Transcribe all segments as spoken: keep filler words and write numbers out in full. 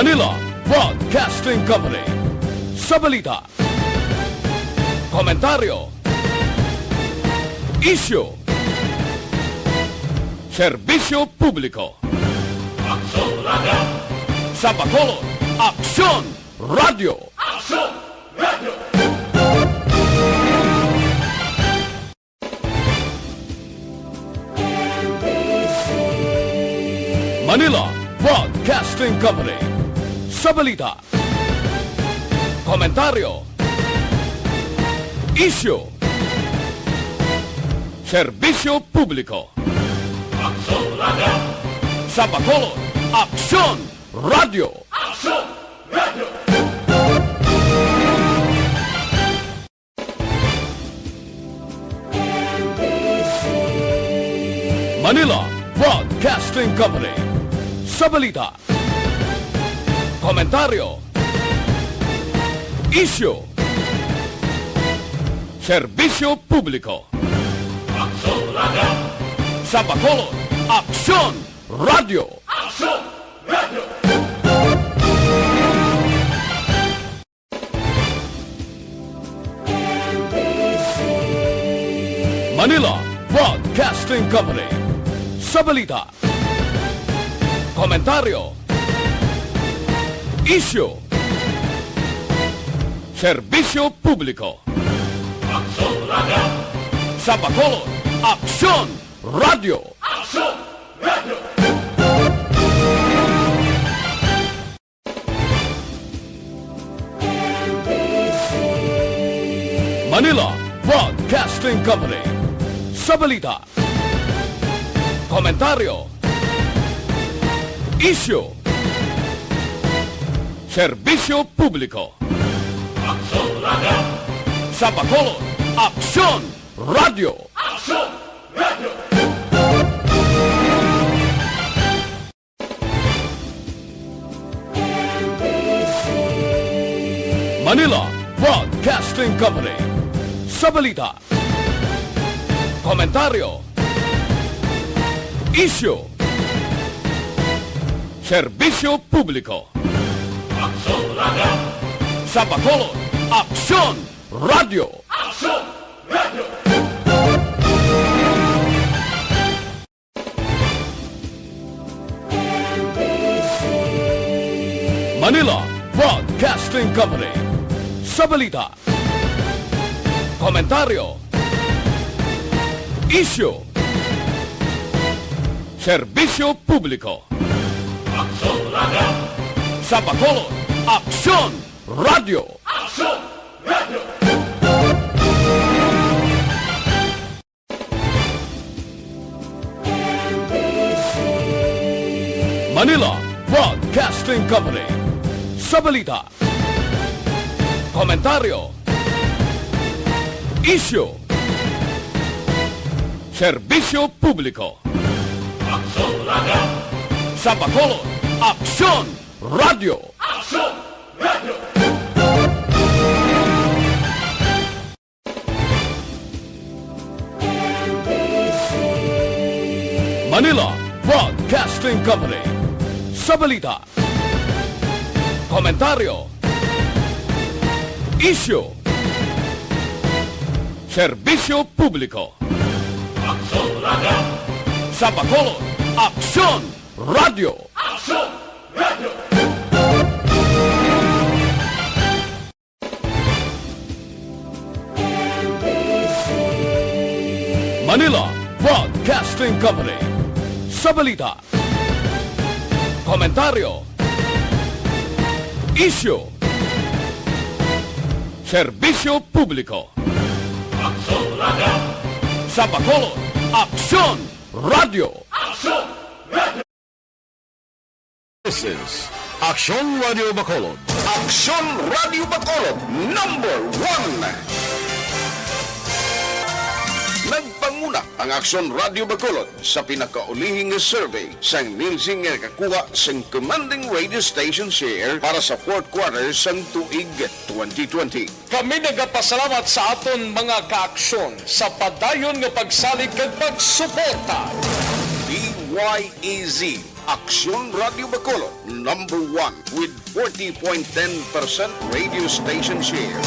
Manila Broadcasting Company. Sa balita, komentaryo, isyu, serbisyo publiko. Aksyon Radio. Sa Bacolod, Aksyon Radio. Aksyon Radio. Manila Broadcasting Company. Sa balita, komentaryo, isyu, serbisyo publiko. Aksyon Radio. Sa Bacolod, Aksyon Radio. Aksyon Radio. Manila Broadcasting Company. Sa balita, komentaryo, isyu, serbisyo publiko. Aksyon Radio. Sa Bacolod, Aksyon Radio. Aksyon Radio. Manila Broadcasting Company. Sa balita, komentaryo, isyu, serbisyo publiko. Aksyon Radio. Sa Bacolod, Aksyon Radio. Aksyon Radio. Manila Broadcasting Company. Sa balita, komentaryo, isyu, serbisyo publiko. Aksyon Radio. Sa Bacolod, Aksyon Radio. Aksyon Radio. Manila Broadcasting Company. Sa balita, komentaryo, isyu, serbisyo publiko. Aksyon Radio. Sa Bacolod, Aksyon Radio. Aksyon Radio. Manila Broadcasting Company. Sa balita, komentaryo, isyu, serbisyo publiko. Aksyon Radio. Sa Bacolod, Aksyon Radio. Aksyon Radio. Manila Broadcasting Company. Sa balita, komentaryo, isyu, serbisyo publiko. Aksyon Radio. Sa Bacolod, Aksyon Radio. Aksyon Radio. Manila Broadcasting Company. Sa balita, komentaryo, isyu, serbisyo publiko. Aksyon Radio. Sa Bacolod, Aksyon Radio. Aksyon Radio. Manila Broadcasting Company. Sa balita, komentaryo, isyu, serbisyo publiko. Aksyon Radio. Sa Bacolod, Aksyon Radio. Aksyon Radio. This is Aksyon Radio Bacolod. Aksyon Radio Bacolod, number one. Nagpanguna ang Aksyon Radio Bacolod sa pinakaulihi nga survey sang Nielsen nga nakakuha sang commanding radio station share para sa fourth quarter sang tuig twenty twenty. Kami nagapasalamat sa aton mga kaaksyon sa padayon nga pagsalig kag pagsuporta. D Y E Z Aksyon Radio Bacolod, number one with forty point ten percent radio station share.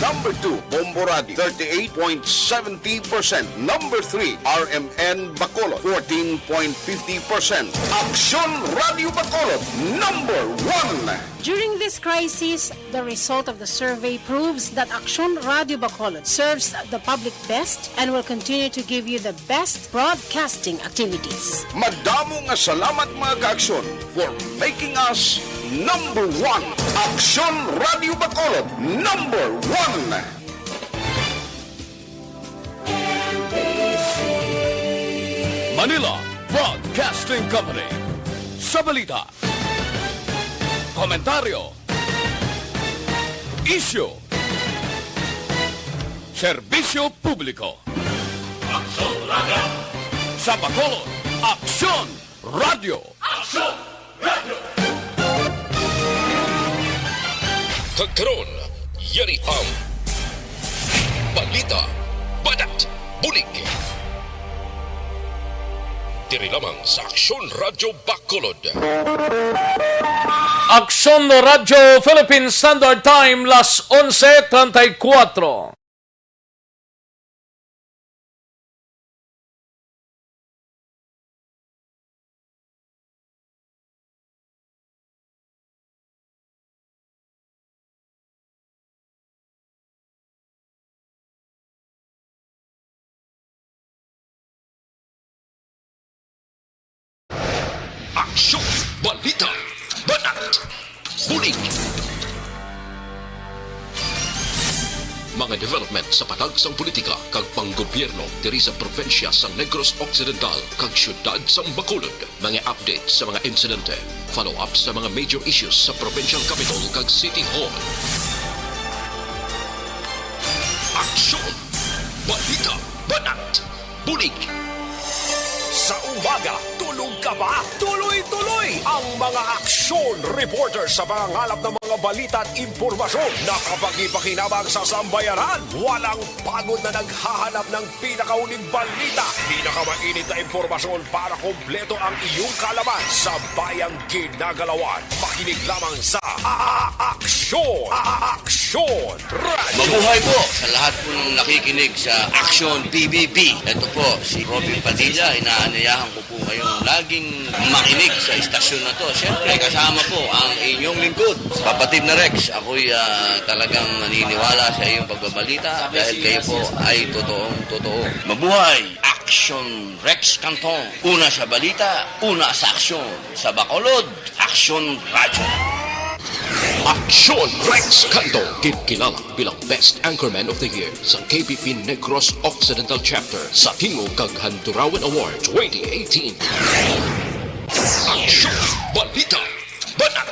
Number two, Bombo Radio, thirty-eight point seventy percent. Number three, R M N Bacolod, fourteen point fifty percent. Aksyon Radio Bacolod, number one. During this crisis, the result of the survey proves that Aksyon Radio Bacolod serves the public best and will continue to give you the best broadcasting activities. Madamo nga salamat, mga ka-Aksyon, for making us number one. Aksyon Radio Bacolod, number one. Manila Broadcasting Company. Sa balita, komentaryo, isyu, serbisyo publiko. Aksyon Radio. Sa Bacolod, Aksyon Radio. Aksyon Radio. Kag karon, yari ang balita, banat, bulig. Diri lamang sa Aksyon Radio Bacolod. Aksyon Radio Philippine Standard Time, las onse treinta y cuatro. Aksyon, balita, banat, bulig. Mga development sa patag sang politika kag panggobyerno diri sa probinsya sang Negros Occidental kag siyudad sang Bacolod. Mga update sa mga insidente. Follow-up sa mga major issues sa provincial capital kag city hall. Aksyon! Balita! Banat! Bulig! Sa umaga, tulog ka ba? Tuloy-tuloy ang mga aksyon reporter sa pangangalap ng mga balita at impormasyon na kapakipakinabang sa sambayanan. Walang pagod na naghahanap ng pinakauling balita, pinakamainit na impormasyon para kompleto ang iyong kaalaman sa bayang ginagalawan. Makinig lamang sa A-, A-, Aksyon, A-, A-, Aksyon Radio. Mabuhay po sa lahat po ng nakikinig sa Aksyon P B B. Ito po si Robin Padilla, inaanyayahan ko po kayong laging makinig sa istasyon na to. Siyempre, kasama po ang inyong lingkod, kapatid na Rex. Ako'y, ah, talagang naniniwala sa iyong pagbabalita dahil kayo po ay totoong totoo. Mabuhay! Aksyon Rex Canton. Una sa balita, una sa aksyon. Sa Bacolod, Aksyon Radyo. Aksyon Rex Canton, ginkilala bilang Best Anchorman of the Year sa K B P Negros Occidental Chapter sa Tingog kag Handurawan Award twenty eighteen. Aksyon, balita, banat,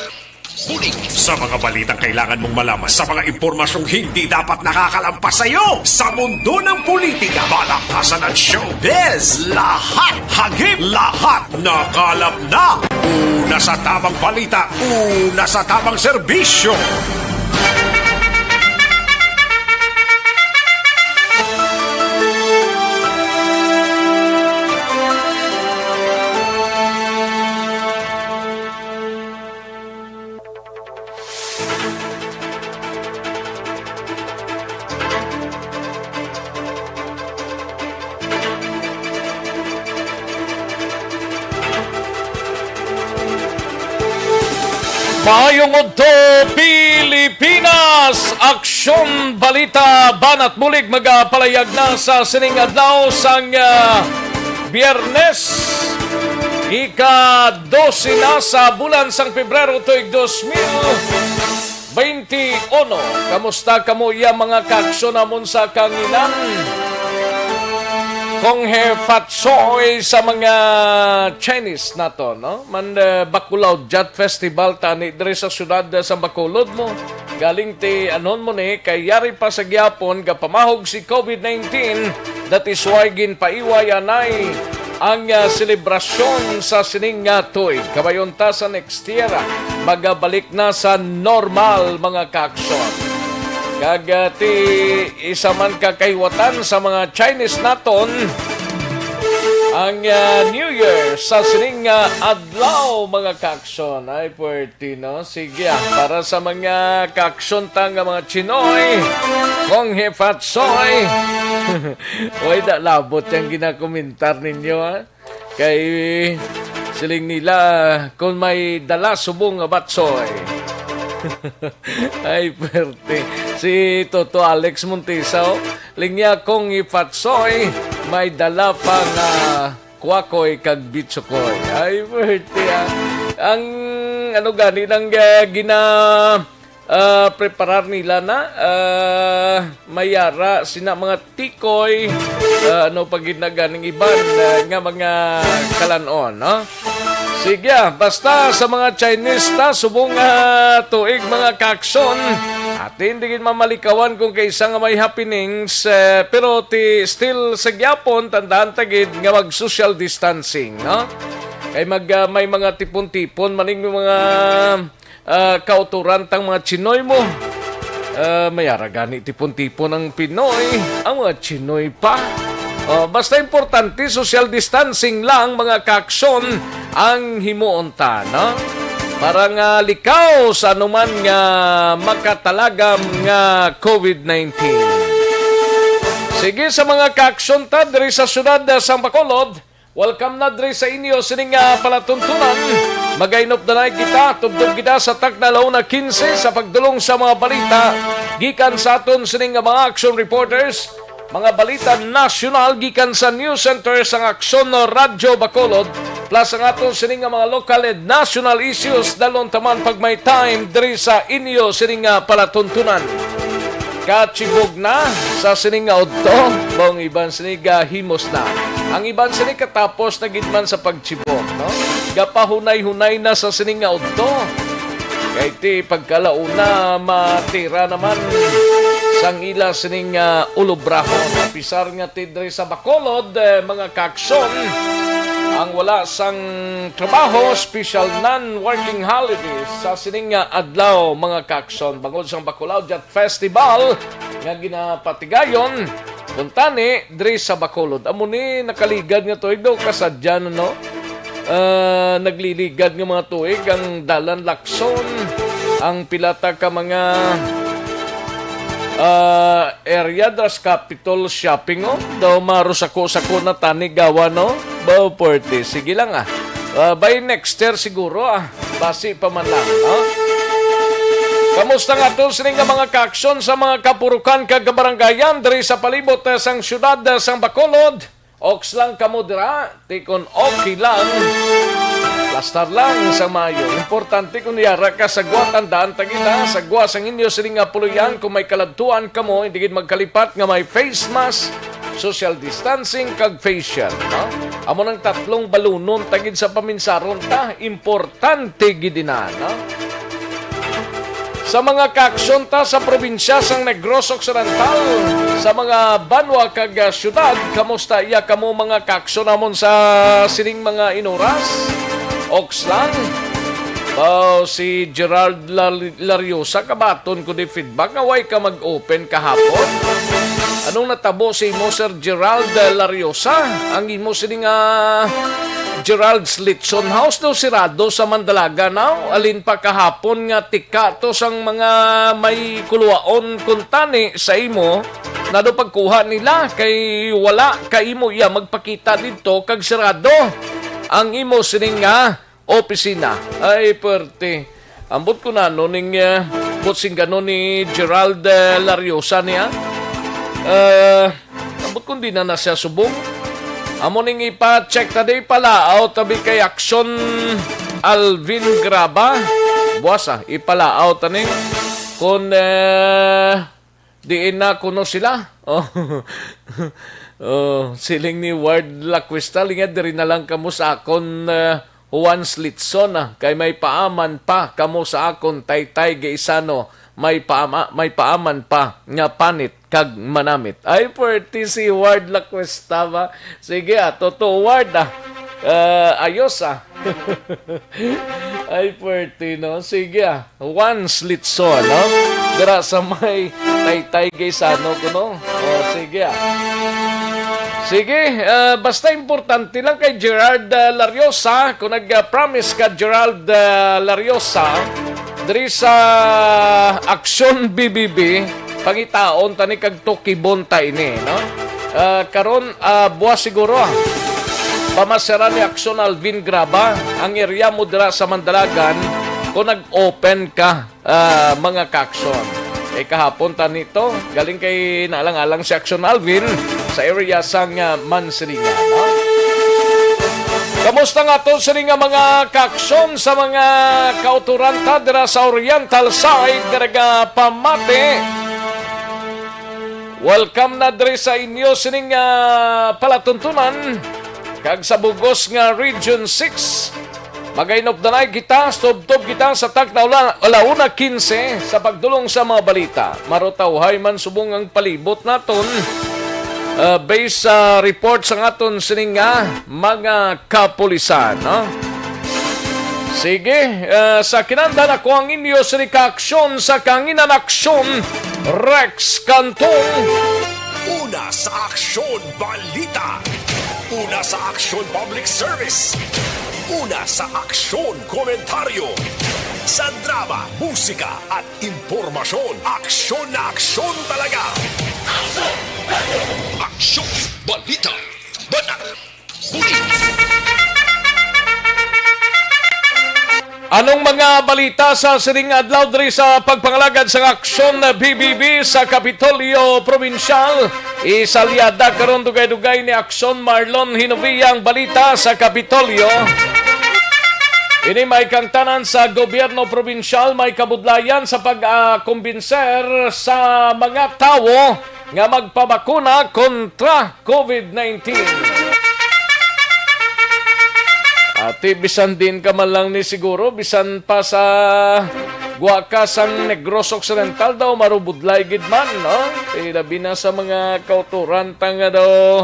bulig. Sa mga balitang kailangan mong malaman, sa mga impormasyong hindi dapat nakakalampas sa iyo, sa mundo ng politika, balakasan at showbiz, lahat, hagip, lahat, nakalap na. Una sa tamang balita, una sa tamang serbisyo. Maayong udto, Pilipinas! Aksyon, balita, banat bulig magapalayag na sa sining adlaw sang, ah, Biyernes, ika-dose na sa bulan sang Pebrero tuig dos mil twenty-one. Kamusta kamo, iya mga kaaksyon namon sa kanginan? Kung he fatsoy sa mga Chinese nato, no? Man, eh, Bacolao Jat Festival tani diri sa siyudad, eh, sa Bacolod mo. Galing ti anon mo ni, kay yari pa sa gyapon gapamahog si COVID nineteen. That is why ginpaiway anay ang, ah, selebrasyon sa sining nga tuig. Kabayon ta sa next year, ah, magabalik na sa normal, mga kaaksyon. Kag, ah, ti isa man ka kahiwatan sa mga Chinese naton, ang ah, New Year sa sining nga adlaw, mga kaaksyon. Ay, puwerte, no? Sige, ah, para sa mga kaaksyon ta nga mga Chinoy, Kong Hifatsoy. Oy, da labot yang ginakomentar ninyo, ha? Kay siling nila, kung may dala subong nga batsoy. Ay, puwerte. Si Toto Alex Montesa, oh. Linya, Kong Hifatsoy, may dala pa nga kwakoy kag bitsukoy. Ay, puwerte, ah. Ang ano gani nang ah, gina ah, preparar nila na, ah, mayara sina mga tikoy, ah, ano pa gid na ganing iban ah, nga mga kalanon, no? Sige, ah, basta sa mga Chinese ta, subong nga tuig, mga kaaksyon, atin di gid mamalikawan kung kaisa nga may happenings, eh, pero ti still sa gyapon, tandaan ta gid nga mag social distancing, no? Kay mag ah, may mga tipon-tipon maning mga ah, kauturan tang mga Chinoy mo. Ah, mayara gani tipon-tipon ang Pinoy, ang mga Chinoy pa. Oh, basta importante, social distancing lang, mga kaaksyon, ang himuon ta, no? Para nga likaw sa anuman nga makatalagam nga covid nineteen. Sige, sa mga kaaksyon ta diri sa siyudad sa Bacolod, welcome na diri sa inyo sining nga palatuntunan. Magainop na kita, tubtob kita sa takna, alauna quince, sa pagdulong sa mga balita gikan sa aton sining nga mga action reporters, mga balita nasyonal gikan sa News Center sang Aksyon Radyo Bacolod, plus ang aton sining nga mga local and national issues, dalon taman pag may time diri sa inyo sining nga palatuntunan. Kachibog na sa sining nga udto, ang iban sini gahimos na. Ang iban sini katapos na gid man sa pagchibog, no? Gapahunay-hunay na sa sining nga udto. Kay ti pagkalauna matira naman sang ila sining nga ulobrahon. Apisar nga ti diri sa Bacolod, eh, mga kaaksyon, ang wala sang trabaho, special non-working holidays sa sining nga adlaw, mga kaaksyon, bangod sang Bacolao Festival nga ginapatigayon kuntani diri sa Bacolod. Amo ni nakaligad nga tuig daw, kasadya na, no? Ah, nagliligad nga mga tuig ang Dalan Lacson, ang pila ta ka mga ah, area dras Capitol Shopping, oh. Daw marusako-sako na tani gawa, no? Baw, puwerte. Sige lang, ah. Ah, by next year siguro, ah. Basi pa man lang, no? Kamusta nga aton sini nga mga kaaksyon sa mga kapurukan kag kabarangayan diri sa palibot, eh, sang siyudad, eh, sang Bacolod? Oks lang kamo dira, ti kon okay lang. Plastar lang sa maayo. Importante kung yara ka sa gwa, tandaan ta gid, ha, sa gwa sang inyo sini nga puloy-an, kung may kaladtuan kamo, hindi gid magkalipat nga may face mask, social distancing, kag face shield, no? Amo nang tatlong balunon ta gid sa paminsaron ta. Importante gid ina, no? Sa mga kaaksyon ta sa probinsya sang Negros Occidental, sa mga banwa kag, ah, syudad, kamusta iya kamo, mga kaaksyon namon sa sining mga inuras? Oks lang. Oh, si Gerald Lar-, Lariosa, kabaton ko di feedback nga way ka mag-open kahapon. Anong natabo sa imo, Sir Gerald Lariosa? Ang imo sini nga Gerald's Litson House daw sirado sa Mandalaga now. Alin pa kahapon nga tika to sang mga may kuluwaon kuntani sa imo, na do pagkuha nila kay wala ka imo iya magpakita didto kag sirado ang imo sining nga opisina. Ay, perte. Ambot ko na, no, ning, eh, buot sing gano ni Gerald, eh, Lariosa niya. Eh, ambot kung di na na siya subong. Amo ning ipa-check ta di pala. Aw, tabi kay Action Alvin Graba. Buwas, ah, ipalaaw ta ni. Kung, eh, diin na kuno sila. Oh. Oh, siling ni Ward Lacuesta, linga diri na lang kamo sa akon, eh, Juan Slitson, ah, kay may paaman pa kamo sa akon Taytay Gaisano, may paama-, may paaman pa nga panit kag manamit. Ay, pwerte si Ward Lacuesta ba? Sige, ah, totoo, Ward, ah. Eh, ayos, ah. Ay, pwerte, no? Sige, ah. Juan Slitson, no? Dira sa may Taytay Gaisano ko, no? O, sige, ah. Sige, ah, basta importante lang kay Gerald, ah, Lariosa. Kung nag-promise ka, Gerald, ah, Lariosa, diri sa Aksyon B B B, pangitaon tani kag tukibon ta ini, no? Ah, karon, ah, buwas siguro, ah. Pamasyaran ni Aksyon Alvin Graba ang area mo dira sa Mandalagan kung nag-open ka, ah, mga ka-aksyon. Eh, kahapon ta nito, galing kay naalang-alang si Aksyon Alvin sa area sang, ah, Mansilingan, no? Kamusta nga to sini nga mga ka-aksyon sa mga kauturan ta dira sa Oriental side nga nagapamati? Welcome na diri sa inyo sining, ah, palatuntunan kag sa bugos nga Region six. Magainop na kita, tubtob kita sa takna ula-, alauna quince sa pagdulong sa mga balita. Marutawhay man subong ang palibot naton, ah, based sa report sa aton sining nga mga kapulisan, no? Sige, ah, sa kinandan ako ang inyo sini ka aksyon sa Kanginan Aksyon, Rex Cantong. Una sa aksyon, balita. Una sa aksyon, public service. Una sa aksyon, komentaryo. Sa drama, musika, at impormasyon, aksyon na aksyon talaga. Aksyon, balita, banat. Anong mga balita sa sining adlaw diri sa pagpangalagad sa Aksyon B B B sa Kapitolyo Probinsyal? Isalyada karon dugay-dugay ni Aksyon Marlon Hinovia ang balita sa Kapitolyo. Ini may kangtanan sa gobyerno probinsyal may kabudlayan sa pag-akumbinser sa mga tawo nga magpabakuna kontra COVID nineteen. Ati, bisan din ka man lang ni siguro, bisan pa sa gwa ka sang Negros Occidental daw, marubudlay gid man, no? Ti labi na sa mga kauturan ta nga daw,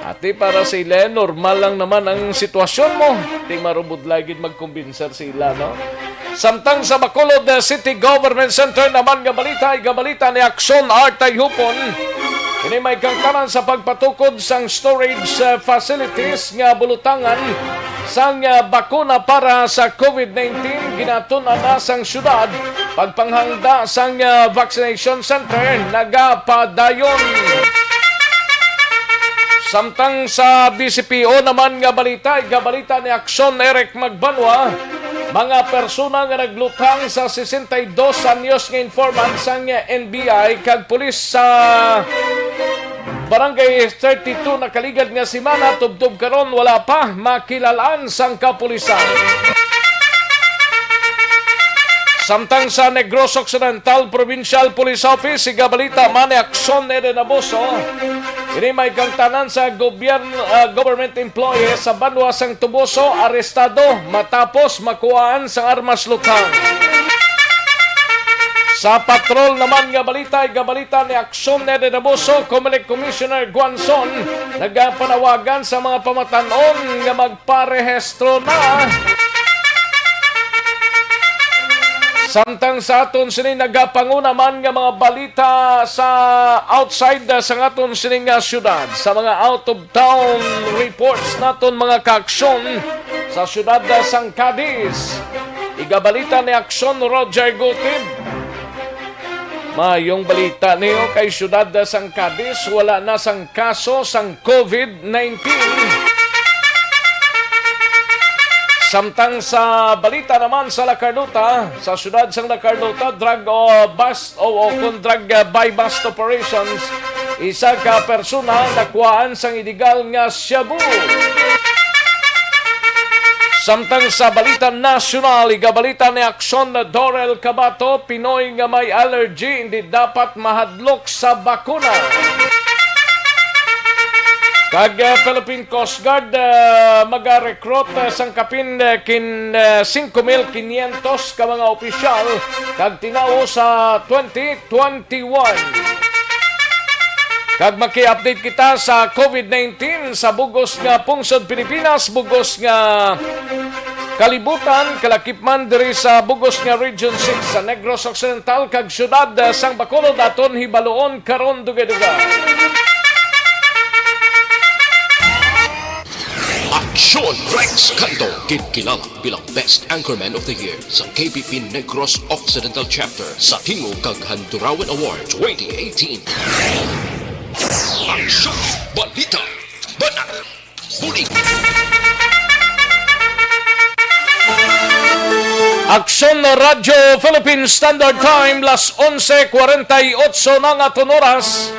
ati, para sa ila, normal lang naman ang sitwasyon mo. Ti marubudlay gid magkumbinser sila, no? Samtang sa Bacolod City Government Center naman nga balita, igabalita ni Aksyon Artay Hupon. Ini may kangtanan sa pagpatukod sang storage, uh, facilities nga bulutangan sang, uh, bakuna para sa COVID nineteen, ginatun-an na sang syudad. Pagpanghangda sang, uh, vaccination center nagapadayon. Samtang sa B C P O naman nga balita, igabalita ni Aksyon Eric Magbanwa, mga persona nga naglutang sa sesenta y dos anyos nga informant sang N B I kag pulis sa Barangay thirty-two nakaligad nga semana, tubtob karon wala pa makilalaan sang kapulisan. Samtang sa Negros Occidental Provincial Police Office, igabalita man ni Aksyon Eden Abuso, ini may kangtanan sa gobyerno, ah, government employees sa banwa sang Tubuso arestado matapos makuhaan sang armas lutang. Sa patrol naman nga balita, igabalita ni Aksyon Eden Abuso, Comelec Commissioner Guanzon, nagapanawagan sa mga pamatan-on nga magparehistro na. Samtang sa aton sini nagapanguna man nga mga balita sa outside, ah, sa aton sini nga syudad, sa mga out of town reports naton, mga kaaksyon, sa siyudad sang Cadiz. Igabalita ni Aksyon Roger Gutib. Mayong balita niyo kay siyudad sang Cadiz, wala na sang kaso sang COVID nineteen. Samtang sa balita naman sa La Carlota, sa siyudad sang La Carlota, drug o bust o, o kon drug, uh, buy-bust operations, isa ka persona nakuhaan sang iligal nga shabu. Samtang sa balita nasyonal, igabalita ni Aksyon Dorel Cabato, Pinoy nga may allergy hindi dapat mahadlok sa bakuna. Kag, uh, Philippine Coast Guard, uh, maga-recruit, uh, sang kapin, uh, kin, uh, singko mil kinyentos ka mga opisyal kag tinawo sa twenty twenty-one. Kag maki-update kita sa COVID nineteen sa bugos nga pungsod Pilipinas, bugos nga kalibutan, kalakip man diri sa bugos nga Region six sa Negros Occidental kag siyudad sang Bacolod, aton hibaluon karon dugay-dugay. Sean Rex Canto, ginkilala bilang Best Anchorman of the Year sa K P P Negros Occidental Chapter sa Tingog kag Handurawan Award twenty eighteen. Aksyon, balita, banat, bulig. Aksyon Radyo Philippine Standard Time, las onse kwarenta y ocho na nga aton oras.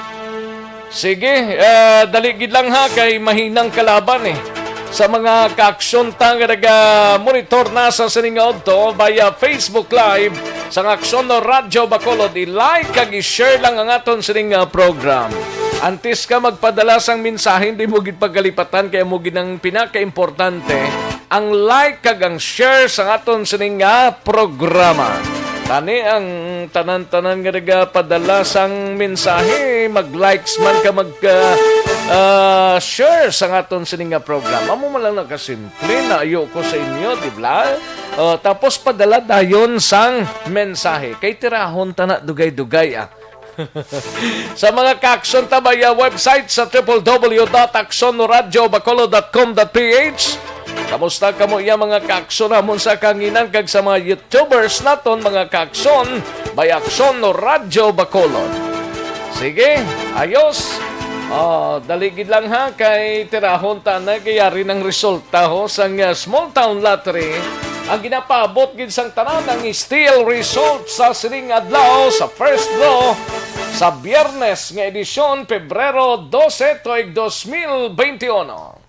Sige, eh, dali gid lang ha, kay mahinang kalaban eh. Sa mga kaaksyon ta nga naga-monitor na sa sining nga udto via Facebook Live sang Aksyon Radyo Bacolod, i-like kag i-share lang ang aton sining nga program. Antes ka magpadala sang mensahe, hindi mo gid pagkalipatan kay amo gid ang pinakaimportante, ang like kag ang share sang aton sining nga programa. Tani ang tanan-tanan nga nagapadala sang mensahe, mag-likes man ka, mag, ah, ah, share sang aton sini nga programa. Amo man lang nakasimple, naayo ko sa inyo, di ba? Oh, tapos padala dayon sang mensahe. Kay tirahon ta na dugay-dugay, ah. Sa mga kaaksyon ta via website sa triple W dot aksyon radyo bacolod dot com dot P H. Kamusta kamo iya mga kaaksyon namon sa kanginan kag sa mga YouTubers naton, mga kaaksyon, may Aksyon Radyo Bacolod. Sige, ayos. Oh, dali gid lang ha, kay tirahon ta na gayari ng resulta ho sang, uh, Small Town Lottery. Ang ginapaabot gid sang tanan ang stale result sa sining adlaw sa first draw sa Biyernes nga edisyon, Pebrero dose, tuig dos mil benti uno.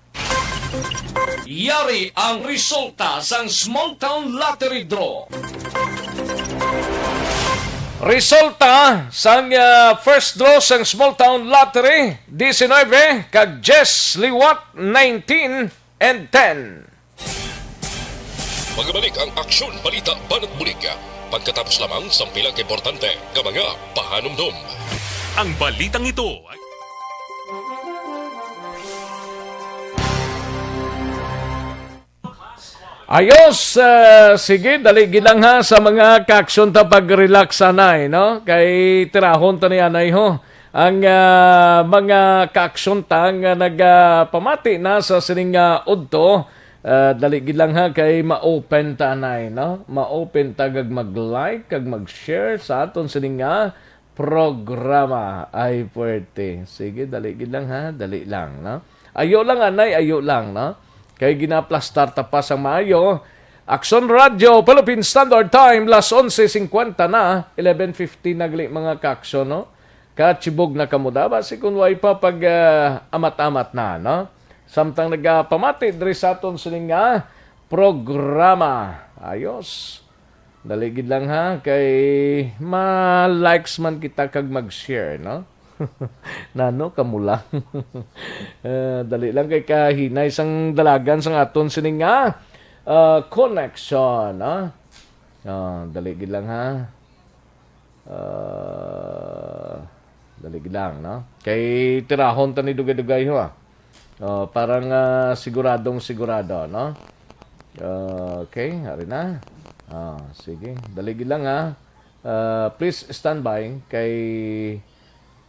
Yari ang resulta sang Small Town Lottery Draw. Resulta sang, ah, first draw sang Small Town Lottery, diecinuebe kag diyes liwat, nineteen and ten. Magabalik ang Aksyon Balita Banat Bulig pagkatapos lamang sang pila ka importante nga mga pahanumdom. Ang balitang ito ay Ayos, ah, sige, dali gid lang ha sa mga kaaksyon ta, pag-relax anay, no? Kay tirahon ta ni anay ho ang, ah, mga kaaksyon ta nga nagapamati na sa sining nga udto. Ah, dali gid lang ha, kay ma-open ta anay, no? Ma-open ta kag mag-like kag mag-share sa aton sining nga programa. Ay, puwerte. Sige, dali gid lang, ha? Dali lang, no? Ayo lang, anay, ayo lang, no? Kay ginaplastar ta pa sang maayo. Aksyon Radyo, Philippine Standard Time, las onse cincuenta na, eleven fifty na gali, mga kaaksyon, no? Kachibog na kamo da, basi kung way pa pag, ah, amat-amat na, no? Samtang nagapamati diri sa aton sining nga programa. Ayos. Dali gid lang, ha, kay ma-likes man kita kag mag-share, no? Nano kamo lang? Eh, dali lang kay kahinay sang dalagan sang aton sining nga, ah, connection, no? Ah, dali gid lang, ha. Ah, dali gid lang, no? Kay tirahon ta ni dugay-dugay, ho, ah. Oh, parang, ah, siguradong sigurado, no? Ah, okay, ari na. Ah, sige, dali gid lang, ha. Ah, please stand by kay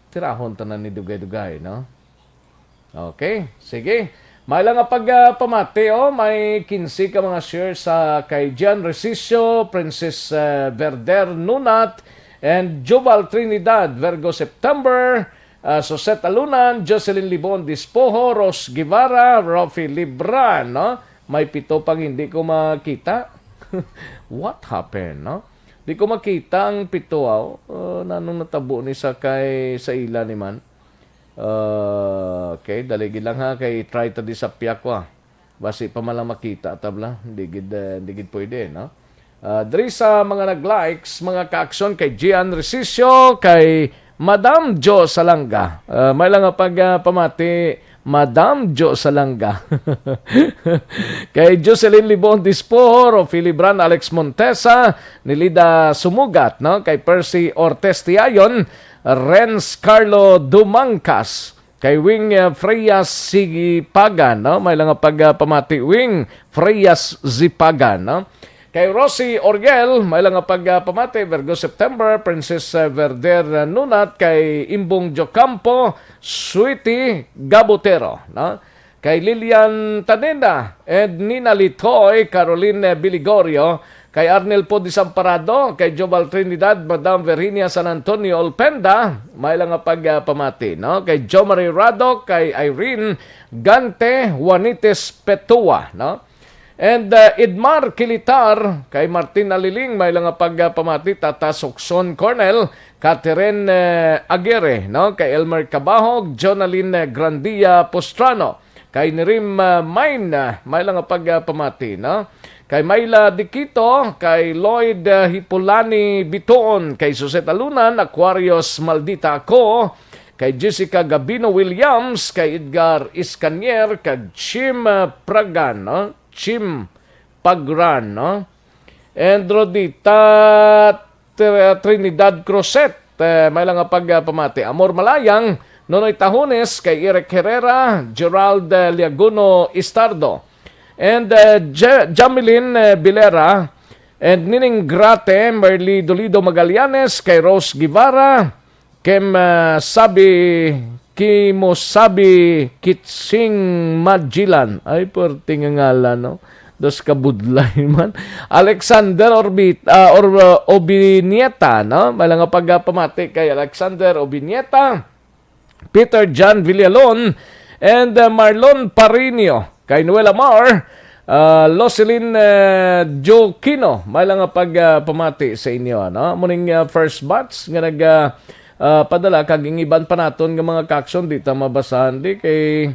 tirahon ta na ni dugay-dugay, no? Okay, sige. May lang nga pag, ah, pamati, oh, may quince ka mga shares sa kay Gian Resicio, Princess, ah, Verder Nunat, and Jubal Trinidad, Virgo September, ah, Sosette Alunan, Jocelyn Libon Dispoho, Ros Guevara, Rofi Libran, no? May pito pang hindi ko makita. What happened, no? Di ko makita ang pito, aw. Uh, nanong natabo ni sa kay sa ila ni man? Uh, okay, dali gid lang ha, kay try ta di sa piyak ko, ah. Basi pa man lang makita, tabla. Hindi gid, eh, hindi gid pwede, no? Ah, diri sa mga nag-likes, mga kaaksyon kay Gian Resicio, kay Madam Jo Salanga. Ah, may lang nga pag, ah, pamati, Madam Jo Salanga. Kay Jocelyn Libon Dispoho, Rofi Libran, Alex Montesa, Nilida Sumugat, no? Kay Percy Ortez Tiayon, Renz Carlo Dumangcas, kay Wing, eh, Frias Zipagan, no? May lang nga pag, ah, pamati, Wing Frias Zipagan, no? Kay Rosie Oriel, may lang nga pag, ah, pamati, Virgo September, Princess, eh, Verder, eh, Nunat, kay Imbong Jocampo, Sweetie Gabotero, no? kay Lilian Tanenda, and Nina Litoy, Caroline Biligorio, kay Arnel Pod Desamparado, kay Jobal Trinidad, Madam Virginia San Antonio Olpenda, may lang nga pagpamati, no? Kay Jo Marie Rado, kay Irene Gante, Juanites Petua, no? And, uh, Edmar Kilitar, kay Martin Aliling, may lang nga pagpamati, Tata Sukson Cornel, Catherine, eh, Aguirre, no? Kay Elmer Cabahog, Jonalyn, eh, Grandia Postrano, kay Nirim, ah, Mine, ah, may lang nga pagpamati, no? Kay Myla Diquito, kay Lloyd, ah, Hipulani Bituon, kay Suset Alunan, Aquarius Maldita Ako, kay Jessica Gabino Williams, kay Edgar Iscanier, kag Chim, ah, Pragan, no? Chim Pagran, no? And Rodita Tr-, Trinidad Cruzet, eh, may lang nga pagpamati. Amor Malayang, Nonoy Tahones, kay Eric Herrera, Gerald, eh, Liaguno Istardo, and, eh, Je-, Jameline, eh, Bilera, and Nining Grate, Merly Dolido Magallanes, kay Rose Guevara, Kim, ah, Sabi, Kimo Sabi Kitsing Magellan. Ay, perti nga ngalan, no? Dos ka budlay man. Alexander Orbit, ah, or, ah, Obinieta, no? May lang nga pagpamati kay Alexander Obinieta, Peter John Villalon, and, ah, Marlon Parinio. Kay Noel Amar, ah, Loselin, eh, Joquino, may lang nga pagpamati sa inyo, no? Muning, ah, first batch nga nag, ah, ah, padala, kag ang iban pa naton nga mga kaaksyon di ta mabasahan, di kay,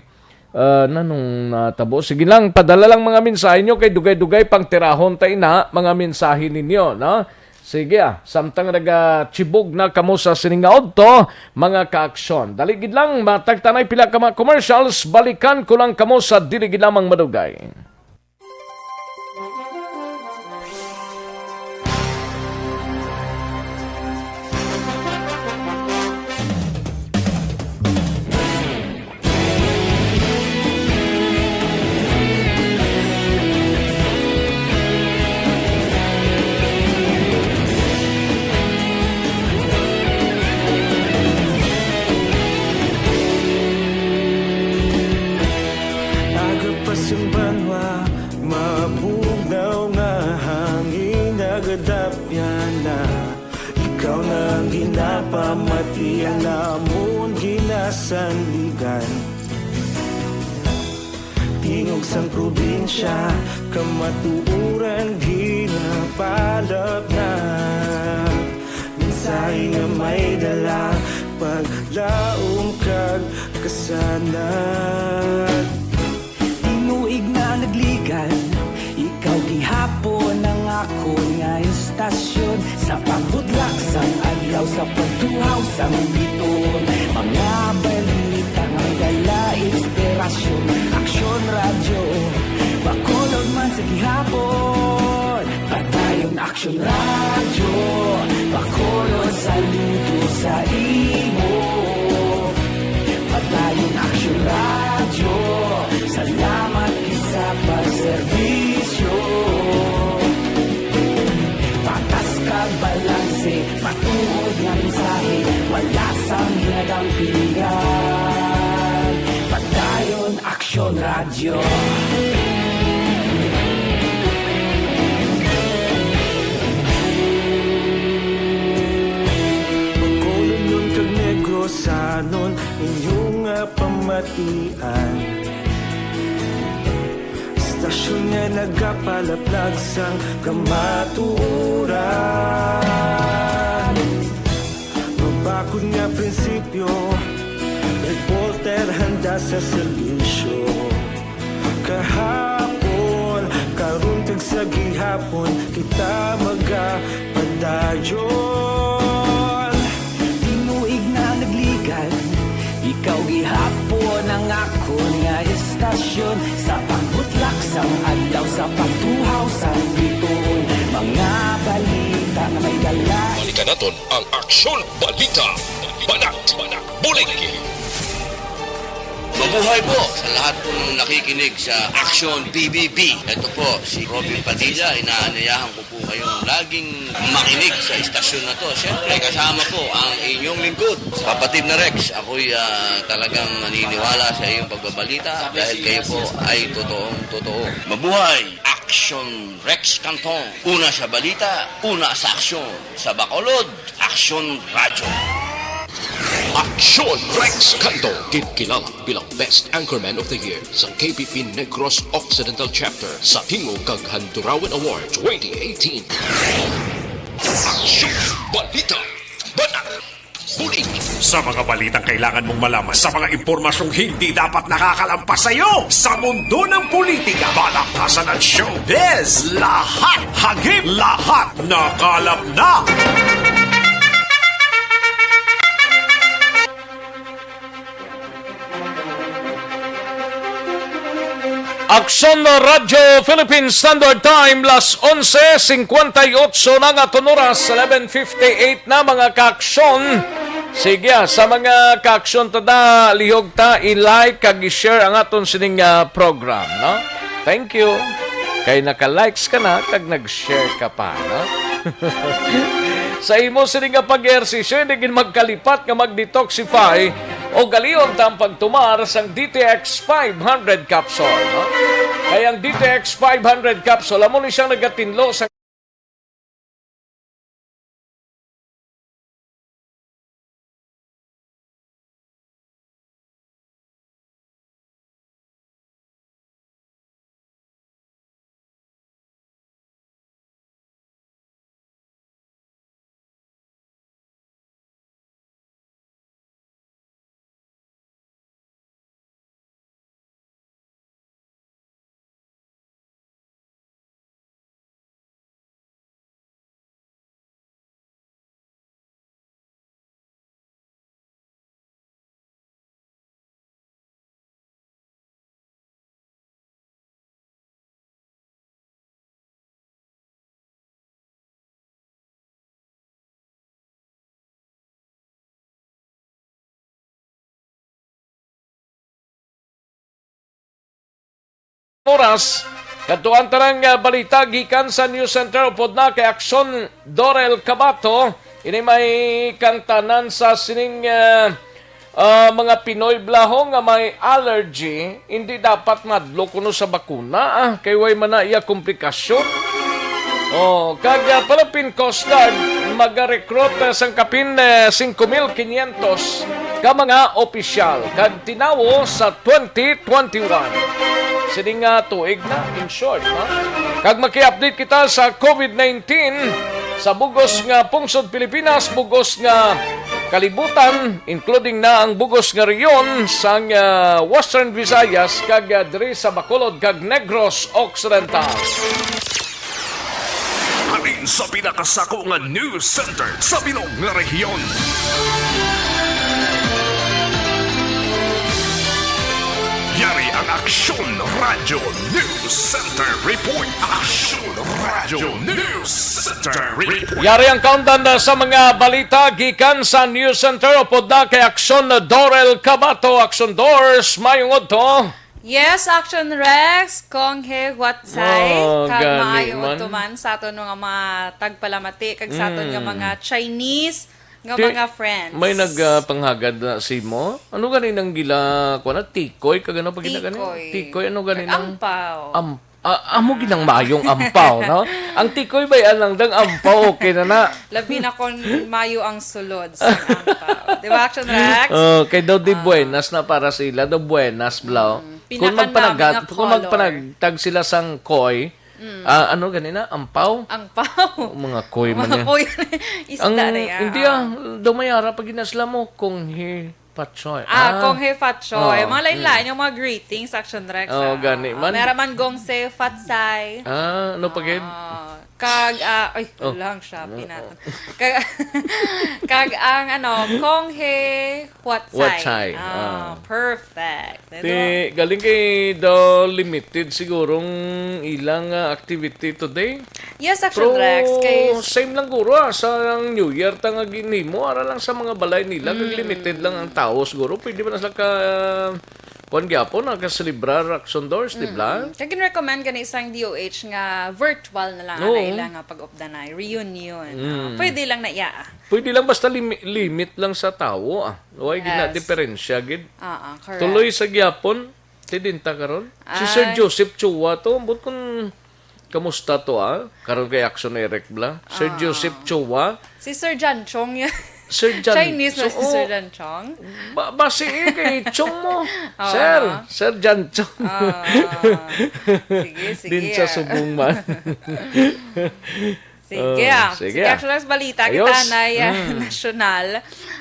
ah, nanong natabo. Sige lang, padala lang mga mensahe nyo kay dugay-dugay pang tirahon ta ina mga mensahe ninyo, no? Sige, ah, samtang nagachibog na kamo sa sining nga udto, mga kaaksyon. Dali gid lang, matagtanay pila ka mga commercials, balikan ko lang kamo sa dili gid lamang madugay. Aga pa sing banwa, mabugnaw nga hangin, nagadapyan na. Ikaw na ang ginapamati, ang amon ginasandigan. Tingog sang probinsya, kamatuoran ginapalapnag. Mensahe nga may dala, paglaom kag kasanag. Tinuig na nagligan, ikaw gihapon ang akon nga istasyon. Sa pagbudlak sang adlaw, sa pagtuhaw sang bituon, mga balita nga may dala inspirasyon. Aksyon Radyo, Bacolod man sa gihapon. Padayon Aksyon Radyo, Bacolod, saludo sa imo. Padayon Aksyon Radyo, salamat gid sa pagserbisyo. Patas kag balanse, matuod nga mensahe, wala sang ginadampingan. Padayon Aksyon Radyo. Bacolodnon kag Negrosanon, inyo nga pamatian. Istasyon nga nagapalaplag sang kamatuoran. Mabakod nga prinsipyo, reporter handa sa serbisyo. Kahapon, karon kag sa gihapon, kita magapadayon. Tinuig na nagligan, ikaw gihapon ang akon nga istasyon. Sa pagbutlak sang adlaw, sa pagtuhaw sang bituon, mga balita nga may dala. Balikan naton ang Aksyon Balita. Banat, Bulig. Mabuhay po sa lahat po ng nakikinig sa Action P B B. Ito po si Robin Padilla. Inaanyayahan ko po kayong laging makinig sa istasyon na to. Siyempre, kasama po ang inyong lingkod, kapatid na Rex. Ako'y, ah, talagang naniniwala sa iyong pagbabalita dahil kayo po ay totoong totoo. Mabuhay! Action Rex Canton. Una sa balita, una sa aksyon. Sa Bacolod, Aksyon Radyo. Aksyon Rex Canto, ginkilala bilang Best Anchorman of the Year sa K P P Negros Occidental Chapter sa Tingog kag Handurawan Award twenty eighteen. Aksyon Balita. Balak. Bulig. Sa mga balitang kailangan mong malaman, sa mga impormasyong hindi dapat nakakalampas sa iyo, sa mundo ng politika, balaktasan at showbiz, lahat hagip, lahat nakalap na. Aksyon Radyo Philippine Standard Time, las onse cincuenta y ocho na nga aton oras, eleven fifty-eight na, mga kaaksyon. Sige, ah, sa mga kaaksyon, tada, lihog ta, i-like kag i-share ang aton sining, ah, program, no? Thank you. Kay naka-likes ka na kag nag-share ka pa, no? Sa imo sini nga pag-ehersisyo, hindi gid magkalipat nga mag-detoxify o galion ta ang pagtumar sang D T X five hundred capsule, no? Kay ang D T X five hundred capsule, amo ni siyang nagatinlo sa oras. Kadto ang tanang, ah, balita gikan sa News Center upod na kay Aksyon Dorel Cabato. Ini may kang tanan sa sining, ah, ah, mga Pinoy blaho nga may allergy, hindi dapat madlo kuno sa bakuna, ah, kay way man na iya komplikasyon. Oh, kag, ah, Philippine Coast Guard magarecruit, ah, sang kapin, eh, singko mil kinyentos ka mga opisyal kag tinawo sa twenty twenty-one. Sini nga tuig na, in short, ha? Kag maki-update kita sa COVID nineteen sa bugos nga pungsod Pilipinas, bugos nga kalibutan, including na ang bugos nga rehiyon sang, ah, Western Visayas kag, ah, diri sa Bacolod kag Negros Occidental. Halin sa pinakasako nga news center sa bilog nga rehiyon. Yari ang Aksyon Radyo News Center Report. Aksyon Radyo News Center Report. Yari ang kaundan na sa mga balita gikan sa News Center. Upod na kay Aksyon Dorel Cabato. Aksyon Dors, mayong udto. Yes, Action Rex, Kong He Huatsay, Oh, kag gani maayo man. Udto man sa aton nga mga tagpalamati, kag sa aton nga Mm. mga Chinese nga Ti-, mga friends. May nag, ah, panghagad na si mo? Ano gani nang gila, kuwan na, tikoy? Kag ano pa gina gani? Tikoy. Tikoy, ano gani Kag nang ampaw. am-, ah, amo ginang mayong ampaw, no? Ang tikoy ba yan lang dang ampaw, okay na na. Labi na kon mayo ang sulod sa ampaw. Di ba, Action Rex? Oh, kay daw di Ah. buenas na para sa ila, daw buenas, bro. Mm, Kung pinakanabi magpanagat-, nga kung color. magpanagtag sila sang koy, Mm. ah, ano gani na? Ampaw? Ampaw. Oh, mga koy man Mga yan. koy. Isda Ang, na yan. hindi, ah, daw may ara pa ginasla mo, Kong He Patsoy. Ah, Ah. Kong He Fatsoy. Oh. Mga lain-lain Mm. yung mga greetings, Action Rex, Oh, ah. gani Ah, man. Meron man Gong Se Fatsay. Ah, ano pa gid? Ah, kag, ah, ay, Oh. lang siya, Oh, pinato. oh. Kag, kag ang, ano, Kong He Huatsay. Huatsay, Ah, ah. perfect. Di, Di ba? galing kay daw limited sigurong ilang, ah, activity today. Yes, Action Pero Rex, kay same lang guro, ah, sa New Year ta nga ginhimo, ara lang sa mga balay nila, kag Mm. limited lang ang tao siguro. Pwede ba na sila ka, Kuan gyapon, nagaselebrar Action Doors, di ba? Mm. Kag gin-recommend gani sang D O H nga virtual na lang Oo. Ang ila nga pag-updanay, reunion. Mm. Ah, pwede lang na iya, ah. Pwede lang, basta limi-, limit lang sa tawo, ah. Way gid na Yes. diferensya gid. Ah, ah, correct. Tuloy sa gyapon, ti dinta karon. Si Sir Ay. Joseph Chua to, ambot kun kamusta to, ah? Karon kay Action Eric bla. Sir Ah. Joseph Chua. Si Sir Jan Chong yan. Sir Jan Chinese na Chong, si Sir oh. Jan Chong. Ba-, basi eh, kay Chong mo. Oo, Sir, ano? Sir Jan Chong. Ah, sige, sige, Din sa ah. Subong man. Sige, Oh, ah. sige, Sige, ah. Action News Balita, Ayos. Kita na yan, Mm. Nasyonal.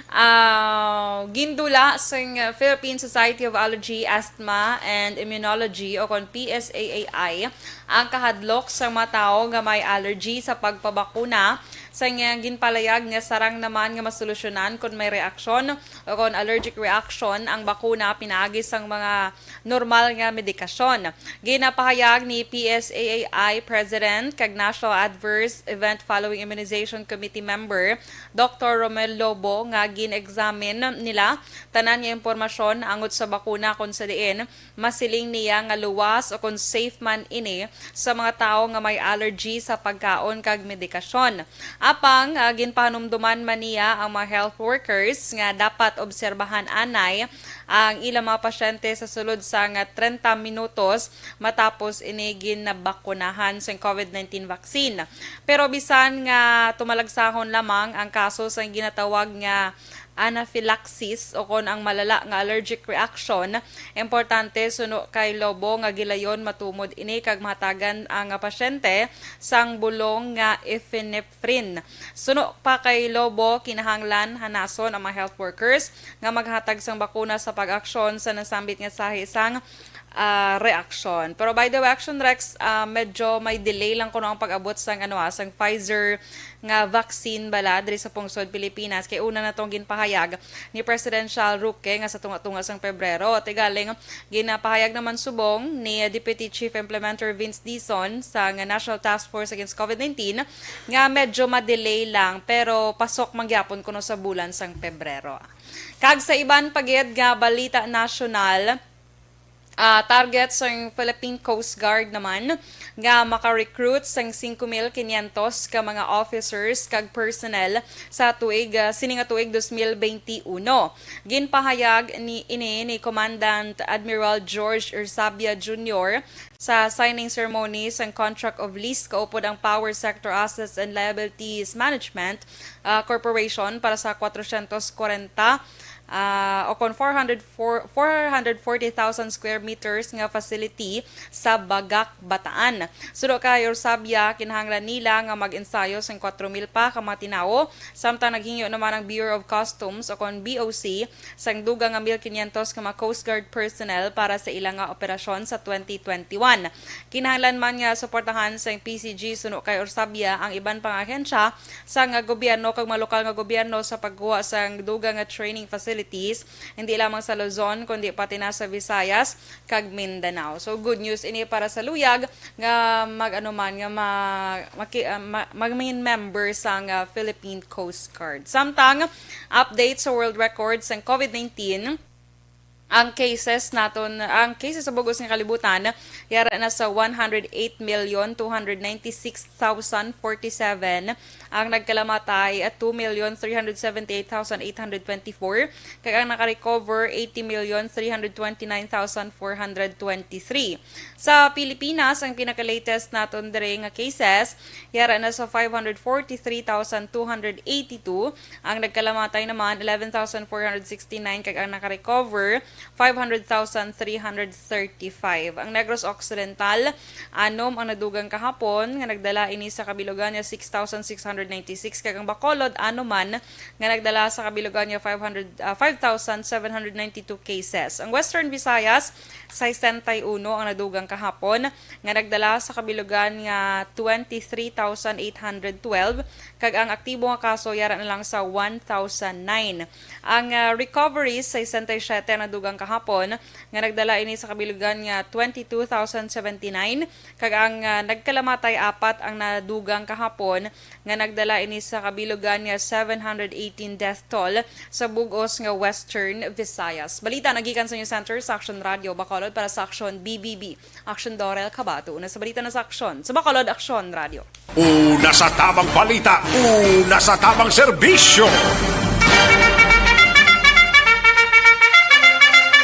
Ah, gindula sang Philippine Society of Allergy, Asthma, and Immunology, o kon P S A A I, ang kahadlok sang mga tawo nga may allergy sa pagpabakuna, sa nga ginpalayag nga sarang naman nga masolusyonan kon may reaksyon o kon allergic reaction ang bakuna pinaagi sang mga normal nga medikasyon. Ginapahayag ni P S A A I President kag National Adverse Event Following Immunization Committee member, Doctor Romel Lobo, nga gin-examine nila tanan nga impormasyon angot sa bakuna, kon sa diin masiling niya nga luwas o kon safe man ini sa mga tawo nga may allergy sa pagkaon kag medikasyon. Apang, ah, ginpahanumduman man niya ang mga health workers nga dapat obserbahan anay ang ilang mga pasyente sa sulod sang treinta minutos matapos ini ginabakunahan sang COVID nineteen vaccine. Pero bisan nga tumalagsahon lamang ang kaso sang ginatawag nga anaphylaxis o kon ang malala nga allergic reaction, importante suno kay Lobo nga gilayon matumod ini kag mahatagan ang pasyente sang bulong nga epinephrine. Suno pa kay Lobo, kinahanglan hanason ang mga health workers nga maghatag sang bakuna sa pag-aksyon sa nasambit nga sahi sang, ah, reaksyon. Pero by the way, Action Rex, ah, medyo may delay lang kuno ang pag-abot sang, ano, ah, sang Pfizer nga vaccine bala diri sa pungsod Pilipinas. Kay una na tong ginpahayag ni Presidential Roque nga sa tunga-tunga sang Pebrero. Tigaling, ginapahayag naman subong ni Deputy Chief Implementer Vince Dizon sa nga National Task Force Against COVID nineteen nga medyo ma-delay lang, pero pasok man gyapon kuno sa bulan sang Pebrero. Kag sa iban pa gid nga balita nasyonal, ah, target sang Philippine Coast Guard naman nga maka-recruit sang singko mil kinyentos ka mga officers kag personnel sa tuig, ah, sini nga tuig dos mil benti uno. Ginpahayag ni, ini ni Commandant Admiral George Ersabia Junior sa signing ceremony sang Contract of Lease kaupod ang Power Sector Assets and Liabilities Management, ah, Corporation para sa kwatrosyentos kwarenta, ah, o kon four hundred four, four hundred forty thousand square meters nga facility sa Bagak, Bataan. Suno kay Ersabia, kinahanglan nila nga mag-ensayo sing kwatro mil pa ka mga tinawo, samtang naghingyo naman ang Bureau of Customs o kon B O C sang dugang nga mil kinyentos ka mga Coast Guard personnel para sa ila nga operasyon sa twenty twenty-one. Kinahanglan man nga suportahan sang P C G suno kay Ersabia ang iban pang ahensya sang gobyerno kag mga lokal nga gobyerno sa pagkuha sang dugang nga training facilities, hindi lamang sa Luzon, kundi pati na sa Visayas kag Mindanao. So, good news ini para sa luyag nga mag-, ano man, nga ma-, maki-, ah, ma-, mag-, main member sang, ah, Philippine Coast Guard. Samtang, update sa world record sang COVID nineteen, ang cases naton, ang cases sa bug-os nga kalibutan, yara na sa one hundred eight million two hundred ninety-six thousand forty-seven, ang nagkalamatay at two million three hundred seventy-eight thousand eight hundred twenty-four, kag ang nakarecover eighty million three hundred twenty-nine thousand four hundred twenty-three. Sa Pilipinas, ang pinaka-latest naton diri nga cases, yara na sa five hundred forty-three thousand two hundred eighty-two, ang nagkalamatay naman, eleven thousand four hundred sixty-nine, kag ang nakarecover, five hundred thousand three hundred thirty-five. Ang Negros Occidental, anom ang nadugang kahapon, nga nagdala ini sa kabilugan nga six thousand six hundred ninety-six, kag ang Bacolod, anom man, nga nagdala sa kabilugan nga five hundred, ah, five thousand seven hundred ninety-two cases. Ang Western Visayas, sesenta y uno ang nadugang kahapon, nga nagdala sa kabilugan nga twenty-three thousand eight hundred twelve, kag ang aktibo nga kaso yara na lang sa one thousand nine. Ang, ah, recoveries, sesenta y siyete ang nadugang kahapon, nga nagdala ini sa kabilugan nga twenty-two thousand seventy-nine, kag ang, ah, nagkalamatay apat ang nadugang kahapon, nga nagdala ini sa kabilugan nga seven hundred eighteen death toll sa bug-os nga Western Visayas. Balita nagikan sa News Center sa Action Radio Bacolod para sa Action B B B. Action Dorel Kabato. Una sa balita na sa Aksyon. Sa Bacolod, Aksyon Radio. Una sa tamang balita, una sa tamang serbisyo.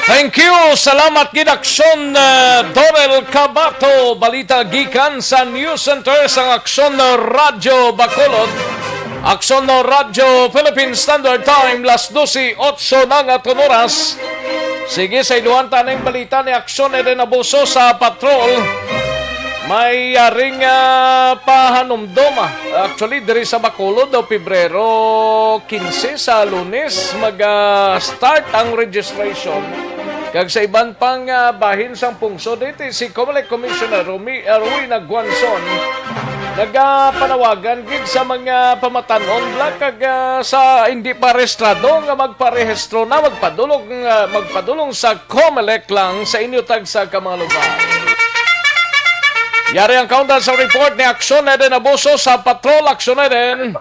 Thank you. Salamat gid, Aksyon, uh, Dorel Kabato. Balita gikan sa News Center sang Aksyon Radyo Bacolod. Aksyon Radyo Philippine Standard Time, las dose otso na nga aton oras. Sige, sa iluhan ta ning balita ni Aksyon Eden Abuso sa patrol. May yaring, ah, pahanumdom, ah. Actually, diri sa Bacolod daw, Pebrero quince, sa Lunes, mag, ah, start ang registration. Kag sa iban pang, ah, bahin sang pungsod, iti si Comelec Commissioner Rumi-, ah, Rowena Guanzon nagapanawagan gid sa mga pamatan-on bala kag, ah, sa hindi pa rehistrado nga magparehistro na, magpadulong, ah, magpadulong sa Comelec lang sa inyo tagsa ka mga lugar. Yari ang kaundan sa report ni Aksyon Eden Abuso sa Patrol. Aksyon Eden.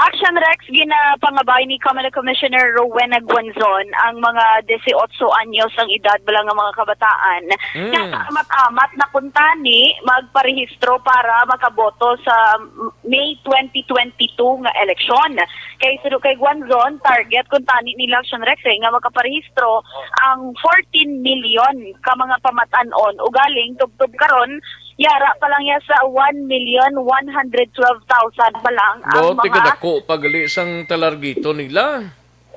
Action Rex, ginapangabay ni Comelec Commissioner Rowena Guanzon ang mga disiotso anyos ang edad bala nga mga kabataan Mm. nga amat-amat na kuntani magparehistro para makaboto sa May twenty twenty-two nga eleksyon. Kay suno kay Guanzon, target kuntani nila, Action Rex, eh, nga makaparehistro ang fourteen million ka mga pamatan-on. Ugaling tubtob karon, yara pa lang ya sa one million one hundred twelve thousand pa lang ang Bo, mga tiga dako pa gali sang talargito nila.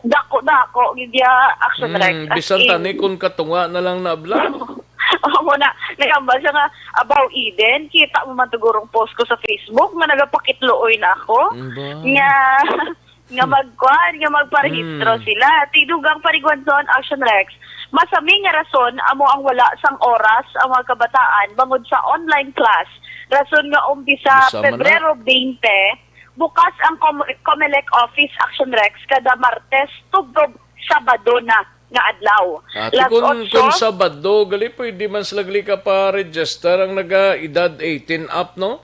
Dako-dako gid ya, Action Rex. Mm, As bisan in, tani kung katunga na lang na abla. Oo, mo na, nagambal siya nga, "Abaw, Eden, kita mo man tugurong post ko sa Facebook nga nagapakitluoy na ako." Ba? Nga, nga Mm. magkuan, nga magparehistro Mm. sila. Ti dugang pa ni Guanzon, Action Rex, masami nga rason amo ang wala sang oras ang mga kabataan bangod sa online class. Rason nga umpisa Usa man na. Pebrero twenty, bukas ang Com-, Comelec office, Action Rex, kada Martes tubtob Sabado na nga adlaw. Ate, Las kung, otso. Kung Sabado, gali, pwede man sila gali ka pa-register ang naga-edad eighteen up, no?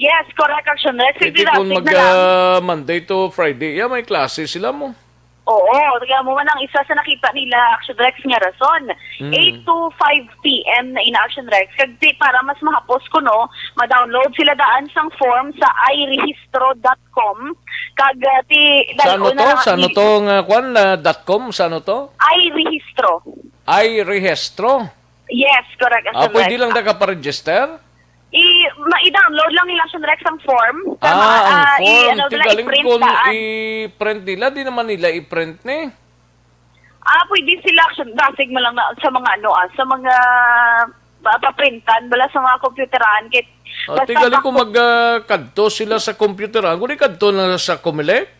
Yes, correct, Action Rex. Pwede kung Sige, mag, na lang. Ah, Monday to Friday, yeah, may klase sila mo. Oo, kaya mo man ang isa sa nakita nila, Action Rex, nga rason. Mm. Eight to five P M na ina, Action Rex. Kag di, para mas mahapos ko, no, ma-download sila daan sang form sa i rehistro dot com. Kag, ah, ti, Sa ano dal-on na to? lang Sa ano ang to nga kwan? Ah, dot com? Sa ano to? I rehistro. I rehistro? Yes, correct, Ah, Action pwede Rex. lang nakaparegister? I, ma, i-download lang nila, Action Rex, ang form. Tama, Ah, ang ah, i, form. ano, Ti dala, galing i-print kung daan. I-print nila, di naman nila i-print ni. Ah, pwede sila, Action, dasig mo lang na, sa mga ano, ah, sa mga pa-, paprintan, bala sa mga computeran, kit-, Ah, basta ti galing kung pa-, mag, ah, kadto sila sa computeran, kung di kadto na sa Comelec?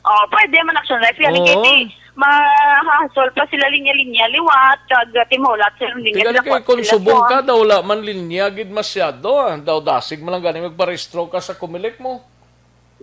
Oh, pwede man, Action Rex. Yan, Oo. Kiti, mahasol pa sila linya-linya liwat, kag, ah, timulat sila linya Tigali liwat kay kung sila subong po. Ka daw, wala man linya gid masyado, ah. Daw dasig man lang gani magparehistro ka sa Comelec mo.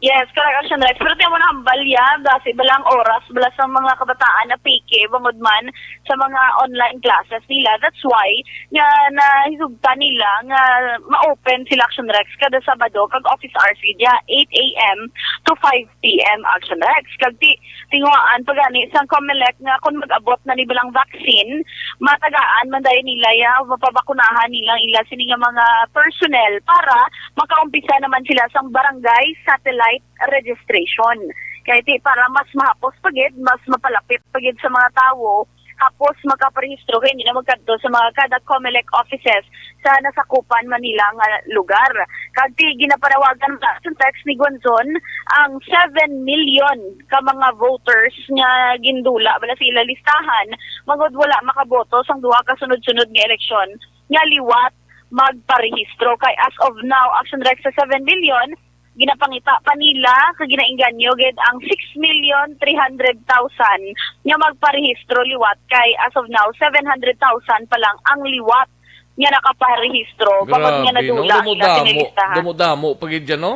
Yes, correct, Action Rex. Pero tiyan mo na ang balya, dasig bala ang oras, bala sa mga kabataan na peke, bangod man sa mga online classes nila. That's why, nga nahisugtan nila nga ma-open sila, Action Rex, kada Sabado, kag office hours gid ya, eight A M to five P M, Action Rex. Kag ti-, tinguhaan pa gani sang Comelec nga kung mag-abot na ni balang vaccine, matagaan man dayon nila ya, mapabakunahan nila ila sini nga mga personnel para makaumpisa naman sila sang barangay satellite registration. Kay ti, para mas mahapos pa gid, mas mapalapit pa gid sa mga tawo, hapos makaparehistro kay hindi na magkadto sa mga kada Comelec offices sa nasakupan man nila nga lugar. Kag ti, ginapanawagan man sa text ni Gonzon ang seven million ka mga voters nga gindula bala sa ila listahan, bangod wala makaboto sang duha ka sunod-sunod nga eleksyon nga liwat magparehistro. Kay as of now, Action Rex, sa seven million, ginapangita pa nila kag ginaengganyo gid ang six million three hundred thousand nga magparehistro liwat, kay as of now, seven hundred thousand pa lang ang liwat nga nakaparehistro, bangod nga Grabe, no? nadula ang Damo-damo. Listahan. Damo-damo pa gid yan, no?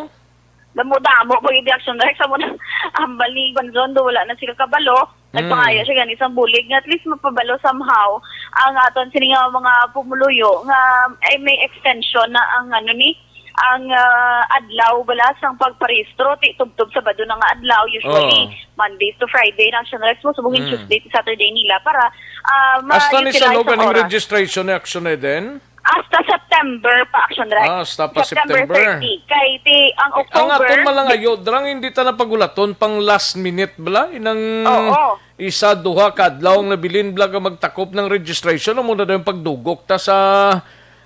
Damo-damo pa gid, Action Rex. Amo na, ang bali, Gonzon, do wala na sila kabalo. Mm. Nagpangayo siya gani sang bulig nga at least mapabalo somehow ang aton sini nga mga pumuluyo nga ay may extension na ang ano ni, ang, ah, adlaw bala sang pagparehistro, ti tubtob Sabado na nga adlaw, usually Oh. Monday to Friday na, Action Rex, mo subong yung Mm. Tuesday to Saturday nila para, ah, Hasta ni ma-utilize sa ang lugar ning oras. Registration ni Action Eden? Hasta September pa, Action Rex. Ah, hasta pa September September. thirty. Kay ti, ang Eh, ang October, aton malangayo, drang hindi ta na pagulaton pang last minute bala, inang Oo. isa, duha ka adlaw ang nabilin bala ka magtakop ng registration, amo na daw yung pagdugok ta sa,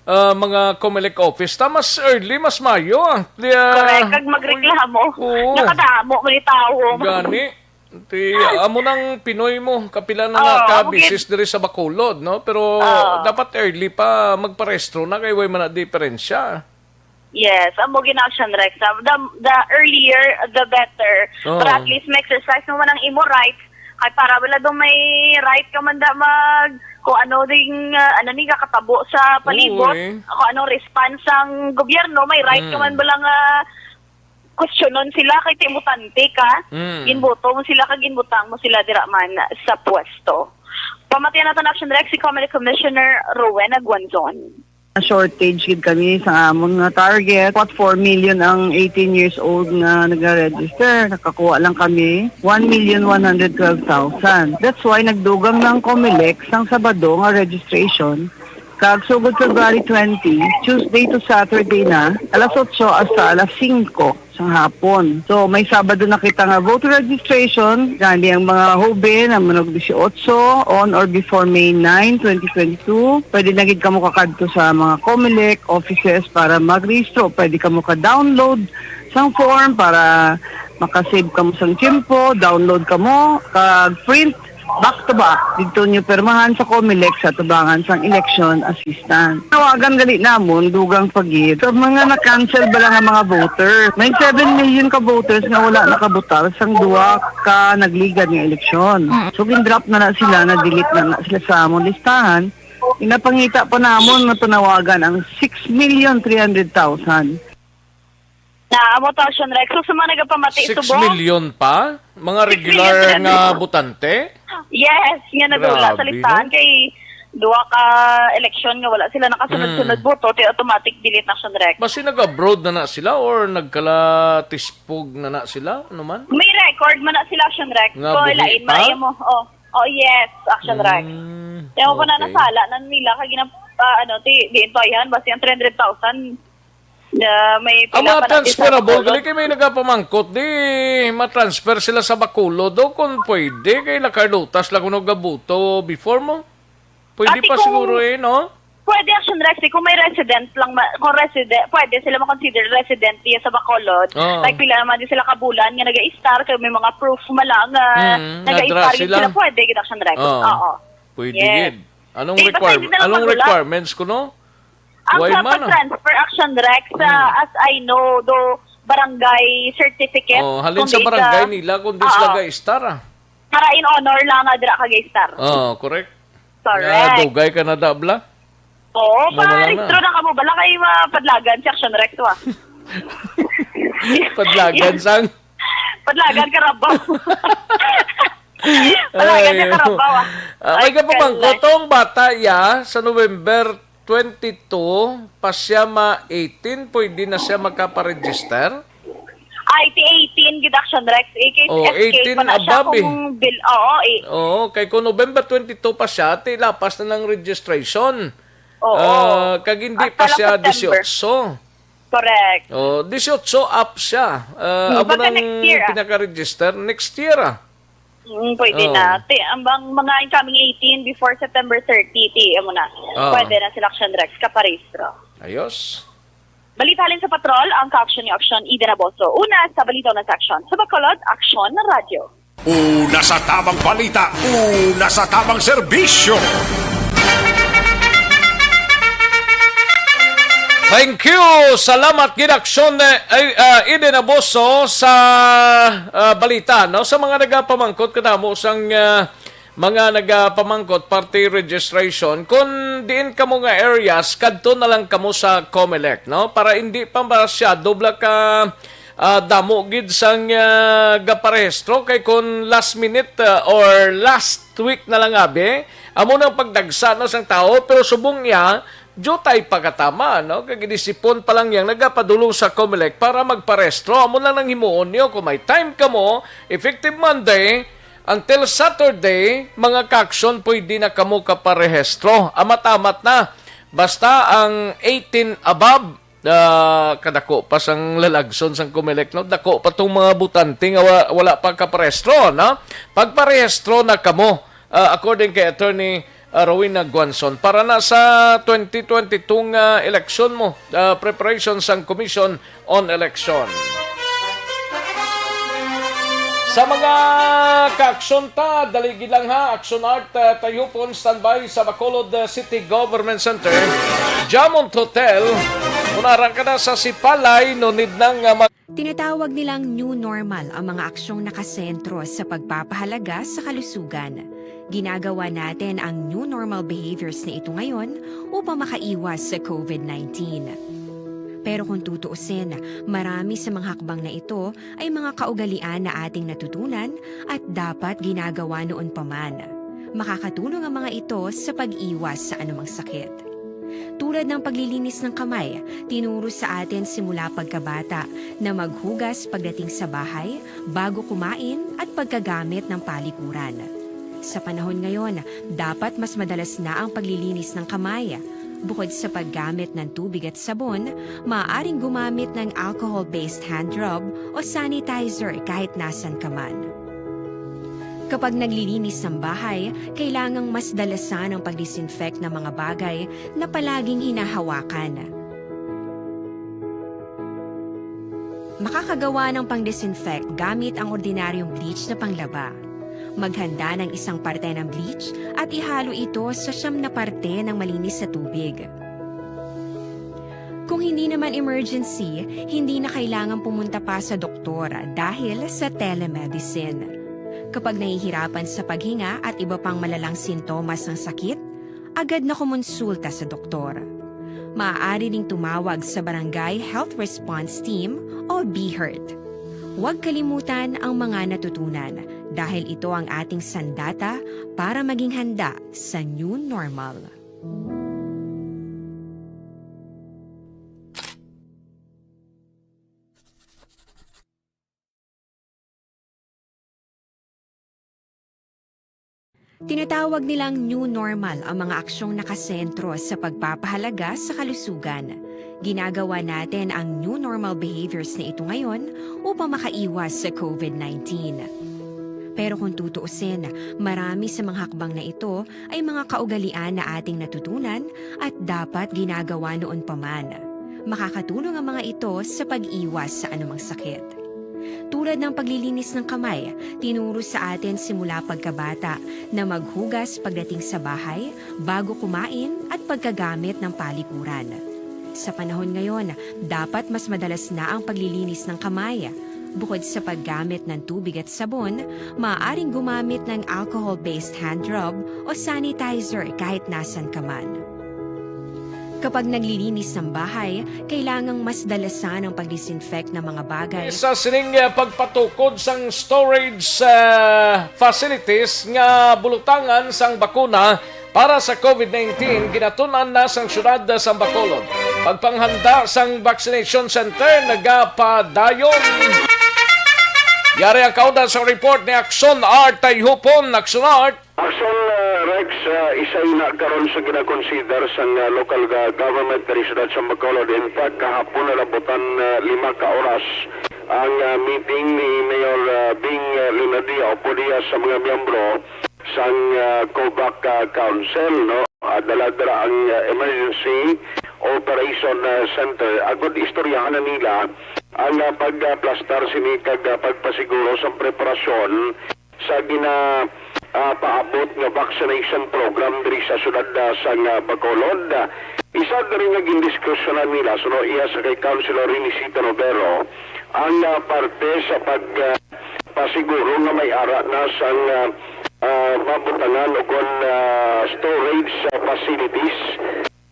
ah, mga Comelec office ta. Mas early, mas mayo, ah. Di, ah, Correct. Kag magreklamo. Oo. Nakadamo man ni tao. Gani. Ti, amo nang Pinoy mo, kapila na Oo, nga ka amo gid. Bisis diri sa Bacolod, no? Pero Oo. Dapat early pa magparehistro na kay way man na diferensya. Yes, amo gid na, Action Rex. Ah, the, the earlier, the better. Oo. Para at least ma-exercise mo man ang imo rights. Kay para wala daw may right ka man da mag, kung ano ding, ah, ano ni kakatabo sa palibot, Oo, eh. Kung anong response ang gobyerno, may right ka Mm. man bala nga questionon sila kay ti mutante ka. Mm. Ginboto mo sila kag ginbutang mo sila dira man sa pwesto. Pamatian naton, Action Rex, si Comelec Commissioner Rowena Guanzon. Shortage gid kami sa amon nga target. What, four million ang eighteen years old nga nag-register. Nakakuha lang kami one million one hundred twelve thousand. That's why nagdugang na ang Comelec sang Sabado nga registration. Kag sugod February twenty, Tuesday to Saturday na, alas otso hasta alas singko sang hapon. So, may Sabado na kita nga voter registration. Gani ang mga hoben, ang mga dieciocho, on or before May nine, twenty twenty-two, pwede na gid kamo kakadto sa mga Comelec offices para magrehistro. Pwede kamo ka-download sang form para makasave kamo sang tiyempo, download kamo, kag print back to back, didto nyo pirmahan sa Comelec sa tubangan sang election assistant. Tawagan gali namon, dugang pa gid. Sa mga na-cancel bala nga mga voter, may seven million ka voters nga wala nakabotar sang duha ka nagligad nga eleksyon. Mm. So, gin-drop na na sila, na-delete na na sila sa amon listahan. Ginapangita pa namon nga panawagan ang six million three hundred thousand. Na, amo to, Action Rex. So, sa mga nagapamati, Six subong, million pa? Mga six million regular three hundred nga botante? Yes, nga nadula sa Grabe, listahan no? Kay duha ka eleksyon nga wala sila nakasunod-sunod Mm. boto, ti automatic delete na, Action Rex. Basi nag-abroad na na sila or nagkalatispog na na sila? Ano man? May record man na sila, Action Rex. Nga So, buhi lain man pa? na mo. Oh. Oh, yes, Action Rex. Mm, Kaya mo pa na okay. nasala na nila, kag ginap-, ah, ano, ti, di ito, ayan, basi ang three hundred thousand. Na may Ang pila mga pa na transferable, sa Bacolod. Gali kay may nagapamangkot, di ma-transfer sila sa Bacolod, do, kung pwede, kay La Carlotas lang kuno gabuto before mo. Pwede Ate, pa kung siguro eh, no? Pwede, Action Rex, eh, kung may resident lang, ma-, kung resident, pwede sila ma-consider resident diya sa Bacolod. Oo. Like, pila naman din sila kabulan nga nag-a-star, kay may mga proof man lang nga Mm, nag-a-star nadra gid sila. sila, pwede gid, Action Rex. Oo. Oo. Pwede Yes. gid. Anong Di, basta requirement? hindi na lang Anong magulo. requirements kuno? Ang Why sa man, ah? pag-transfer, Action Rex, sa, Mm. as I know, do barangay certificate, Oh, halin kung sa di barangay sa nila, kung di Oo. sila ga-star, ah. Para in honor lang nga dira ka ga-star. Oh, correct. Correct. Nga dugay ka na da, bla? Oo, Mama lang na. pa-rehistro na kamo. Bala kay mapadlagan si Action Rex, wa? Padlagan sang? Padlagan, Carabao. Padlagan Ay, sa Carabao, ah. Ah, Ay, may kapamangko, kalay. tong bata, ya, sa November twenty-two, pa siya ma eighteen, pwede na siya makaparegister? Ay, ti eighteen gid, Action Rex. Eh, kay Oh, S K eighteen pa na siya above, eh. kung bil-, oo, eh. Oo, kay kung November twenty-two pa siya, ti lapas na ng registration. Oo. Ah, kag hindi Hasta pa lang siya September. dieciocho. Correct. Oh, dieciocho up siya. Ah, Hmm, amo baka nang next year, ah. pinaka-register next year, ah. Mm, pwede Oh. na. Ti, ang bang mga incoming eighteen before September thirty, ti, amo na. Oh. Pwede na sila, Action Rex, kaparehistro. Ayos. Balita halin sa Patrol, ang ka-action ni Action Eden Aboso. Una sa balita, una sa action. Sa Bacolod, Action Radyo. Una sa tamang balita, una sa tamang serbisyo. Thank you. Salamat gid, Action, eh, ay, ah, Eden Aboso sa, ah, balita, no? Sa mga nagapamangkot kanamo sang, ah, mga nagapamangkot party registration, kung diin kamo nga areas, kadto na lang kamo sa Comelec, no? Para hindi pa masyado bala ka, Ah, damo gid sang, ah, gaparehistro kay kon last minute, ah, or last week na lang abi, amo nang pagdagsa na sang tawo, pero subong iya, diutay pa katama, no? Kag inisipon pa lang yang nagapadulong sa Comelec para magparehistro. Amo lang nang himuon niyo, kung may time kamo, effective Monday until Saturday, mga kaaksyon, pwede na kamo kaparehistro. Amat-amat na. Basta ang eighteen above, ah, kadako pa sang lalagson sang Comelec, no? Dako pa tong mga botante nga wa-, wala pa kaparehistro, no? Pagparehistro na kamo, ah, according kay Attorney, ah, Rowena Guanzon, para na sa twenty twenty-two nga eleksyon mo, ah, preparation sang Commission on Election. Sa mga kaaksyon ta, dali gid lang ha, Action Art, ah, Tayupon, standby sa Bacolod, ah, City Government Center, Jamont Hotel, kung arang ka na sa Sipalay, no need nang, ah, mag- Tinatawag nilang new normal ang mga aksyong nakasentro sa pagpapahalaga sa kalusugan. Ginagawa natin ang new normal behaviors na ito ngayon upang makaiwas sa covid nineteen. Pero kung tutuusin, marami sa mga hakbang na ito ay mga kaugalian na ating natutunan at dapat ginagawa noon pa man. Makakatulong ang mga ito sa pag-iwas sa anumang sakit. Tulad ng paglilinis ng kamay, tinuro sa atin simula pagkabata na maghugas pagdating sa bahay, bago kumain at pagkagamit ng palikuran. Sa panahon ngayon, dapat mas madalas na ang paglilinis ng kamay. Bukod sa paggamit ng tubig at sabon, maaaring gumamit ng alcohol-based hand rub o sanitizer kahit nasan ka man. Kapag naglilinis ng bahay, kailangang mas dalasan ang pag-disinfect ng mga bagay na palaging hinahawakan. Makakagawa ng pang-disinfect gamit ang ordinaryong bleach na panglaba. Maghanda ng isang parte ng bleach at ihalo ito sa siyam na parte ng malinis na tubig. Kung hindi naman emergency, hindi na kailangan pumunta pa sa doktor dahil sa telemedicine. Kapag nahihirapan sa paghinga at iba pang malalang sintomas ng sakit, agad na kumonsulta sa doktor. Maaari ring tumawag sa Barangay Health Response Team o BHERT. Huwag kalimutan ang mga natutunan dahil ito ang ating sandata para maging handa sa new normal. Tinatawag nilang new normal ang mga aksyong nakasentro sa pagpapahalaga sa kalusugan. Ginagawa natin ang new normal behaviors na ito ngayon upang makaiwas sa covid nineteen. Pero kung tutuusin, marami sa mga hakbang na ito ay mga kaugalian na ating natutunan at dapat ginagawa noon pa man. Makakatulong ang mga ito sa pag-iwas sa anumang sakit. Tulad ng paglilinis ng kamay, tinuro sa atin simula pagkabata na maghugas pagdating sa bahay, bago kumain at pagkagamit ng palikuran. Sa panahon ngayon, dapat mas madalas na ang paglilinis ng kamay. Bukod sa paggamit ng tubig at sabon, maaaring gumamit ng alcohol-based hand rub o sanitizer kahit nasan ka man. Kapag naglilinis ng bahay, kailangang mas dalasan ang pag-disinfect ng mga bagay. Sa sining, ah, pagpatukod sang storage, ah, facilities nga bulutangan sang bakuna para sa covid nineteen, ginatun-an na sang siyudad sang Bacolod. Pagpanghanda sang vaccination center nagapadayon. Yari ang kaunda sa report ni Action Art Tayhupon. Action Art. Action, ah, Rex, ah, isa ina karon sa ginakonsider sang, ah, local ga-, government diri sa siyudad sa Bacolod. In fact, kahapon nalabutan, ah, lima ka oras ang, ah, meeting ni Mayor, ah, Bing, ah, Leonadia Opo Diaz sa mga miyembro sang, ah, COVAC, ah, Council, no? Ah, dala dira ang, ah, Emergency Operation, ah, Center. Agud istoryahan na nila ang, ah, pagplastar sini kag, ah, pagpasiguro sa preparasyon sa gina, ah, paabot nga vaccination program diri sa siyudad, ah, sang, ah, Bacolod. Isa diri nga gindiskusyonan nila, suno iya sa kay Councilor Renisita Novero, ang, ah, parte sa pag, ah, pasiguro nga may ara na sang, ah, ah, mabutangan o kon, ah, storage, ah, facilities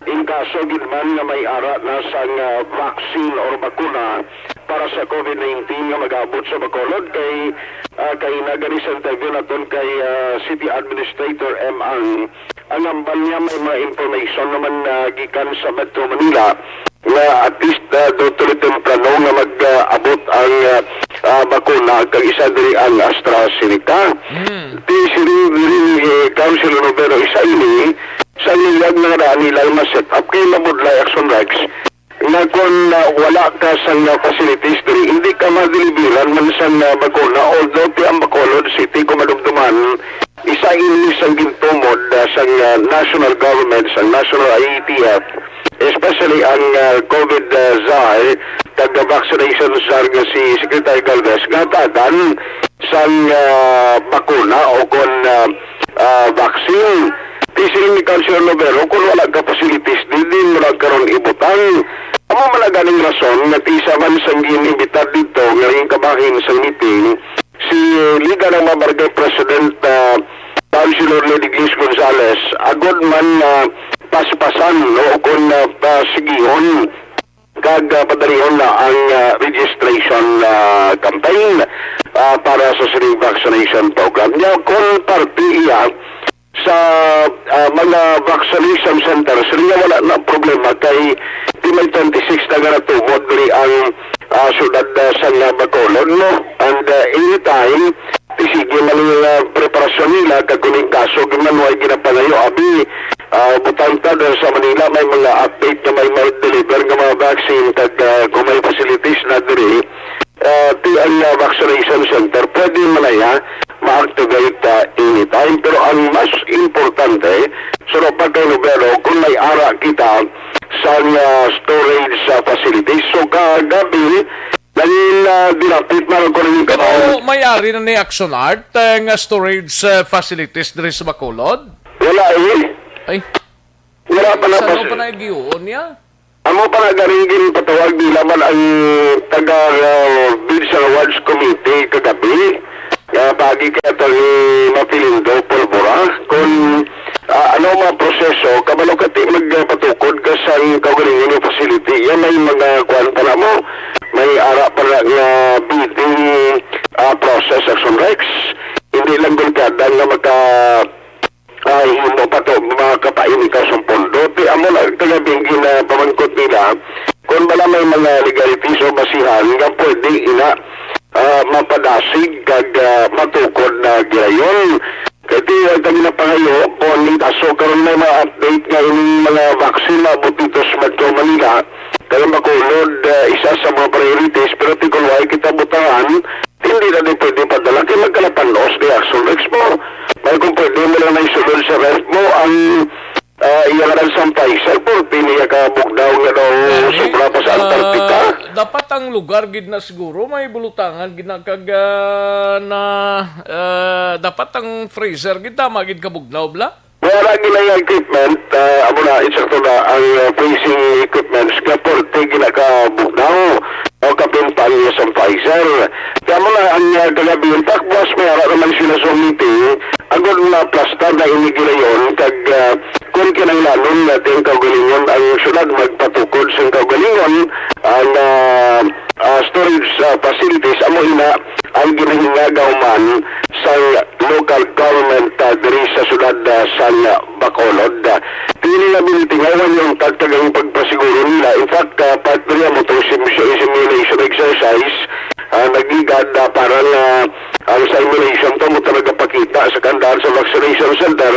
in kaso gid man nga may ara na sang, ah, vaccine or bakuna Para sa COVID nineteen nga mag-abot sa Bacolod, kay, ah, kaina gani sa interview naton kay, ah, City Administrator M. Ang, ang hambal niya, may mga information naman na gikan sa Metro Manila nga at least, ah, daw tuloy temprano nga mag-abot ang, ah, ah, bakuna, kag isa diri ang AstraZeneca. Mm. Di sini diri ni, eh, Councilor Romero, isa ini sa iyang nga daan nila nga set up kay mabudlay, Action Rex, nga kung, ah, wala ka sang, ah, facilities diri, hindi ka madeliveran man sang, ah, bakuna, although ti ang Bacolod City, kung madumduman, isa ini sang gintumod, ah, sang, ah, national government, sang national I A T F, especially ang, ah, COVID, ah, czar, kag vaccination czar nga si Secretary Galvez, nga tagan sang, ah, bakuna o kon, ah, ah, vaccine. Ti siling ni Councilor Lovero, kung wala ka facilities, di, di mo lang karon ibutang. Amo man ang ganing rason nga ti isa man sang gin-imbitar didto nga ginkabahin sang meeting si Liga ng mga Barangay President, ah, Councilor Lady Grace Gonzales, agod man nga paspasan, no, o kon, ah, pasigihon kag, ah, padalihon na ang, ah, registration, ah, campaign, ah, para sa sining vaccination program. Nya, kung parte iya sa, ah, mga vaccination center, siling niya wala na problema kay di may twenty-six na nga natumod diri ang, ah, syudad, ah, sa nga Bacolod, no? And, ah, anytime, ti sige man ang, ah, preparasyon nila, kag kung in kaso, gimanway ginapangayo, abi, ah, butang ta diri sa Manila, may mga update nga may, may deliver nga mga vaccine, kag, ah, kung may facilities na diri, ah, ti ang, ah, vaccination center, pwede man na iya ma-activate, ah, anytime. Pero ang mas importante, suno pa kay Nobero, kung may ara kita sa, ah, storage, ah, facilities. So, kagabi, nangin, ah, dinapit na lang ko rin yung Pero kabaw. May ari na ni Action Art, eh, nga storage, eh, facilities diri sa Bacolod? Wala, eh. Ay, Wala pa na saan pa, pa sir. Na igiyoon niya? Amo pa na garing ginpatawag nila man ang taga, ah, Bids and Awards Committee kagabi. Nga pagi kay Attorney Mapilindo Polvora, kung, ah, ano ang mga proseso, kabalo ka ti magpatukod ka sa kaugalingon nga facility. Yan may mga kuwan pa na mo. May ara pa na nga bidding, ah, process, Action Rex. Hindi lang gulkada nga maka, ah, himo pa to, makapain ikaw sa pondo. Ti amo na, kagabing ginapamangkot nila, kung bala may mga legalities o basihan nga pwede ina, ah, mapadasig kag, ah, matukod na gilayon. Kay ti, ang kami napangayo, kung in kaso karon may mga update nga ining mga vaccine maabot dito sa Metro Manila, kaya Bacolod, ah, isa sa mga priorities, pero ti kung wala kita butangan, hindi na di pwede padala kay magkalapanos ni Action Rex mo. May kung pwede mo lang na isulod sa ref mo ang, ah, iya nga nagsampay sa forty niya ka bugnaw nga daw Gani, sobra pa sa ah, Antarctica. Dapat ang lugar gid na siguro may bulutangan gid na kag, ah, na, ah, dapat ang freezer gid tama gid ka bugnaw bla? Wala gid na yung equipment, ah, amo na, insakto na ang, ah, freezing equipments nga forty gid na ka bugnaw o kapin pa niya sa Pfizer. Kaya mo na ang, ah, kagabi, in fact, buwas may ara naman sila sa meeting, agod na plastar na ini gilayon, kag, ah, kung kinahanglanon natin kaugalingon ang syudad magpatukod sa kaugalingon, ang, ah, ah, storage, ah, facilities, amo ina ang ginahingagaw man sa local government, ah, diri sa syudad, ah, sa Bacolod. Dili na binitingawan yung tagtagang pagpasiguro nila. In fact, ah, part nila mo itong sim-, simulation exercise, ah, nagligad, ah, para nga ang simulation to mo talaga pakita sa kandaan sa vaccination center.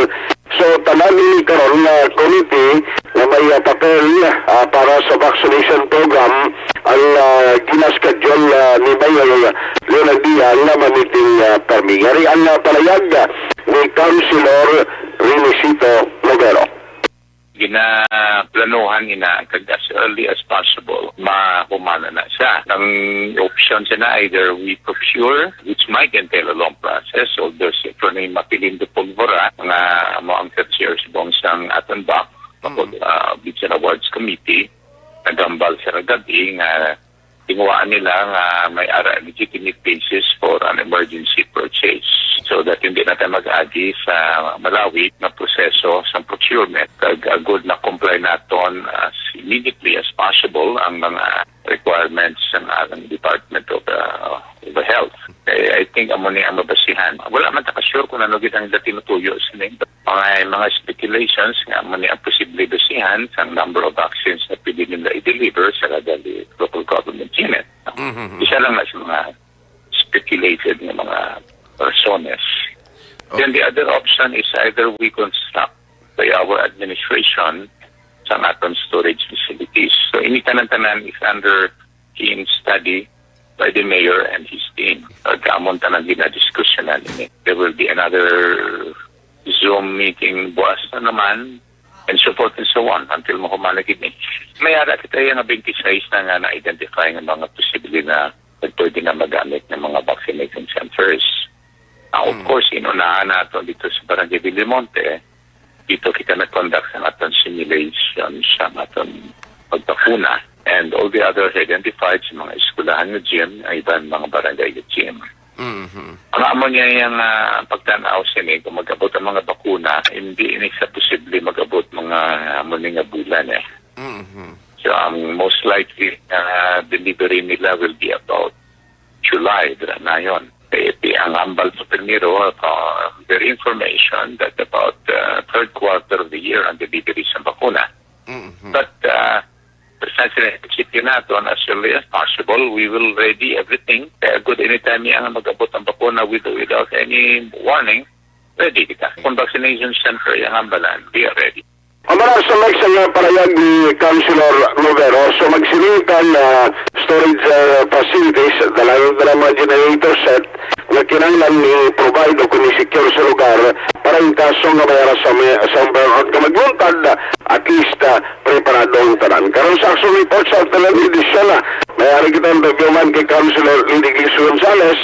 So, tanan ini karon nga committee nga may, ah, papel, ah, para sa vaccination program ang, ah, ginaschedule, ah, ni Mayor Leonardia nga mamiting, ah, permi. Yari ang, ah, palayag, ah, ni Councilor Renisito Lovero. Ginaplanuhan ina kag as early as possible, mahumana na siya. Ang option siya na either we procure, which might entail a long process, although si Attorney Mapilindo Pulvora, nga amo ang third year subong sang Atenbac, Mm. ah, Bids and Awards Committee, naghambal sa kagabi nga tinguhaan nila nga may ara legitimate basis for an emergency purchase so that hindi na tayo mag-agi sa malawig na proseso sa procurement. Kag agud na comply naton as immediately as possible ang mga requirements sa ating Department of, uh, of Health. Kay I think amo ni ang mabasihan. Wala man ta ka-sure kung ano gid ang dati matuyo sini. Mga, mga speculations nga amo ni ang posible basihan sa number of vaccines na pwede nila i-deliver sa kada li-, local government unit. Mhm. Isa lang na sa mga speculated nga mga rasones. Okay. Then the other option is either we construct by our administration sa aton storage facilities. So, ini tanan-tanan is under keen study by the mayor and his team. Ug amon tanan ginadiskusyonan ini. There will be another Zoom meeting buwas na naman, and so forth and so on, until mahuman na gid ni. May ara kita nga twenty-six na nga na-identify nga mga posible na pwede na magamit ng mga vaccination centers. Ah, of Hmm. course, inunahan nato dito sa Barangay Bilimonte, dito kita nag-conduct sa aton simulation sa aton pagbakuna. And all the others identified sa mga eskwelahan nga gym, ang iban mga barangay nga gym. Mhm. Ang amo niya yung, ah, pagtanaw sini, kung mag-abot ang mga bakuna, hindi ini sa posible mag-abot mga amo ni nga bulan eh. Mhm. So, ang most likely na delivery nila will be about July, dira na yon. Kaya ti ang ambal sa primero, uh, their information that about, uh, third quarter of the year ang delivery sa bakuna. Mhm. But, uh, precisely, isipin naton, as early as possible, we will ready everything. Kaya good anytime yan mag-abot ang bakuna with, without any warning, ready kita. Kung vaccination center yung ambalan, we are ready. Ang mga sa next nga parayag ni Councilor Lovero, so magsiling ka nga storage, uh, facilities, dala, dala mga generator set nga kinahanglan ni provide o kung secure sa lugar para in kaso nga may ara sa may, sa brownout nga magluntad, at least, uh, preparado ang tanan. Karon sa action report sa tanan edisyon na may ari kita interview man kay Councilor Lady Glis Gonzales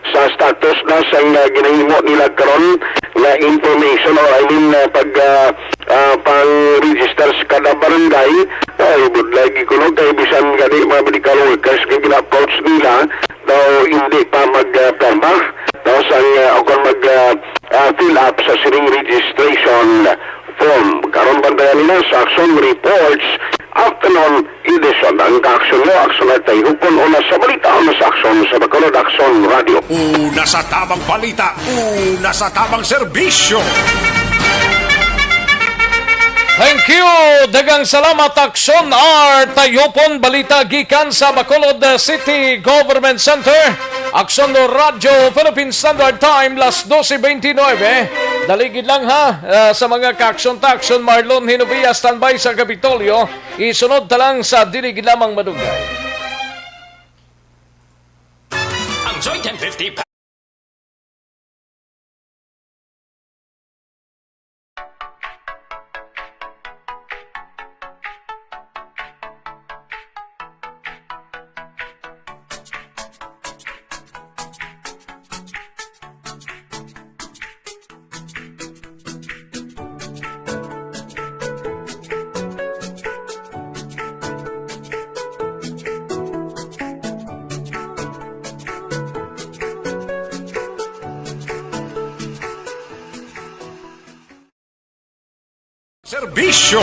sa status na sa nga ginahimo nila karon nga information or I mean, uh, pag, uh, ah, pang-register sa kada barangay, ay, budlay gid kuno kay bisan gani mga medical workers nga gina-approach nila, daw hindi pa magpirma, daw sang, ah, o kung mag, ah, ah, fill up sa sining registration form. Karon bantayan nila sa Action Reports, afternoon edition. Ang kaaksyon mo, aksyon na tayo. Kung una sa balita, una sa aksyon sa Bacolod Aksyon Radio. Una sa tamang balita, una sa tamang serbisyo. Thank you. Daghang salamat, Aksyon R. Tayupon, balita gikan sa Bacolod City Government Center. Aksyon Radyo Philippine Standard Time, las doce veintinueve. Dali gid lang, ha, ah, sa mga kaaksyon ta, Aksyon Marlon Hinovia, standby sa Kapitolyo. Isunod ta lang sa dili gid lamang madugay. Ang Joy ten fifty pa- Serbisyo.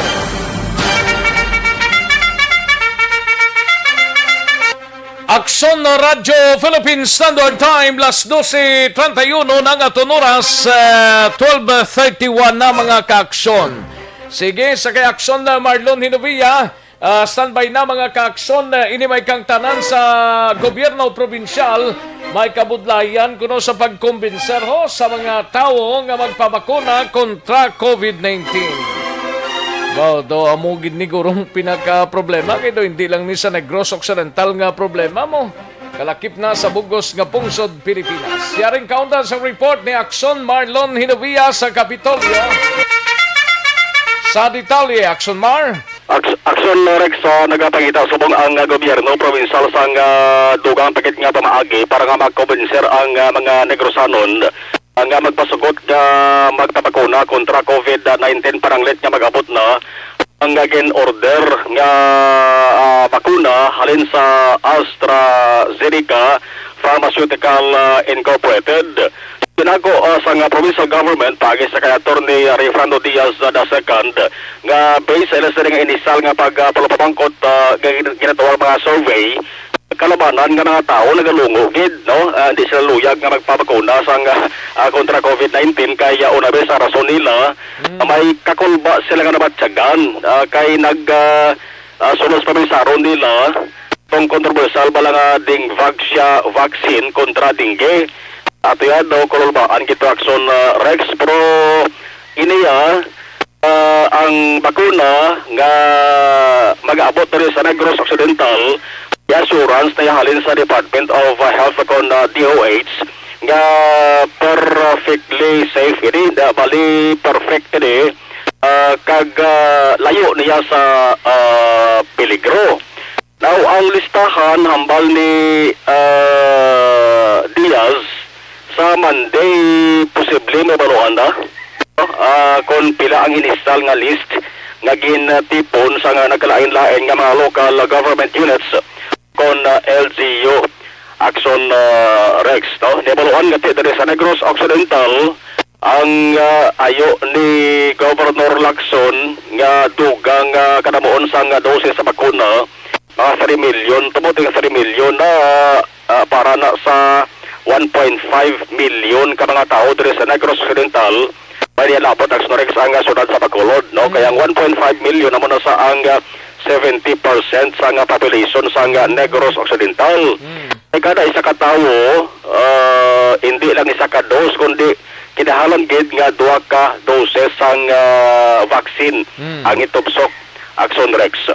Aksyon Radyo Philippine Standard Time, las doce treinta y uno na ang aton oras, eh, twelve thirty-one na, mga kaaksyon. Sige, sa kay Aksyon na Marlon Hinovia, ah, standby na, mga kaaksyon. Ah, ini may kang tanan sa gobyerno probinsyal, may kabudlayan kuno sa pagkumbinser, ho, sa mga tawo nga magpabakuna kontra COVID nineteen. Well, do amo gid ni gurong pinaka-problema, kay do hindi lang ni sa Negros Occidental nga problema mo. Kalakip na sa bugos nga pungsod Pilipinas. Yaring kaunda sa report ni Aksyon Marlon Hinovia sa Kapitolyo. Sa detalye, Aksyon Mar. Aks-, Aksyon Rex, ah, nagapangita subong ang, ah, gobyerno provincial sang, ah, dugang pa gid nga pamaagi para nga makumbinser ang, ah, mga Negrosanon, ah, nga magpasugot nga magpabakuna kontra COVID nineteen pananglit nga mag-abot na ang, ah, gin-order nga, ah, bakuna halin sa AstraZeneca Pharmaceutical, ah, Incorporated. Pinako, ah, sa nga provincial government, paagi sa kay Attorney Rayfrando Diaz, ah, the second, nga based sa ila sila nga inisal nga pag, ah, palupamangkot, ah, nga gin-, ginatawag mga survey, kalabanan nga mga tao nagalungo gid, no? Ah, hindi sila luyag nga magpabakuna sang, ah, ah, kontra COVID nineteen, kay, ah, una, be, sa rason nila, Mm. may kakulba sila nga nabatyagan, ah, kay nag, ah, ah, sunos pa may saron nila, tong kontrobersyal bala nga Dengvaxia vaccine kontra dengue. Ato yan daw, kululbaan kita, Action, ah, Rex, pero ini, ah, ah, ang bakuna nga mag-abot diri sa Negros Occidental, may assurance na halin sa Department of, ah, Health kon, ah, D O H nga perfectly safe ini, da, bali perfect ini, ah, kag, ah, layo niya sa, ah, peligro. Now, ang listahan hambal ni, ah, Diaz sa Monday, posible mabaluan na, no? Ah, kung pila ang inisal nga list nga gintipon sa nga nagkalain-lain nga mga local government units kon, ah, L G U. Action, ah, Rex, no? Nabaluan nga ti-, diri sa Negros Occidental, ang, ah, ayo ni Governor Lacson nga dugang, ah, kanamuon sang, ah, dose sa bakuna, mga three million, tumuting three million na, ah, para na sa one point five million ka mga tawo diri sa Negros Occidental. May niya labot ang Snorex ang, ah, siyudad sa Bacolod, no? Mm. Kaya ang one point five million amo na sa ang, ah, seventy percent sa nga population sa nga Negros Occidental. Mm. Ay kada isa ka tawo, ah, hindi lang isa ka dose, kundi kinahanglan gid nga duha ka doses sang, ah, vaccine Mm. ang itubsok, Action Rex.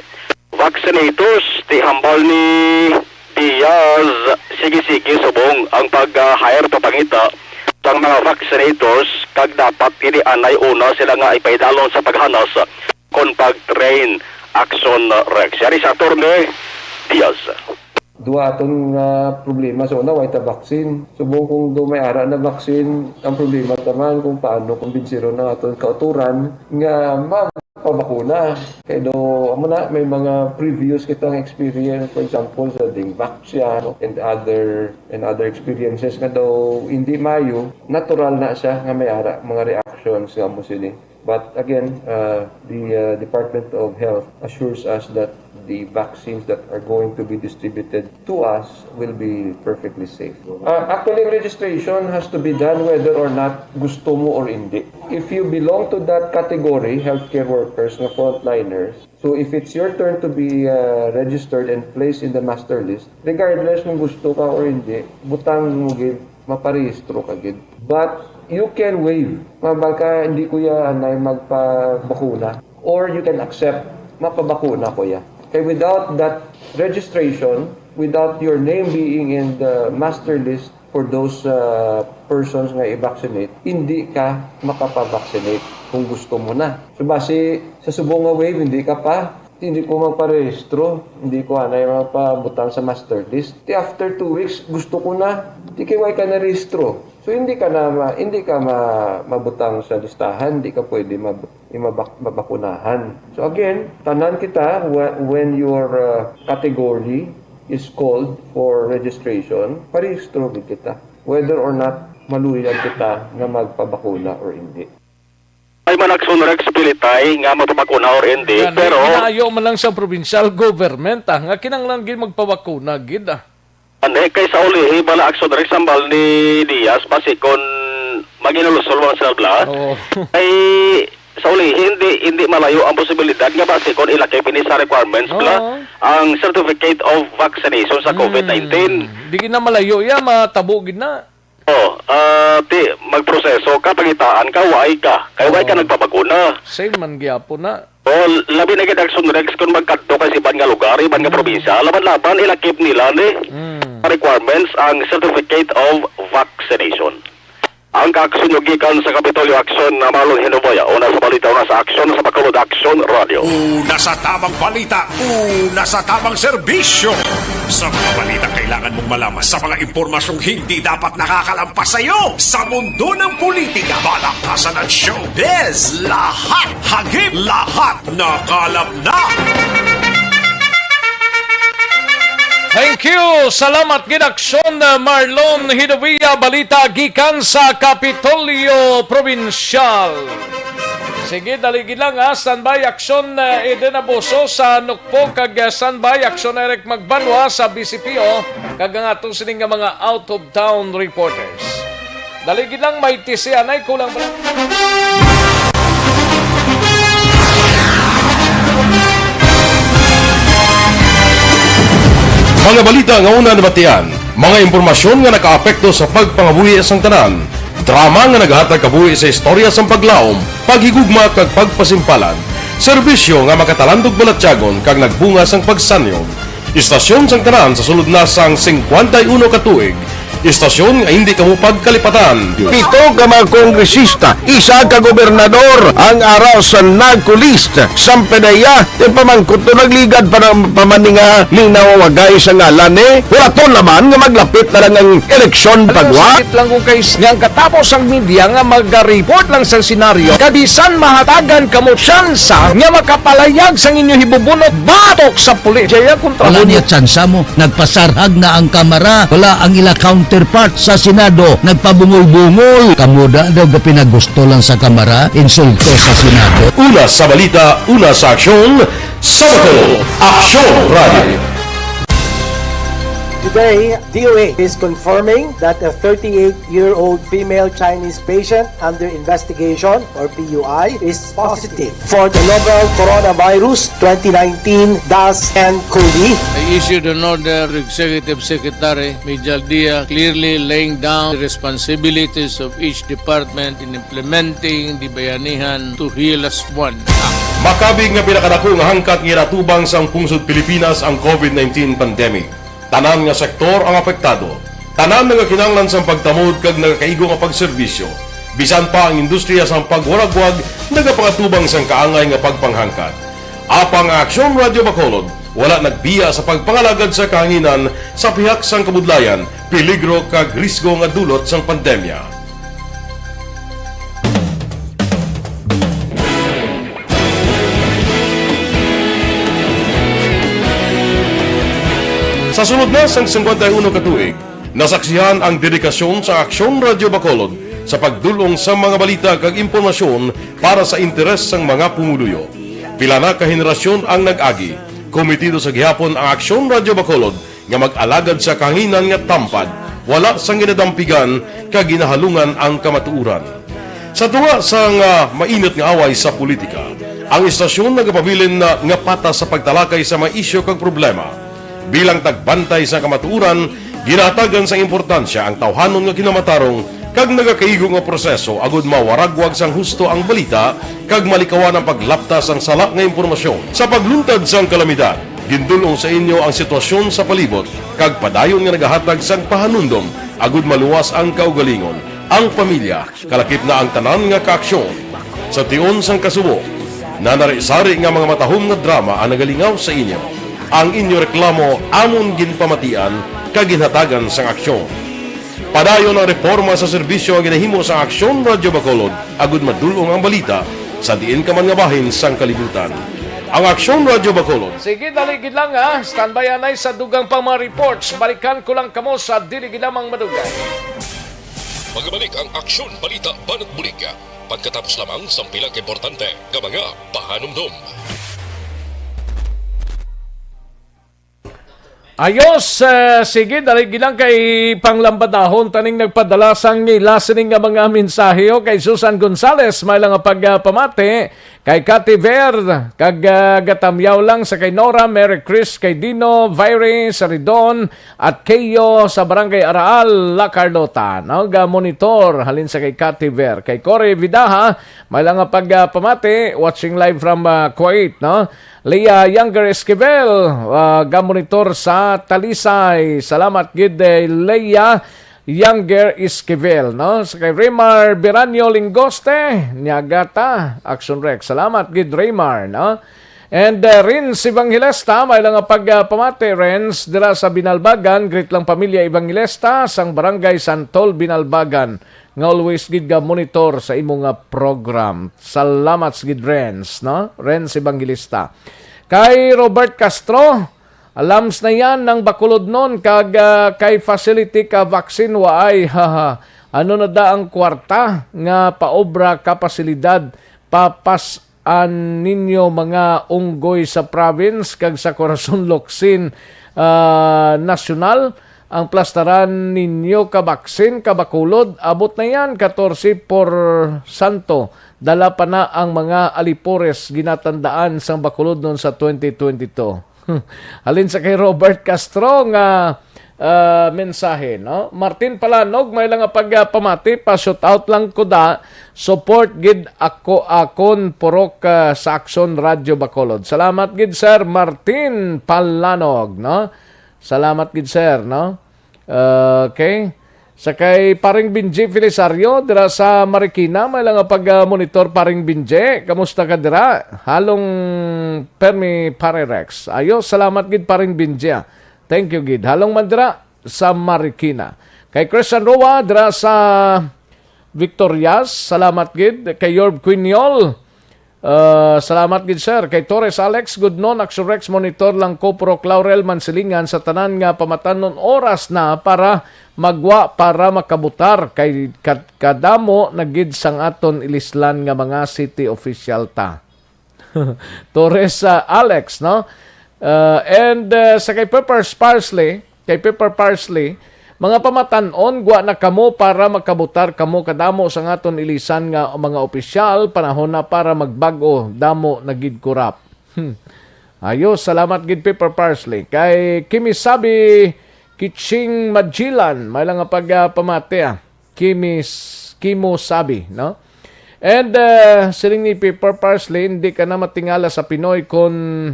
Vaccinators, ti hambal ni Diaz, sige-sige subong ang pag-hire papangita sang mga vaccinators, kag dapat ini anay una sila nga ipaidalon sa paghanas kon pag-train, Action Rex. Yari sa Attorney Diaz. Duha aton nga problema sa una, way ta vaccine. Subong kung do may ara na vaccine, ang problema taman kung paano kumbinsiron ang aton kautoran nga magpabakuna. Kay do, amo na, may mga previous kitang experience, for example, sa Dengvaxia, no, and other, and other experiences nga daw hindi mayo, natural na siya nga may ara, mga reactions nga amo sini. But again, uh, the, uh, Department of Health assures us that the vaccines that are going to be distributed to us will be perfectly safe. Uh, actually, registration has to be done whether or not gusto mo or hindi. If you belong to that category, healthcare workers, nga frontliners, so if it's your turn to be, uh, registered and placed in the master list, regardless kung gusto ka or hindi, butang mo gid, maparehistro ka gid. But you can waive. Mabal ka, "Hindi ko ya anay magpabakuna." Or you can accept, "Mapabakuna ko ya." Kay without that registration, without your name being in the master list for those, uh, persons nga i-vaccinate, hindi ka makapabaksinate kung gusto mo na. So, base sa subong nga waive, hindi ka pa, hindi ko magparehistro, hindi ko anay magpabutang sa master list. Di after two weeks, gusto ko na, di kay way ka narehistro. So, hindi ka na ma-, hindi ka ma-, mabutang sa listahan, hindi ka pwede mab-, imabak-, mabakunahan. So, again, tanan kita, wh-, when your, uh, category is called for registration, parehistro gid kita, whether or not maluyag kita nga magpabakuna or hindi. Ay man, Action Rex, pilitay nga magpabakuna or hindi, Gani, pero ginaayo man lang sa provincial government, ah, nga kinahanglan gid magpabakuna gid, ah. Ande, kay sa ulihi, bala, Action Rex, hambal ni Diaz, basi kon maghinulusol man sila, bala. Oo. Ay, sa ulihi, hindi, hindi malayo ang posibilidad nga basi kon ilakip ini sa requirements, bala, Oo. ang certificate of vaccination sa Hmm. COVID nineteen. Di gid na malayo ya, matabo gid na. Oh, ah, ti, magproseso ka, pangitaan ka, way ka. Kay way ka Oo. nagpabakuna. Same man gyapon na. Oh, labi na gid, Action Rex, kung magkadto ka sa iban nga lugar, iban nga Hmm. probinsya, laban-laban, ilakip nila ni Hmm. requirements ang certificate of vaccination. Ang kaaksyon nyo gikan sa Kapitolyo Action, na Marlon Hinubaya, una sa balita, una sa aksyon, sa Bacolod Action Radio. Una sa tamang balita, una sa tamang serbisyo. Sa mga balita kailangan mong malaman, sa mga impormasyong hindi dapat nakakalampas sa iyo, sa mundo ng politika, balakasan at showbiz, lahat hagip, lahat nakalap na. Thank you. Salamat gid, Aksyon, uh, Marlon Hidovia. Balita gikan sa Kapitolyo Probinsyal. Sige, dali gid lang, ha. Standby, Aksyon, uh, Eden Abuso sa Nukpog, kag, uh, standby, Aksyon, Eric Magbanwa sa B C P O, kag ang ato sining nga mga out-of-town reporters. Dali gid lang, may tisianay, kulang pa. Mga balita nga una nabatian, mga impormasyon nga nakaapekto sa pagpangabuhi sang tanan, drama nga naghatag kabuhi sa istorya sang paglaom, paghigugma kag pagpasimpalan, serbisyo nga makatalandog balatyagon kag nagbunga sang pagsanyog. Istasyon sang tanan sa sulod na sang singkwenta y uno ka tuig, istasyon nga hindi kamo pagkalipatan. Pito ka mga kongresista, isa ka gobernador ang ara sa NAGCO list. Sampanaya, ti pamangkot to nagligad pa ng pamaninga linawagay sa ngalan ni. Wala to naman nga maglapit na lang ang eleksyon pagwa. Sakit lang kung kay nga ang katapos ang media nga mag-report lang sa senaryo, kabisan mahatagan kamo tsansa nga makapalayag sang inyo hibubunot batok sa pulis. Jaya kontra Wala mo. Niya tsansa mo. Nagpasarhag na ang Kamara. Wala ang ila counterpart sa Senado. Nagpabungol-bungol. Kamo da daw ga pinagusto lang sa Kamara. Insulto sa Senado. Una sa balita, una sa aksyon, sa Bacolod, Aksyon Radio. Today, D O H is confirming that a thirty-eight-year-old female Chinese patient under investigation, or P U I, is positive for the novel coronavirus twenty nineteen dash N cov. I issued an order to Executive Secretary Mijal Dia, clearly laying down the responsibilities of each department in implementing the Bayanihan to Heal Us One Act. Makabig nga pinakadako nga hangkat nga ginatubang sang pungsod Pilipinas ang COVID nineteen pandemic. Tanan nga sektor ang apektado. Tanan nagakinahanglan sang pagtamod kag nagakaigo nga pagserbisyo. Bisan pa ang industriya sang pagwaragwag nagapangatubang sang kaangay nga pagpanghangkat. Apang ang Aksyon Radio Bacolod wala nagbiya sa pagpangalagad sa kahanginan sa pihak sang kabudlayan, peligro kag risgo nga dulot sang pandemya. Sa sulod na sang singkwenta y uno ka tuig, nasaksihan ang dedikasyon sa Aksyon Radio Bacolod sa pagdul-ong sa mga balita kag impormasyon para sa interes sang mga pumuluyo. Pila na ka henerasyon ang nag-agi, komitido sa gihapon ang Aksyon Radio Bacolod nga mag-alagad sa kahanginan nga tampad, wala sang ginadampigan kag ginahalungan ang kamatuoran. Sa tunga sang, ah, mainit nga away sa politika, ang istasyon nagapabilin na nga patas sa pagtalakay sa mga isyu kag problema. Bilang tagbantay sa kamatuoran, ginahatagan sang importansya ang tawhanon nga kinamatarong kag nagakaigo nga proseso agud mawaragwag sang husto ang balita kag malikawan ang paglapta sang sala nga impormasyon. Sa pagluntad sang kalamidad, gindul-ong sa inyo ang sitwasyon sa palibot kag padayon nga nagahatag sang pahanumdom agud maluwas ang kaugalingon, ang pamilya, kalakip na ang tanan nga kaaksyon. Sa tion sang kasubo, nanari-sari nga mga matahom nga drama ang nagalingaw sa inyo. Ang inyo reklamo amon ginpamatian kag ginhatagan sang aksyon. Padayon ang reporma sa serbisyo nga ginahimo sang Aksyon Radio Bacolod agud madul-ong ang balita sa diin ka man nga bahin sang kalibutan. Ang Aksyon Radio Bacolod. Sige, dali gid lang, ha. Standby anay sa dugang pang mga reports. Balikan ko lang kamo sa dili gid lamang madugay. Magbalik ang Aksyon Balita Banat Bulig pagkatapos lamang sang pila ka importante nga mga pahanumdom. Ayos, eh, sige, dali gid lang kay panglambadahon taning nagpadala sang ila sining nga mga mensahe, o kay Susan Gonzales, may lang nga pagpamati kay Cathy Ver, kag, ah, gatamyaw lang sa kay Nora, Mary Chris, kay Dino, Viri, Saridon, at Keyo sa Barangay Araal, La Carlota, no? Ga monitor halin sa kay Cathy Ver, kay Cory Vidaha, may lang nga pagpamati, watching live from, ah, Kuwait, no? Leah Younger Esquivel, ah, gamonitor sa Talisay. Salamat gid, eh, Leah Younger Esquivel, no? Sa kay Raymar Biranyo Lingoste, Niagata, Action Rex. Salamat gid, Raymar, no? And, uh, Renz Evangelista, may lang nga pagpamati, Renz, dira sa Binalbagan, greet lang pamilya Evangelista, sang Barangay Santol, Binalbagan, nga always gid ga monitor sa imo nga program. Salamat gid, Renz, no? Renz Evangelista. Kay Robert Castro, Alams na yan ng Bacolod non, kag, ah, kay facility ka vaccine waay, haha. Ano na da ang kwarta nga paobra ka pasilidad? Papas-an ninyo mga unggoy sa province kag sa Corazon Locsin, ah, National. Ang plastaran ninyo ka vaccine ka Bacolod, abot na yan, katorse por santo. Dala pa na ang mga alipores ginatandaan sang Bacolod non sa twenty twenty-two. Halin sa kay Robert Castro nga, ah, mensahe, no? Martin Palanog, may lang nga pagpamati, pa shout out lang ko da, support gid ako akon purok, ah, sa Aksyon Radyo Bacolod. Salamat gid, Sir Martin Palanog, no? Salamat gid, sir, no? Okay. Sa kay Paring Binji Felisario, dira sa Marikina, may lang nga pag-monitor, Paring Binji. Kamusta ka dira? Halong permi, Pare Rex. Ayo, salamat gid, Paring Binji, ah. Thank you gid. Halong man dira sa Marikina. Kay Christian Roa, dira sa Victorias, salamat gid. Kay Yorb Quiniol, ah, salamat gid, sir. Kay Torres Alex, good noon, Action Rex, monitor lang ko, Purok Laurel, Mansilingan, sa tanan nga pamatanon, oras na para magwa para makabutar kay ka-, kadamo na gid sang aton ilislan nga mga city official ta. Torres, ah, Alex, no? Uh, and, uh, sa kay Peppers Parsley, kay Pepper Parsley, mga pamatan-on, gwa na kamo para makabutar kamo kadamo sa aton ilisan nga mga opisyal, panahon na para magbag-o, damo na gid kurap. Hmm. Ayos, salamat gid, Pepper Parsley. Kay Kimi Sabi, Kiching Magellan, may lang nga pagpamati, ah. Kimis-, Kimo Sabi, no? And, uh, siling ni Pepper Parsley, hindi ka na matingala sa Pinoy kon,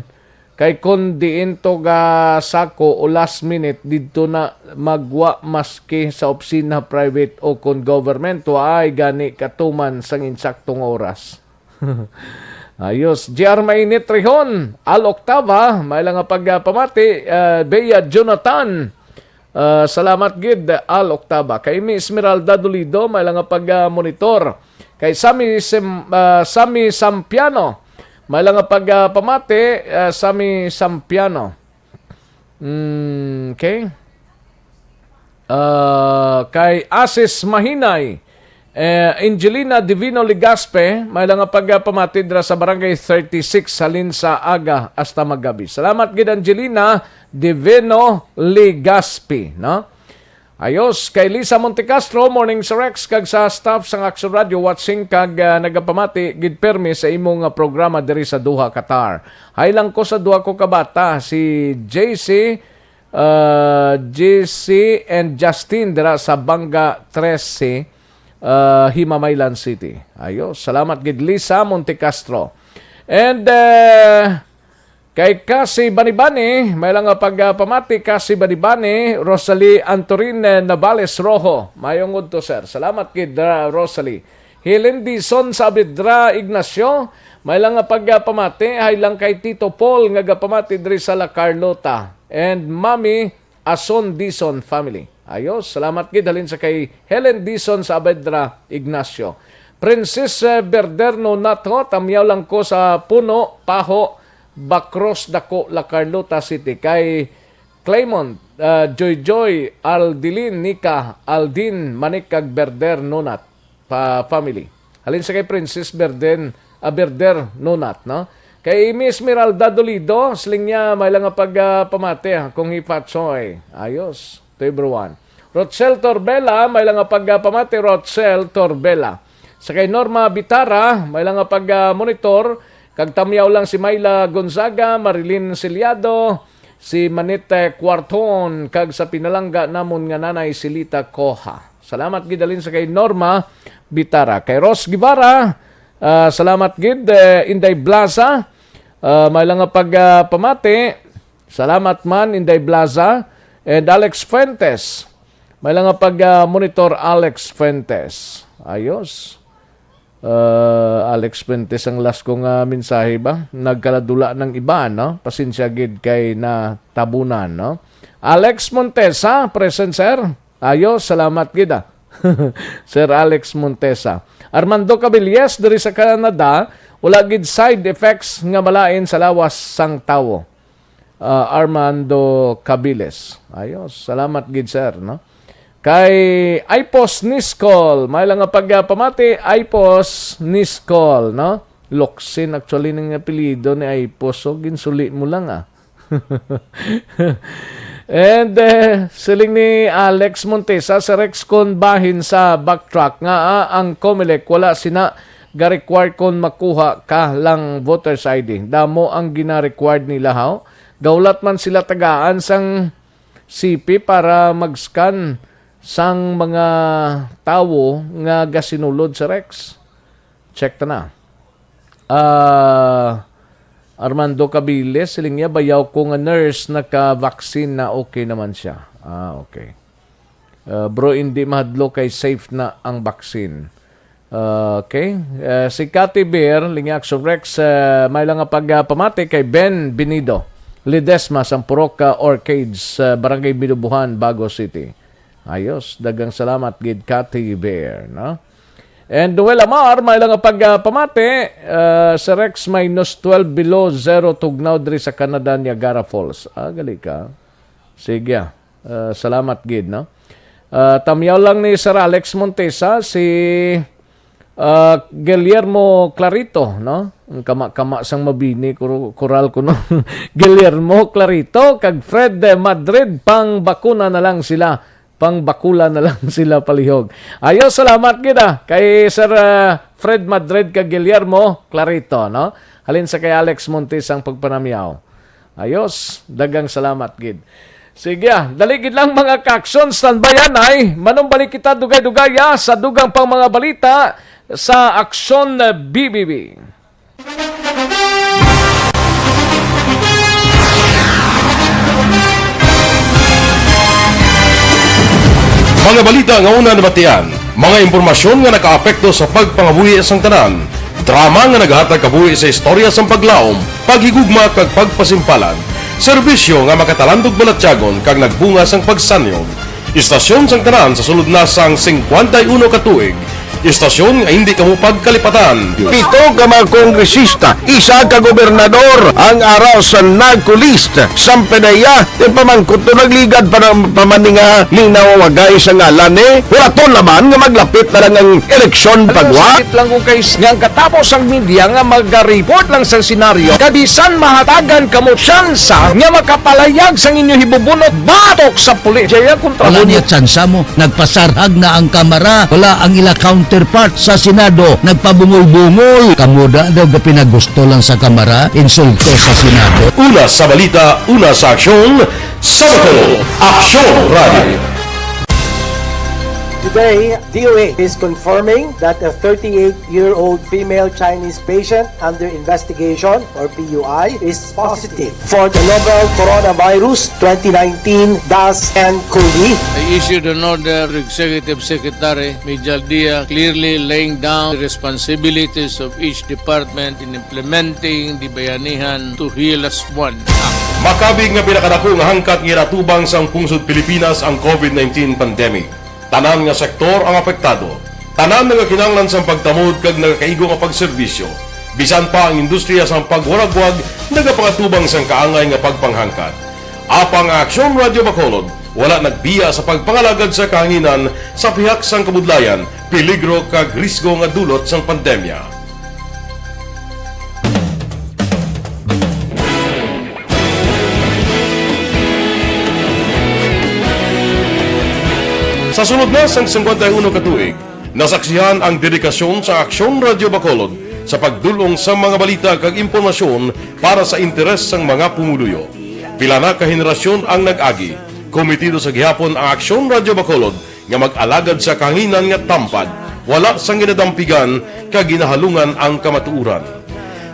kay kon diin to ga sako o last minute, didto na magwa maski sa opisina, private o kon government, waay gani katuman sang insakto nga oras. Ayos. J R Mainit Rihon, Al Octava, may lang nga pagpamati, uh, Bea Jonathan, ah, salamat gid, Al Octava. Kay Mi Esmeralda Dolido, may lang nga pag-, ah, monitor. Kay Sammy Sem-, ah, Sammy Sampiano, may lang nga pag-, ah, pamati, ah, Sammy Sampiano. Mm, okay. Ah, kay Asis Mahinay, eh, Angelina Divino Legaspi, may lang nga pagpamati dira sa Barangay thirty-six, halin sa aga hasta magabi. Salamat gid, Angelina Divino Legaspi, no? Ayos, kay Lisa Montecastro, morning, Sir Rex, kag sa staff sang Action Radio, watching kag, ah, nagapamati gid permi sa imo nga programa diri sa Doha, Qatar. Hay lang ko sa duha ko ka bata, si J C, ah, J C and Justin dira sa Banga trese, ah, Himamaylan City. Ayo, salamat gid, Lisa Montecastro. And, ah, kay Kasi Banibani, may lang nga pagpamati, Kasi Banibani, Rosalie Antorin, eh, Navales Rojo. Mayong udto, sir. Salamat gid, ah, Rosalie. Helen Dizon Saavedra Ignacio, may lang nga pagpamati, hay lang kay Tito Paul nga gapamati diri sa La Carlota. And Mami Ason Dizon family. Ayos, salamat gid halin sa kay Helen Dizon Saavedra Ignacio. Princess, eh, Berderno Natho, tamyaw lang ko sa Puno, Paho, Bacros Dako, La Carlota City. Kay Claymont, ah, Joy Joy, Aldilin, Nika, Aldin, Manik, kag Berder Nunat pa family. Halin sa kay Princess Berden, ah, Berder Nunat, no? Kay Amy Esmeralda Dolido, siling niya, may lang nga pagpamati, ah, kung hipachoy. Ayos. To everyone. Rochelle Torbela, may lang nga pagpamati, Rochelle Torbela. Sa kay Norma Bitara, may lang nga pag-, ah, monitor, kag tamyaw lang si Myla Gonzaga, Marilyn Ciliado, si Manette Cuarton, kag sa pinalangga namon nga nanay, si Lita Coja. Salamat gid halin sa kay Norma Bitara. Kay Ros Guevara, ah, salamat gid, eh, Inday Blaza, ah, may lang nga pagpamati. Salamat man, Inday Blaza. And Alex Fuentes. May lang nga pag, ah, monitor, Alex Fuentes. Ayos. Ah, Alex Fuentes ang last ko nga mensahe ba? Nagkaladula ng iba, no? Pasensya gid kay natabunan, no? Alex Montesa, present, sir. Ayos, salamat gid, ah. Sir Alex Montesa. Armando Cabilles, diri sa Canada, wala gid side effects nga malain sa lawas sang tawo. ah, Armando Cabiles. Ayos, salamat gid, sir, no? Kay Ipos Niscol, may lang nga pagpamati, Ipos Niscol, no? Locsin, actually, ning apelyido ni Ipos, so ginsuli mo lang, ah. And, eh, siling ni Alex Montesa, "Sir Rex, kon bahin sa backtrack nga, ah, ang Comelec wala sina ga-require kon makuha ka lang voter's I D. Damo ang gina-required nila, haw. Gahulat man sila tagaan sang C P para mag-scan sang mga tawo nga gasinulod sa Rex." Check ta na. Ah, Armando Cabiles, siling niya, "Bayaw ko nga nurse naka-vaccine na, okay naman siya." Ah, okay. Ah, bro, hindi mahadlok kay safe na ang vaccine. Ah, okay. Ah, si Cathy Bear, Lingyag Subrex, ah, may lang nga pagpamati kay Ben Binido, Ledesma, Sampurok, ah, Orchids, ah, Barangay Binubuhan, Bago City. Ayos, daghang salamat gid, Cathy Bear, no? And Noel Amar, may lang nga pagpamati, ah, sa Rex, minus twelve below zero, tugnaw diri sa Canada, Niagara Falls. Ah, gali ka. Sige, ah. Ah, salamat gid, no? Ah, tamyaw lang ni Sir Alex Montesa, si, ah, Guillermo Clarito, no? Ang kama-kama sang mabini, kuro-, kural ko, no? Guillermo Clarito kag Fred Madrid, pang bakuna na lang sila. Pang bakula na lang sila palihog. Ayo, salamat gid, ah, kay Sir, ah, Fred Madrid kag Guillermo Clarito, no? Halin sa kay Alex Montes ang pagpanamyaw. Ayos, daghang salamat gid. Sige, ah, dali gid lang, mga ka-aksyon, standby anay. Manumbalik kita dugay-dugay, ah, sa dugang pang mga balita sa Aksyon, ah, B B B. Mga balita nga una nabatian, mga impormasyon nga nakaapekto sa pagpangabuhi sang tanan, drama nga naghatag kabuhi sa istorya sang paglaom, paghigugma kag pagpasimpalan, serbisyo nga makatalandog balatyagon kag nagbunga sang pagsanyon. Istasyon sang tanan sa sulod na sang singkwenta y uno ka tuig. Istasyon nga hindi kamo pagkalipatan. Pito ka mga kongresista, isa ka gobernador ang ara sa NAGCOLEST. Sampanaya, ti pamangkot to nagligad pa ng pamaninga ni nawagay sa ngalan ni. Huraton naman nga maglapit na lang ang eleksyon. Ano, pagwa. Sakit lang kung kay s-, nga ang katapos ang media nga maga-report lang sa senaryo, kabisan mahatagan kamo tsansa nga makapalayag sang inyo hibubunot batok sa pulis. Jaya kontra. Wala mo niya tsansa mo. Nagpasarhag na ang Kamara. Wala ang ila counterpart sa Senado. Nagpabungol-bungol. Kamo da daw gapinagusto lang sa Kamara. Insulto sa Senado. Una sa balita, una sa aksyon, sa Bacolod, Aksyon Radio. Today, D O A is confirming that a thirty-eight-year-old female Chinese patient under investigation, or P U I, is positive for the novel coronavirus twenty nineteen dash N cov. I issued an order to Executive Secretary Mijal Dia, clearly laying down the responsibilities of each department in implementing the Bayanihan to Heal As One Act. Makabig nga pinakadako nga hangkat nga ginatubang sang pungsod Pilipinas ang covid nineteen pandemic. Tanan nga sektor ang apektado. Tanan nga kinahanglan sang pagtamod kag nagakaigo nga pagserbisyo. Bisan pa ang industriya sang pagwaragwag nagapangatubang sang kaangay nga pagpanghangkat. Apang ang Aksyon Radio Bacolod wala nagbiya sa pagpangalagad sa kahanginan sa pihak sang kabudlayan, peligro kag risgo nga dulot sang pandemya. Sa sulod na sang singkwenta y uno ka tuig, nasaksihan ang dedikasyon sa Aksyon Radio Bacolod sa pagdul-ong sa mga balita kag impormasyon para sa interes sang mga pumuluyo. Pila na ka henerasyon ang nag-agi. Komitido sa gihapon ang Aksyon Radio Bacolod nga mag-alagad sa kahanginan nga tampad, wala sang ginadampigan kag ginahalungan ang kamatuoran.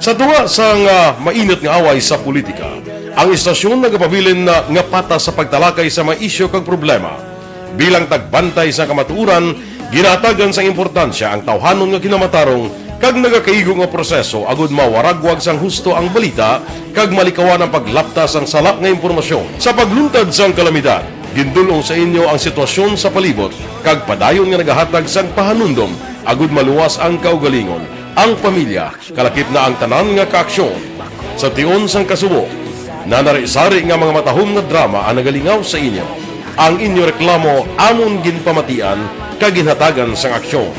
Sa tunga sang, ah, mainit nga away sa politika, ang istasyon nagapabilin na nga patas sa pagtalakay sa mga isyu kag problema. Bilang tagbantay sa kamatuoran, ginahatagan sang importansya ang tawhanon nga kinamatarong kag nagakaigo nga proseso agud mawaragwag sang husto ang balita kag malikawan ang paglapta sang sala nga impormasyon. Sa pagluntad sang kalamidad, gindul-ong sa inyo ang sitwasyon sa palibot kag padayon nga nagahatag sang pahanumdom agud maluwas ang kaugalingon, ang pamilya, kalakip na ang tanan nga kaaksyon. Sa tion sang kasubo, Nanari-sari nga mga matahom nga drama ang nagalingaw sa inyo. Ang inyo reklamo amon ginpamatian kag ginhatagan sang aksyon.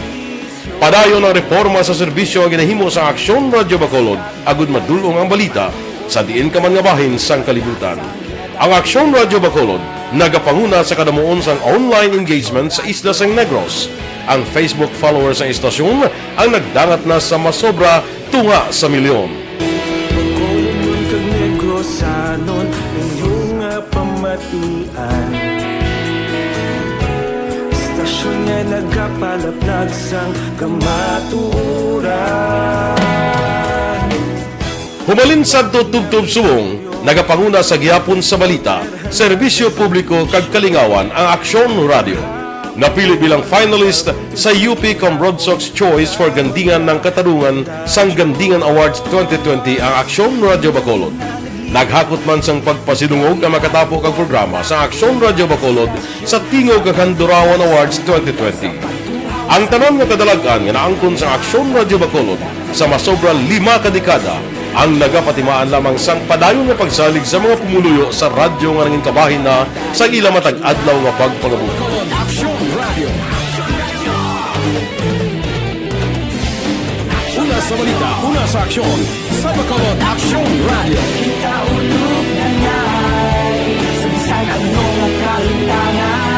Padayon ang reforma sa serbisyo nga ginahimo sang Aksyon Radyo Bacolod agud madul-ong ang balita sa diin ka man nga bahin sang kalibutan. Ang Aksyon Radyo Bacolod nagapanguna sa kadamuon sang online engagement sa isla sang Negros. Ang Facebook followers sang istasyon ang nagdangat na sa masobra tunga sa milyon. Bacolod kag Negrosanon, inyo nga pamatian. Istasyon nga nagapalaplag sang kamatuoran. Humalin sadto tubtob subong, nagapanguna sa gihapon sa balita, serbisyo publiko kag kalingawan ang Aksyon Radyo. Napili bilang finalist sa U P Cambrodsoc's Choice for Gandingan ng Katarungan sang Gandingan Awards twenty twenty ang Aksyon Radyo Bacolod. Naghakot man sang pagpasidungog ang makatapo kag programa sa Aksyon Radyo Bacolod sa Tingog kag Handurawan Awards twenty twenty. Ang tanan nga kadalag-an nga naangkon sa Aksyon Radyo Bacolod sa masobra lima ka dekada ang nagapatimaan lamang sang padayon nga pagsalig sa mga pumuluyo sa radyo nga nangin kabahin na sa ila matag adlaw nga pagpangabuhi. Aksyon Radio. Una sa balita, una sa aksyon, sa Bacolod Aksyon Radio. Kita ulog na ngay, sa bisan ano nga kalimtangan,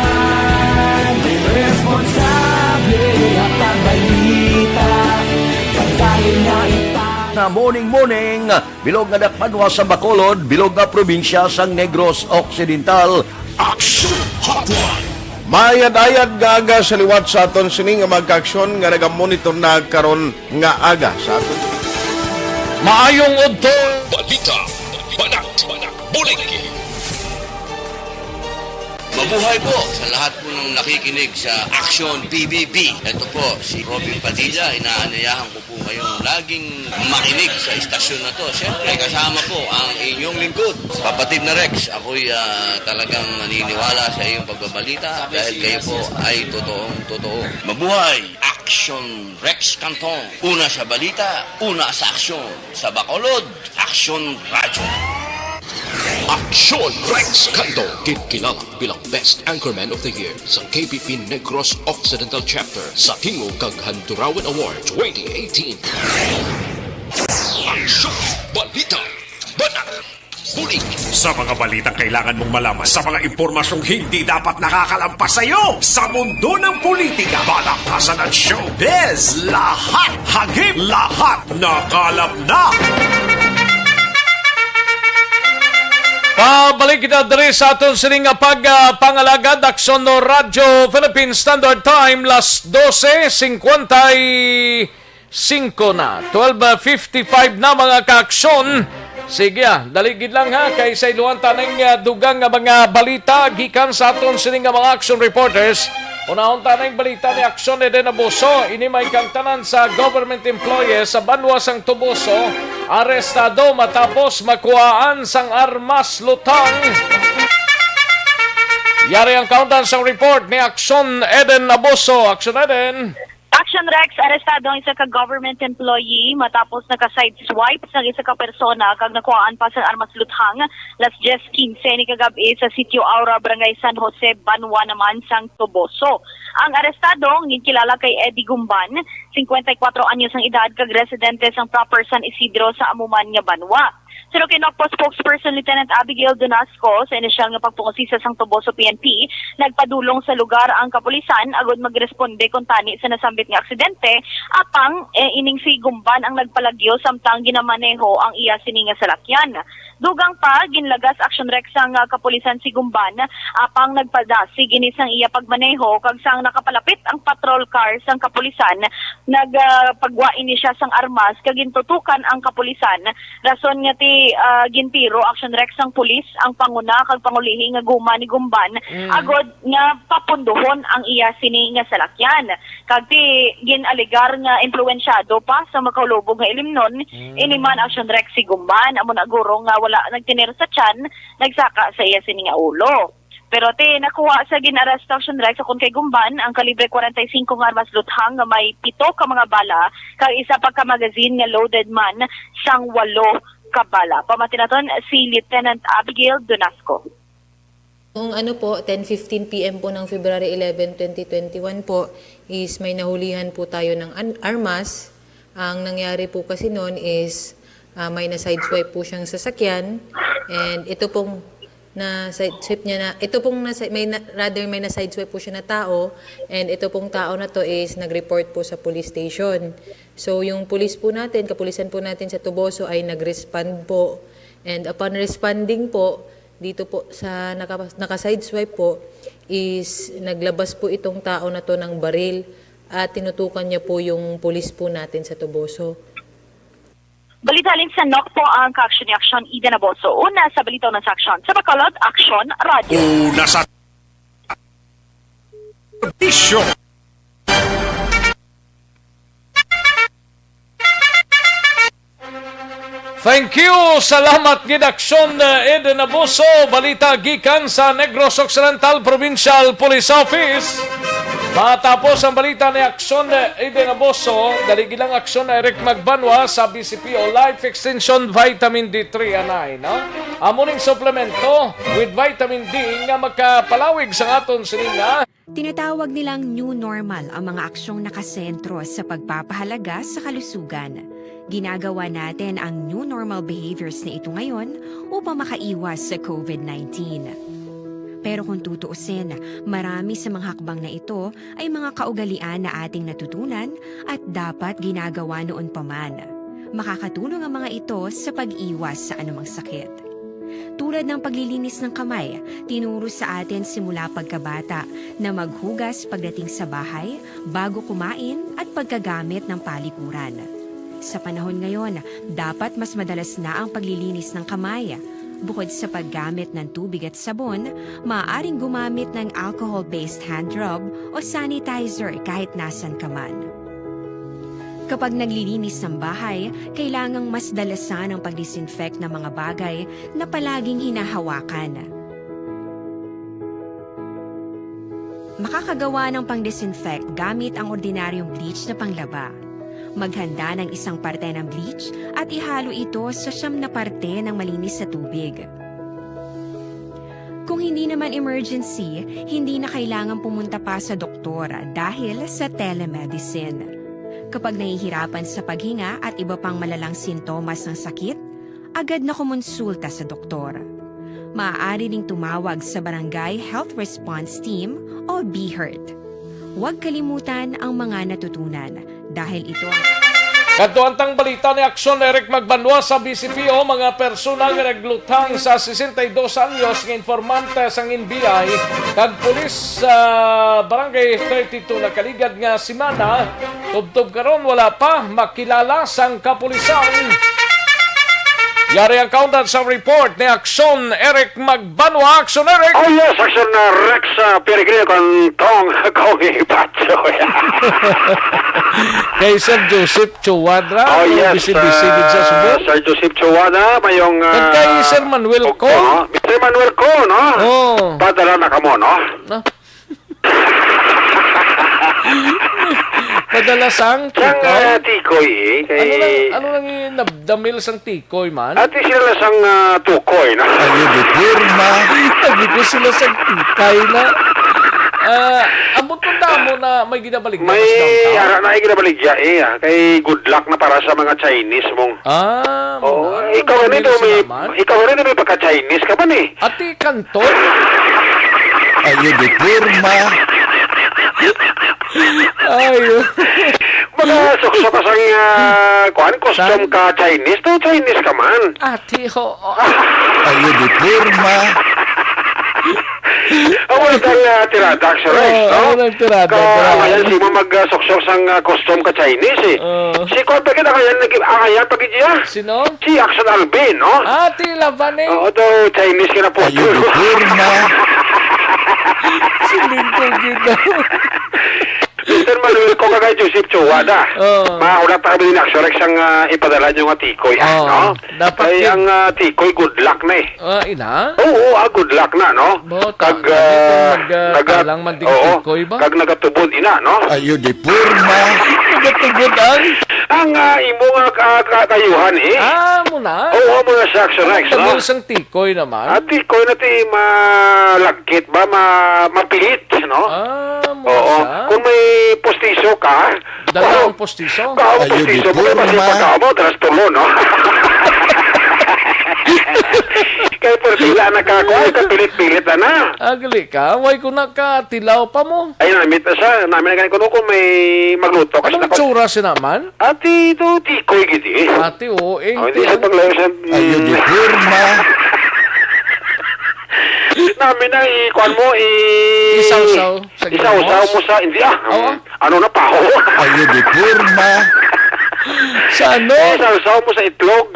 responsable ang pagbalita, pagdali na ipang- Na morning, morning, bilog nga dakbanwa sa Bacolod, bilog nga probinsya sang Negros Occidental. Action Hotline. Maayad-ayad nga aga sa liwat sa aton sini nga mga kaaksyon nga nagamonitor na karon nga aga sa aton. Maayong udto. Balita, banat, bulig. Mabuhay po sa lahat po ng nakikinig sa Action P B B. Ito po si Robin Padilla, inaanyayahan ko po kayong laging makinig sa istasyon na to. Siyempre, kasama po ang inyong lingkod, kapatid na Rex. Ako'y, ah, talagang naniniwala sa iyong pagbabalita dahil kayo po ay totoong totoo. Mabuhay! Action Rex Canton. Una sa balita, una sa aksyon. Sa Bacolod, Aksyon Radyo. Aksyon Rex Canton, ginkilala bilang Best Anchorman of the Year sa K P P Negros Occidental Chapter sa Tingog kag Handurawan Award twenty eighteen. Aksyon, balita, banat, bulig. Sa mga balitang kailangan mong malaman, sa mga impormasyong hindi dapat nakakalampas sa iyo, sa mundo ng politika, balaktasan at showbiz, lahat hagip, lahat nakalap na. Pabalik kita diri sa aton sining nga pag, ah, pangalagad, Aksyon Radyo Philippine Standard Time, las dose cincuenta y cinco na. Twelve fifty-five na, mga kaaksyon. Sige, ah, dali gid lang, ha, kay sa iluhan ta ning, ah, dugang nga mga balita gikan sa aton sining nga mga action reporters. Unahon ta ning balita ni Aksyon Eden Abuso. Ini may kang tanan sa government employees sa banwa sang Toboso arestado matapos makuhaan sang armas lutang. Yari ang kauntan sang report ni Aksyon Eden Abuso. Aksyon Eden. Action Rex, arestado ang isa ka government employee matapos naka-sideswipe sang isa ka persona kag nakuhaan pa sang armas luthang las diyes quince ni kagab-i sa Sitio Aura, Barangay San Jose, banwa naman sang Toboso. Ang arestado, ginkilala kay Eddie Gumban, singkwenta y kuwatro anyos ang edad, kag residente sang proper San Isidro sa amo man nga banwa. Suno kay NOCPO spokesperson Lieutenant Abigail Donasco, sa inisyal nga pagpangusisa sang Toboso P N P, nagpadulong sa lugar ang kapulisan agud magresponde kuntani sa nasambit nga aksidente, apang, eh, ining si Gumban ang nagpalagyo samtang ginamaneho ang iya sini nga salakyan. Dugang pa, ginlagas Action Rex sang, ah, kapulisan si Gumban, apang nagpadasig ini sang iya pagmaneho, kag sang nakapalapit ang patrol car sang kapulisan, nag, ah, pagwa ini siya sang armas kag gintutukan ang kapulisan, rason nga ti, ah, gintiro Action Rex sang pulis ang panguna kag pangulihi nga guma ni Gumban, Mm. agod nga papunduhon ang iya sini nga salakyan. Kag ti gin-alegar nga impluwensyado pa sa makahulubog nga ilimnon, Mm. ini man Action Rex si Gumban, amo na guro nga wala nagtinir sa tiyan, nagsaka sa iya sini nga ulo. Pero ti nakuha sa gin-aresto Action Rex, akon kay Gumban, ang kalibre kwarenta y singko nga armas luthang nga may pito ka mga bala kag isa pa ka magazine nga loaded man sang walo ka bala. Pamati naton si Lieutenant Abigail Donasco. Noong ano po, ten fifteen P M po ng February eleven, twenty twenty-one po, is may nahulihan po tayo ng an-, armas. Ang nangyari po kasi noon is, ah, may na-sideswipe po siyang sasakyan. And ito pong na-sideswipe niya na, ito pong nasa-, may na-, rather may na-sideswipe po siya na tao. And ito pong tao na to is nag-report po sa police station. So yung police po natin, kapulisan po natin sa Toboso ay nag-respond po. And upon responding po, dito po sa naka-, naka-sideswipe po is naglabas po itong tao na to ng baril at tinutukan niya po yung pulis po natin sa Toboso. Balita halin sa NOC po ang kaaksyon ni Aksyon Eden Aboso. Una sa balita, una sa aksyon. Sa Bacolod, Aksyon Radyo. Una sa Bisyo. Thank you. Salamat gid, Aksyon, eh, Eden Abuso. Balita gikan sa Negros Occidental Provincial Police Office. Matapos ang balita ni Aksyon, eh, Eden Abuso, dali gilang Aksyon Eric Magbanwa sa B C P O Life Extension Vitamin D three anay, no? Amo ning suplemento with vitamin D nga makapalawig sa aton sining nga Tinatawag nilang new normal ang mga aksyong nakasentro sa pagpapahalaga sa kalusugan. Ginagawa natin ang new normal behaviors na ito ngayon upang makaiwas sa COVID nineteen. Pero kung tutuusin, marami sa mga hakbang na ito ay mga kaugalian na ating natutunan at dapat ginagawa noon pa man. Makakatulong ang mga ito sa pag-iwas sa anumang sakit. Tulad ng paglilinis ng kamay, tinuro sa atin simula pagkabata na maghugas pagdating sa bahay, bago kumain, at pagkagamit ng palikuran. Sa panahon ngayon, dapat mas madalas na ang paglilinis ng kamay. Bukod sa paggamit ng tubig at sabon, maaaring gumamit ng alcohol-based hand rub o sanitizer kahit nasan ka man. Kapag naglilinis ng bahay, kailangang mas dalasan ang pag-disinfect ng mga bagay na palaging hinahawakan. Makakagawa ng pang-disinfect gamit ang ordinaryong bleach na panglaba. Maghanda ng isang parte ng bleach at ihalo ito sa siyam na parte ng malinis na tubig. Kung hindi naman emergency, hindi na kailangan pumunta pa sa doktor dahil sa telemedicine. Kapag nahihirapan sa paghinga at iba pang malalang sintomas ng sakit, agad na kumonsulta sa doktor. Maaari ring tumawag sa Barangay Health Response Team o BHERT. Huwag kalimutan ang mga natutunan dahil ito ang Kadto ang tang balita ni Aksyon Eric Magbanwa sa B C P O, mga persona nga naglutang sa sesenta y dos anyos nga informante sang N B I kag pulis sa Barangay thirty-two nakaligad nga semana. Tubtob karon, wala pa makilala sang kapulisan. Yari ang kaundan sa report ni Aksyon Eric Magbanwa. Aksyon, Eric! Oh, yes, Aksyon, uh, Rex, uh, Peregrino, kang Tong, kong ibatso. Kay Sir Joseph Chuwadra, Oh, yes, bisi-bisi gid sa uh, Cebu. Sir Joseph Chuwadra, mayong, Kag kay uh, Sir Manuel Opo, Co. Mister Manuel Co, no? Oh. Padala na kamo, no? No? Padala sang Sang, tikoy? ah, tikoy, eh, kay Ano lang, ano lang yung nabdamil sang tikoy man? Ati sila sang, ah, tukoy, no? Ayo, di porma. Sabi ko sila sang tikay na. Ah, ambot mo damo na may ginabaligya May sa downtown? ara na ay ginabaligya, eh, ah. Kay good luck na para sa mga Chinese mong Ah, Oo, mga ikaw ano rin, may, naman? Ikaw rin may pagka-Chinese ka man eh. Ati Kanton? Ayo, di porma. Ayo. Mga sukso ka sang, ah, kuan, custom San? Ka Chinese, to Chinese ka man. Ati ho. Ayo, di porma. Amo na tang, ah, tirada, Sir Rex, Oh, no? Amo na ang tirada, Ka, grabe. Ang ayan, si mo mag, ah, suksok sang, ah, custom ka Chinese, eh. Oh. Si Kuan pa gid, ang ayan, nag-, ang ayan pa gid siya. Sino? Si Aksyon Alvin, no? Ah, tila ba ni? Oo, daw Chinese ka na po. Ayo, di porma. Si Lingkod gid daw. Mister Manuel Co kag Joseph Chuwada. Oh. Mahulat na kami ni Aksyon Rex ang, ah, ipadala niyo nga tikoy, ah, Oh, no? Dapat Ay, yun. Ang, ah, tikoy, good luck na eh. Ah, ina? Oo, ah, good luck na, no? Bo, ta-, Kag, grabe kung ah, mag-, ah, naga-, talang man ding oo, tikoy ba? Kag nagatubod ina, no? Ayo, di porma. Nagatubod ang? Ang, ah, imo nga ka-, ka-, kayuhan, eh. Ah, mo na? Oo, mo na siya, Action Ang Rex, no? Tagal sang tikoy naman. Ah, tikoy na ti malagkit ba? Ma-, mapilit, no? Ah, mo Oo. siya? Kung may postiso ka, Dala oh, ang postiso? Ka ang Ayo, postiso mo, di kay masipag porma. ka mo, dalas tulo, no? Kay pwerte na nakakuha, kapilit-pilit na na. Ah, gali ka? Way ko nakatilaw pa mo. Ay, namit na siya. Namin na ganyan ko, no, kung may magluto kasi Anong naka- tsura siya naman? Ati, ito, tikoy, gidi. Ati, oo, eh, Oh, hindi ti- siya paglayo siya. Ayo, di porma. Namin na, ikuan mo, i- Isawsaw sa Isawsaw ginamos? mo sa, hindi, ah. Oo. Ano na, paho? Ayo, di porma. Sa ano? Isawsaw mo sa itlog.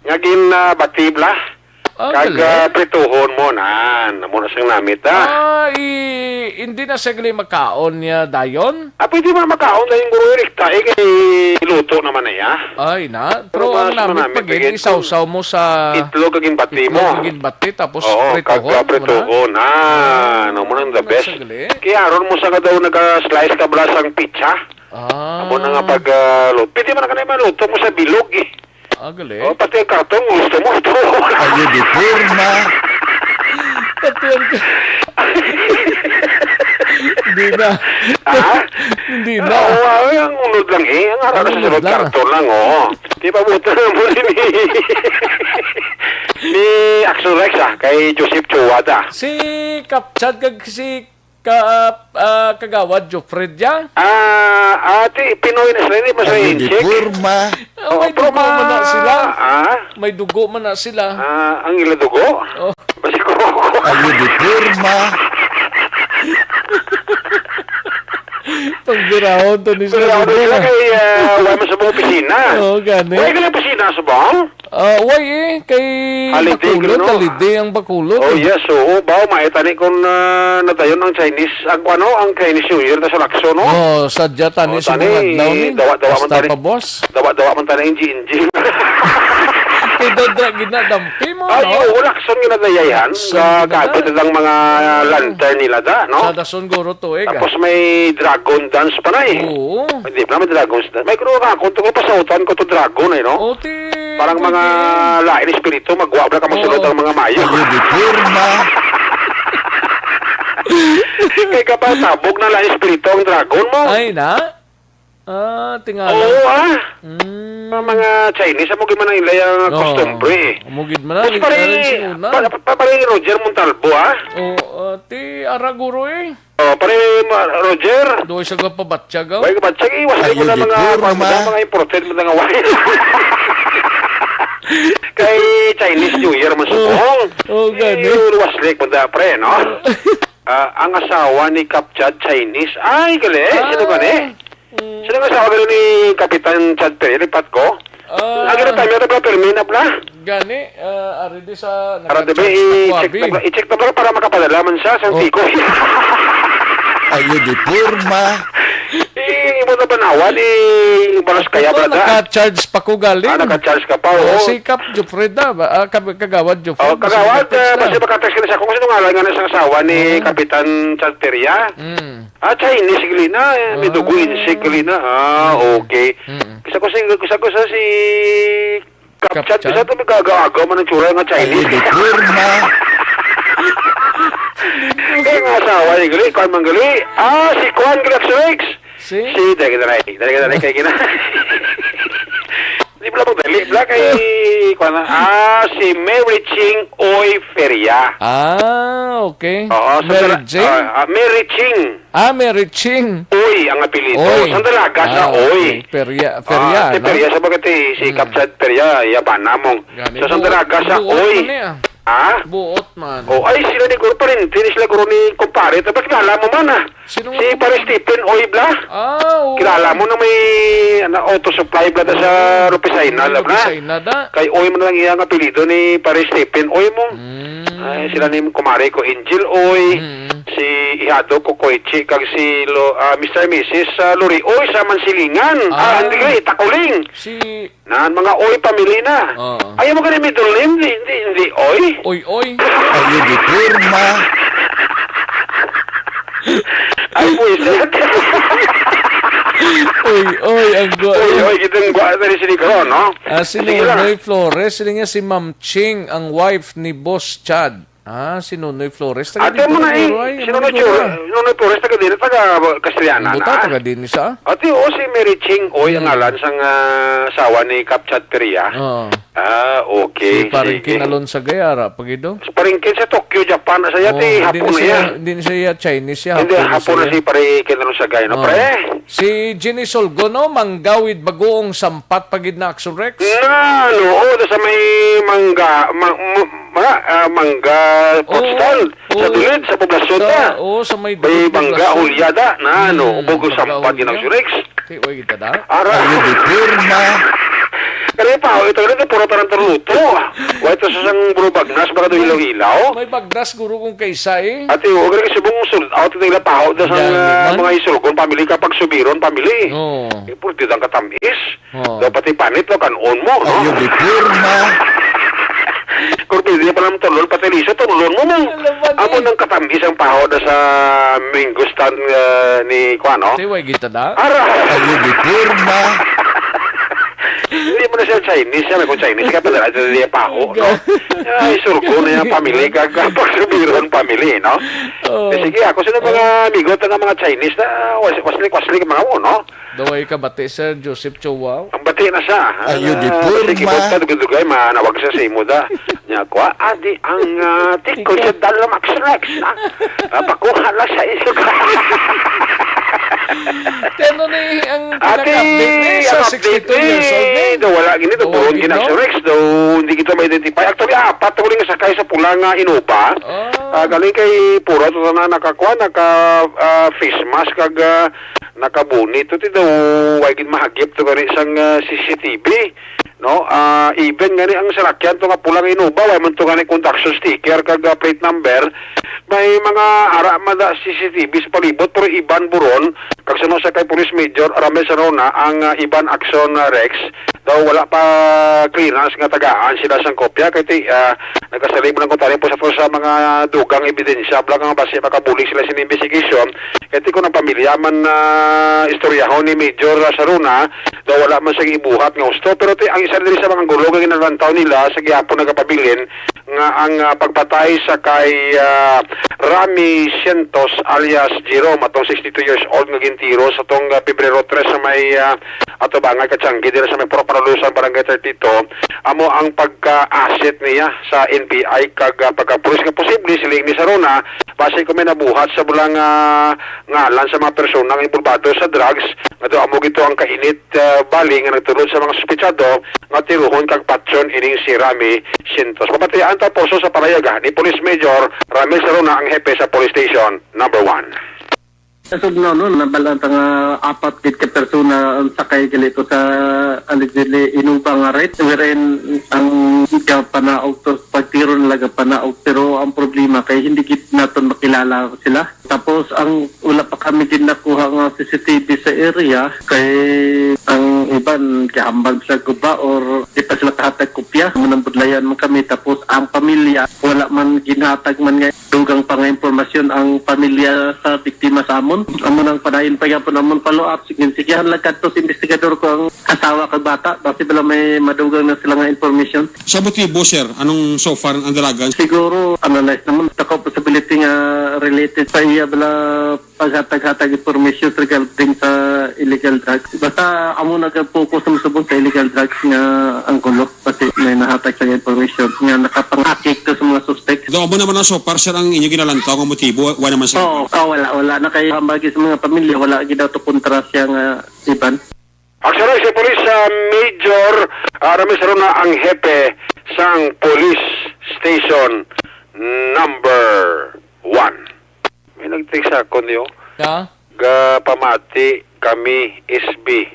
Nga gin, ah, bati, bla. Ah, Kag, galing. ah, prituhon mo, nan. Amo na siyang namit, ah. Ah, i-, hindi na siya gali makaon niya dayon? Ah, pwede man makaon na yung guro, Rikta, eh, kay luto naman na, ya. Ay, na. Pero Pero ang mas namit manamit pa gid, pagid isawsaw mo sa itlog kag ginbati itlog mo. kag ginbati, tapos Oo, prituhon kag mo na. prituhon. Ah, Ah, ano mo nang the best? Saglit. Kaya aron mo sa nga daw naga-slice ka bala sang pizza. Ah. Amo na nga pag, ah, lu-, pwede man na ka na maluto mo sa bilog, eh. Ah, gali. Oh, pati ang karton, gusto mo. Ayo, di porma. Pati ang Hindi na. Ha? Hindi na. Oo, ay, ang unod lang, eh. Ang ara Ang na sa unod sulod lang. karton lang, oo. Di ba, buta na mo rin, eh. Ni Axel Rex, ah, kay Joseph Chua, da. Si Kapchad kag si ka-, ah, Kagawad Jofred, ya? Ah, ati, Pinoy na sila, hindi pa sila Ayo, di Intsik. porma. Ah, may Oo, dugo porma. man na sila. Ah? May dugo man na sila. Ah, ang ila dugo? Oh. Basi ko. Ayo, di porma. Pangbirahon to ni Pero Sir ako Rodel, sila ah. kay, ah, wala man sa mga opisina. Oo, gani. Wala ka ng opisina sa bang? Ah, way eh, kay Holiday Bacolod, gano? Holiday ang Bacolod, Oh, eh. yes, oo. Bawo, maitani kung, ah, nadayon ang Chinese, ang, ano, ang Chinese New Year na sa Lacson, no? Oh, sadya tani Oh, sa tani, mga adlaw ni. dawa-dawa man Basta tani. pa, boss. Dawa-dawa man tani ang G N G. Kay dadra ginadampi mo, Ay, no? oo, Lacson nga nadayayhan. Lacson Ka-, gina- kabit lang mga Oo. lantern nila da, no? Sa dason guro to, eh, Tapos ga. may dragon dance pa na, eh. Oo. Hindi pa naman dragon dance. May guro nga ako, ito ko pasautan ko to dragon, eh, no? O, ti-, Parang mga pwede. lain espiritu, magwa na ka masulod Oo. ang mga mayo. Ayo, di porma. Kay kapag tabog na lain espiritu ang dragon mo. Ay, na? Ah, tingala. Oo, ah. Mm. Ang mga Chinese, amo gid man ang ilay ang Oo. kostumbre, eh. Amo gid man ang Mas pare, ilay sa una. pa-, pa-, pare Roger Montalbo, ah. Oo, ah, ti ara guro, eh. Oh, pare, ma-, Roger. Doy sa gapabatsyag, oh. Way gabatsyag, iwas mo Ayo, na di mga, porma. mga, mga imported mo na nga wine. Kay Chinese New Year man Oh. subong. Oh, gani. Eh, waslik mo da, pre, no? Ah, ang asawa ni Kap Chad Chinese. Ay, gali. Sino gani? Ah. Mm. Sino nga sa akin ni Kapitan Chad Perry, lipat ko? Ah. Ang ginatami ito, bla, Permi na, bla? Gani, ah, ari di sa Para di ba, naka-charge sa i-check Kuwabi. na, bla, i-check na, bla, para makapadala man siya sa Oh. Antico. Ayo, di porma. Eh, imo na banawan, eh, balas kaya, Ito, bla, da? naka-charge pa ko galing. Ah, naka-charge ka pa, Oh, oh. si Kap Jufreda ba? Ah, Kab-, Kagawad Jufreda, Oh, Kagawad, basta ah, na. basta makatext ka na sa akong sinungalan nga na sa asawa ni Ah. Kapitan Chad Perry, ah. Mm. Ah, Chinese gali na, eh. May Ah. dugo, Intsik gali na. Ah, Mm. okay. Mm. Kisa ko si, kisa ko sa si Kap Chad, Kap Chad? kisa to may gagaagaw man ang tsura nga Chinese. Ay, di porma. Kaya nga asawa ni gali, kuwan man gali. Ah, si kuwan gali, Rex. Si? Si, dali, dali, dali, dali, kay gina-, Di pala magdali, bla, kay, kuwan na. Ah, si Mary Ching Oy Feria. Ah, okay. Oo, Mary sandala-, Jane? ah, ah, Mary Ching. Ah, Mary Ching. Oy ang apelyido. Oy. Sang dalaga sa Ah, Oy. okay. Peria, Ah, Peria, si no? Peria sa bagay, si Mm. Kap Chad Peria, iya bana mo. Gani, Sa sang buot, dalaga sa buot Oy. man niya. Ha? Buot man. Oh, ay, sila ni Guro, parente ni sila, Guro, ni kumpare. Tapos kilala mo man, ah. Sino Si nga Pare kumpare? Stephen Oy, bla. Ah, oo. Kilala mo na may, ano, auto supply, bla, da sa Ah, Rufisay na, oo, bla. Rufisay na, da. Kay Oy man lang iya nga apelyido ni Pare Stephen Oy mo. Mm. Ay, sila ni kumare ko, Angel Oy, Mm. si ihado ko, Koichi, kag si Lo-, ah, Mister and Missus, ah, Lori Oy sa Mansilingan. Ah, Ah. hindi ka, Itakuling. Si Nan, mga Oy, pamili na. Oo. Ayaw mo ka na middle name, di, di, di Oy. Oy, oy. Ayaw di porma. Ay, buwisit. Uy, uy, ang gwa-, Uy, uy, kitang gwa na rin sini karon, no? Ah, si Sige lang. Nonoy Flores, sila nga si Ma'am Ching, ang wife ni Boss Chad. Ah, si Nonoy Flores, taga Ate dito mo na na eh. Duro, ay, Si ang Nonoy mga Flores, gura. Si Nonoy Flores, taga dito, taga Castellana Ang buta, na. Taga din ni sa? Ate, oo, si Mary Ching, oy, ang Hmm. ngalan sang, ah, asawa ni Kap Chad Peria. Oo. Ah, okay, Si Paring sige. Kinalon sa Gayara, pagido? Si Paring Kin sa Tokyo, Japan, sa iya, Oh, ti, hindi Hapon na na siya, iya. Hindi na siya Chinese, siya Hindi, Hapon na Hapon na siya. Si Paring Kinalon sa Gayara, Oh. pre. Si Jenny Solgo, no? Manggawid bagoong sampat pa gid na Action Rex. Na, no, oh, sa may mangga, ma-, ma-, ma-, ah, mangga, Oo, fruit stand, sa oo. Dulid, sa poblasyon Sa, ta. Oo, sa may May Dulid, mangga, poblasyon. Hulya da, na, no, Hmm, ubog sa mangga, sampat, Hulya. Ginang Rex. Ti, way kita da? Ara. Ayo, di porma. Kaya pa, ito rin, puro tanan luto. Wa ito sa sang buro bagnas, baka do May, hilaw-hilaw. May bagnas, guro, kung kaisa, eh. Ate, huwag rin subong sold out, ito nila paho, da sa Yan, mga, man. Mga Isulgon family, kapag Subiron family. Oo. Eh, puro di ang katamis. Oh. Daw pati panit, no, kan-on mo, no? Ayo, di porma. Kung pwede pa lang tulon, pati liso, tulon mo, mo. Alam ba ni? Amo nang katamis ang paho na sa mango stand, uh, ni, kuwan, no? Ti, way kita da? Ara! Ayo, di porma. Hindi mo na siya Chinese, siya, kung Chinese ka, pala, ito niya paho, no? Ay, surgo na yung family, kag, pag Subiron family, no? Oh. Eh, sige, ako sila mga Oh. Amigo, ito nga mga Chinese na, was-, waslik-waslik, mga mo, no? Daway ka bati, Sir Joseph Chua. Ang bati na siya, ha? Ayo, di Ah, porma. Sige, basta dugay-dugay, manawag siya sa imo da. Nya, kwa, adi ang, ah, tikol sa Dalamax Rex, ha? Ah, pakuha lang sa inyo. Kaya ano ni ang Ate, pinaka-update ni sa ang update sixty-two years old ni, ni? Daw wala gini, daw Daw buron gid, gina no? Si Rex, daw hindi kita ma-identify. Actually, apat ang uling sakay sa pula nga Innova. Ah. Ah, galing kay Pura, to na nakakuha, naka, ah, face mask, kag, ah, nakabunit to, ti daw, way gid mahagip to gani sang, ah, C C T V, no? Ah, even gani ang salakyan to nga pulang Innova, way man to gani conduction sticker kag, ah, plate number. May mga ara man da C C T V sa palibot, pero iban buron, kag suno sa kay Police Major Ramel Sarona ang, ah, iban action, ah, Rex, daw wala pa clearance nga tagaan sila sang kopya, kay ti, ah, nagkasalig man ang kuntani po sa, sa mga dugang ebidensya, bala nga basi makabulig sila sa investigation. Kay ti kung ang pamilya man na istoryahon ni Major Saruna, daw wala man siya ibuhat nga husto. Pero ti, ang isa diri sa mga gulo nga ginalantaw nila sa gihapon nagapabilin nga ang, ah, pagpatay sa kay, ah, Rami Cientos alias Jerome, atong sixty-two years old nga gintiro sa tong, ah, Pebrero tres sa may, ah, Atubangay, Katianggi, dira sa may Purok Manulusan, Barangay thirty-two, amo ang pagka-asset niya sa N B I kag, ah, pagkapulis nga posible siling ni Saruna, base kung may nabuhat sa bulang, ah, ngalan sa mga persona nga involbado sa drugs nga daw amo gito ang kainit, ah, bali nga nagtulod sa mga suspetsado nga tiruhon kag patyon ining si Rami Sintos. Mabatian ta, Porso, sa panayaga ni Police Major Ramil Saruna, ang hepe sa Police Station Number One. Sa sugno, no, nabal-an ta nga apat gid ka persona ang sakay gali to sa allegedly Innova nga Rex, wherein ang gapanaog to, pagtiro nila gapanaog, pero ang problema kay hindi gid naton makilala sila. Tapos ang wala pa kami gid nakuha nga C C T V sa area, kay ang iban gihambal sa guba or di pa sila kahatag kopya. Manambudlayan man kami, tapos ang pamilya wala man ginhatag man nga dugang pa nga impormasyon ang pamilya sa biktima sa amon. Amo nang padayon pa gyapon amon follow up. Sige, sigihan lang kadto sa investigador ko ang asawa kag bata. Basi bala may madugang na sila nga information. Sa motibo, sir, anong so far ang dalagan? Siguro, analyze naman. Taka possibility nga related sa iya bala paghatag-hatag information regarding sa illegal drugs. Basta amo nag-focus sa subong sa illegal drugs nga ang gulo. Pati may nahatag sa information nga nakapangakik to sa mga suspect. Daw amo naman ang so far, sir, ang inyo ginalantaw nga motibo, wa naman, sir? Oo, ah, wala, wala na kay hambagi sa mga pamilya, wala gid daw to kontra siya nga iban. Actually, si Police, ah, Major, ah, Ramis Rona ang hepe sang Police Station Number One. May nag-text sa akon, yo. Ya? Gapamati kami, S B.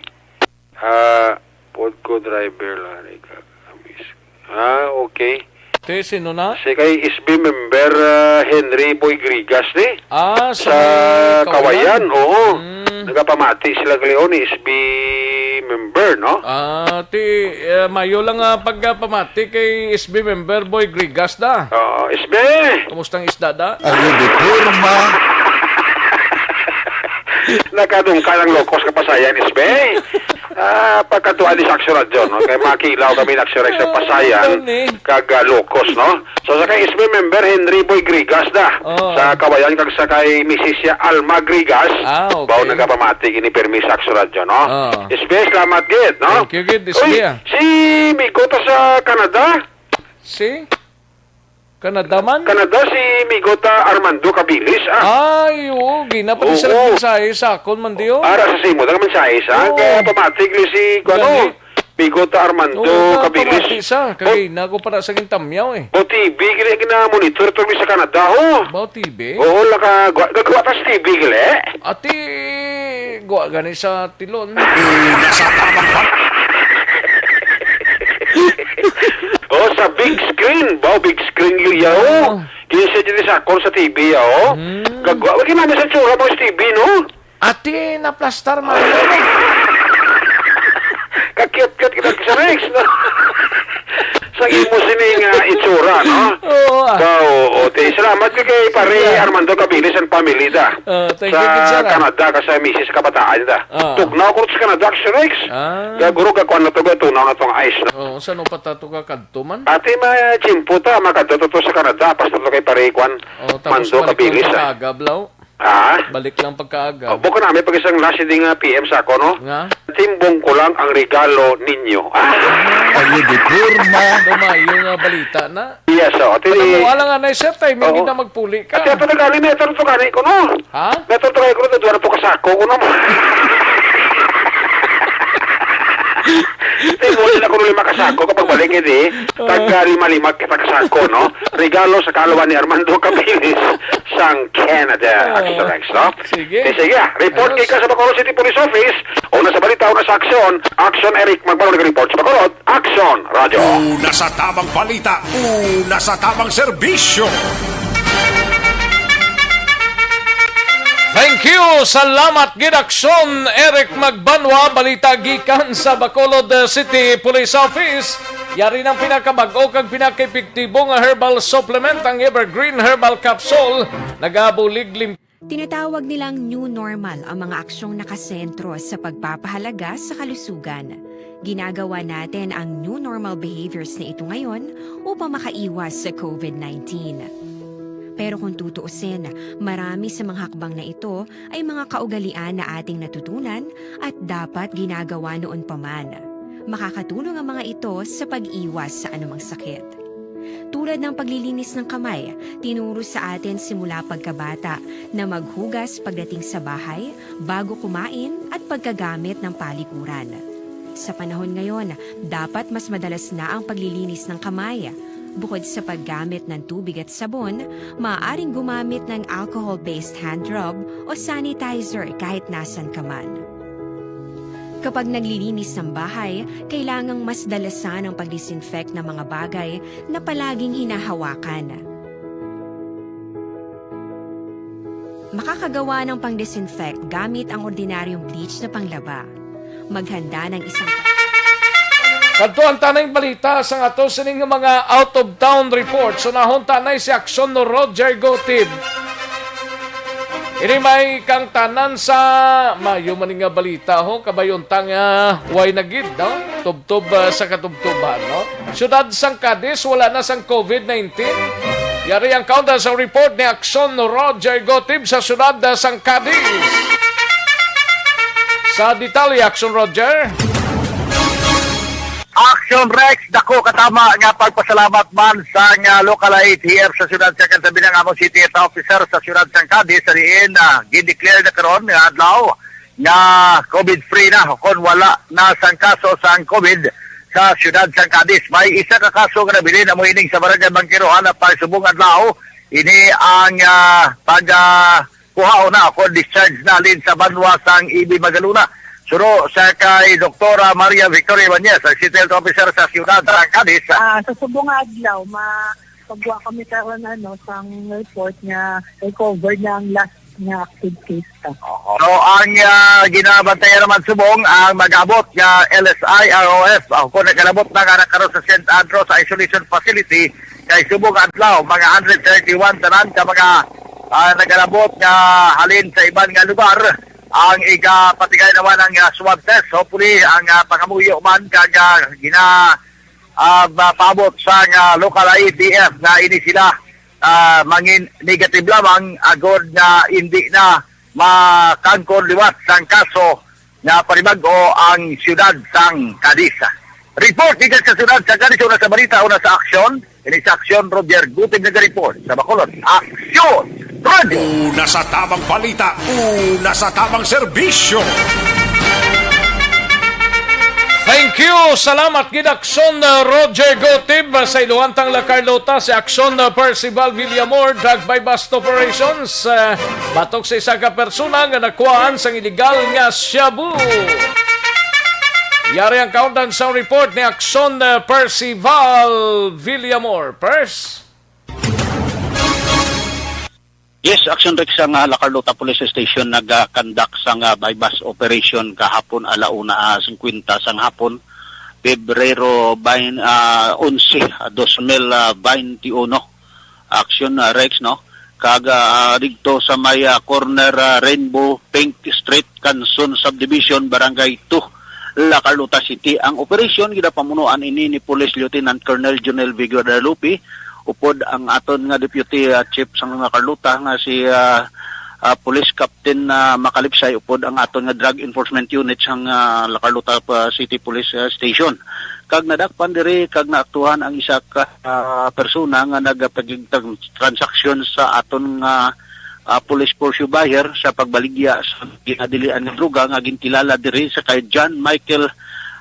Ah, Podco driver lang ni ka, kamis. Ah, okay. Te, sino na? Si kay S B member, ah, Henry Boy Grigas ni. Ah, sa Sa may Kawayan? Kawayan, oo. Mm. Nagapamati sila gali ni S B member, no? Ah, ti, eh, mayo lang, ah, pagpamati kay S B member Boy Grigas da. Oo, S B! Kumusta ang isda da? Ayo, di porma. Nakadungkal ang Locos ka Pasayan, S B. Ah, pagkatuan ni sa Aksyon Radyo, no? Kay makilaw kami na Aksyon Rex sa Pasayan, Ano ni? kag, ah, Locos, no? So, sa kay S B member, Henry Boy Grigas da. Oh. Sa Kawayan, kag sa kay Missus siya, Alma Grigas. Ah, okay. Bao nagapamati, ini permi sa Aksyon Radyo, no? Oh. S B, salamat gid, no? Thank you gid, Uy, S B, ah. si Migo ta sa Canada? Si? Canada man? Canada, si Migo ta Armando Cabilis, ah. Ay, oo, gina pa ni Oo. sa mensahe sa akon man diyo. Ara sa simo, nang mensahe sa, Oo. kaya pamatig ni si, ano, Gani. Migo ta Armando Oo, Cabilis. pamati sa, Bo-, kagay na ko para sa gintamyaw eh. Bo T V, gini, gina-monitor to sa Canada, ho. Bao T V? Oo, naka, gwa-, gagawa ta sa T V, gali. Ati, gwa gani sa tilon. Una sa tamang pa- Oh, sa big screen. Bao, big screen yun, yaw. Oh. Kinsa dyan sa akon sa T V, yaw. Hmm. Gagwa, wag namin sa tsura mo sa T V, no? Ati, naplastar man. Kakyat-kyat kita sa Rex, no? Sa imo sini nga itsura, no? Oo, ah. Ba, oo, te. Salamat ka kay pare Yeah. Armando Cabilis and family da. Oh, thank you, Sa good sir, ah. Canada ka sa misis kabataan da. Ah. Tugnaw ko sa Canada, Action Rex. Ah. Gaguro ka kuan na to, gatunaw na tong ice na. Oo, saan pa ta to ka kadto man? Ate, may tiyempo ta, makadto to sa Canada, basta to kay pare kuan, Oh, tapos Mando balik lang Cabilis, ah. pagkaaga, blaw. Ah? Balik lang pagkaaga. Oh, buko na, may pag isang last di nga P M sa ako, no? Nga? Timbong ko lang ang regalo ninyo. Ah? Ay, di porma. Dumayo nga balita na. Yes, oh. Tini, Ano mo, alang anay, sir, timing Oo. gid na magpuli ka. Ate, ato na gani, may ato to gani ko, no? Ha? May ato to gani ko, no, duwa na to kasako ko, no? Tingulin ako nung lima kasako kapag balik, eh, di. Oo. Tag, ah, lima-lima kita kasako, no? Regalo sa kalawan ni Armando Cabilis sang Canada. Oo. Action Rex, no? Sige. Eh, sige, ah. Report Ayos. kay ka sa Bacolod City Police Office. Una sa balita, una sa aksyon. Action, Eric Magbanwa nag-report sa Bacolod. Action, Radyo. Una sa tamang balita, una sa tamang serbisyo. Thank you. Salamat gid, Aksyon Eric Magbanwa. Balita gikan sa Bacolod, uh, City Police Office. Yari ng pinakabag-o kag pinakaepektibo nga herbal supplement, ang Evergreen Herbal Capsule. Nagabulig lim- Tinatawag nilang new normal ang mga aksyong nakasentro sa pagpapahalaga sa kalusugan. Ginagawa natin ang new normal behaviors na ito ngayon upang makaiwas sa covid nineteen. Pero kung tutuusin, marami sa mga hakbang na ito ay mga kaugalian na ating natutunan at dapat ginagawa noon pa man. Makakatulong ang mga ito sa pag-iwas sa anumang sakit. Tulad ng paglilinis ng kamay, tinuro sa atin simula pagkabata na maghugas pagdating sa bahay, bago kumain, at pagkagamit ng palikuran. Sa panahon ngayon, dapat mas madalas na ang paglilinis ng kamay. Bukod sa paggamit ng tubig at sabon, maaaring gumamit ng alcohol-based hand rub o sanitizer kahit nasan ka man. Kapag naglilinis ng bahay, kailangang mas dalasan ang pag-disinfect ng mga bagay na palaging hinahawakan. Makakagawa ng pang-disinfect gamit ang ordinaryong bleach na panglaba. Maghanda ng isang Kadto ang tanay balita sa ato sining mga out of town reports. Unahon tanay si Aksyon Roger Gotib. Ini may kang tanan sa mayo man nga balita, ho, kabayon ta nga way na gid, no? Tubtob, ah, sa katubtoban, no? Siyudad sang Cadiz, wala na sang covid nineteen. Yari ang kaunda sa report ni Aksyon Roger Gotib sa siyudad, ah, sang Cadiz. Sa detalye, Aksyon Roger. Action Rex, dako katama nga pagpasalamat man sa nga local A H F sa siyudad sa Cadiz, ang among C T F officer sa siyudad sang Cadiz, sa diin, ah, gindeclare na karon nga adlaw nga covid free na, kon wala na sang kaso sang covid sa siyudad sang Cadiz. May isa ka kaso nga nabilin, amo ining sa Barangay Bangkerohan, na pa subong adlaw. Ini ang, ah, pag, ah, kuhaon na ako, discharge na halin sa banwa sang E B Magalona. Suro sa kay Doktora Maria Victoria Ibanez, ang City Health Officer sa siyudad sa Cadiz. Ah, sa subong nga adlaw, ma-, pagwa kami karon, ano, sang report nga recovered na ang last nga active case ta. So, ang, ah, ginabantayan naman subong ang mag-abot nga L S I, R O F, ah, kung nag-abot na nga na karon sa Saint Andrew sa isolation facility, kay subong adlaw, mga hundred thirty-one tanan ka mga, ah, nag-abot nga halin sa iban nga lugar. Ang igapatigay naman ang, ah, swab test, hopefully ang, ah, pangamuyo man kag, ah, gina, ah, ba-, paabot sa, ah, local I D F nga ini sila, ah, mangin negative lamang, agod nga hindi na makangkon liwat sang kaso nga panibag-o ang siyudad sang Cadiz. Report gikan sa siyudad sa Cadiz, una sa balita, una sa aksyon. Ini sa aksyon, Roger Gutib naga-report sa Bacolod. Aksyon! Roger! Una sa tamang balita, una sa tamang serbisyo. Thank you. Salamat gid, Aksyon, uh, Roger Gutib, uh, sa Iluhantang La Carlota, si Aksyon, uh, Percival Villamor, drug buy-bust operations, uh, batok sa isa ka persona nga nakuhaan sang iligal nga shabu. Yari ang countdown sang report ni Aksyon, uh, Percival Villamor. Pers? Yes, Action Rex, ang, ah, La Carlota Police Station nag-conduct sang, ah, buy-bust operation kahapon, ala una, ah, singkwenta sang hapon, Pebrero bain-, ah, onse, ah, dos mil, ah, bainti uno. Action, ah, Rex, no? Kag, ah, didto sa may, ah, corner, ah, Rainbow Pink Street, Canson Subdivision, Barangay two, La Carlota City. Ang operasyon ginapamunuan ini ni Police Lieutenant Colonel Jonel V. Guadalupe, upod ang aton nga Deputy, ah, Chief sang La Carlota nga si, ah, ah, Police Captain, ah, Macalipsay, upod ang aton nga Drug Enforcement Unit sang, ah, La Carlota, ah, City Police, ah, Station. Kag nadakpan diri kag naaktuhan ang isa ka, ah, persona nga nagapagtransaksyon sa aton nga, ah, police force buyer sa pagbaligya sa ginadilian nga droga nga ginkilala diri sa kay John Michael,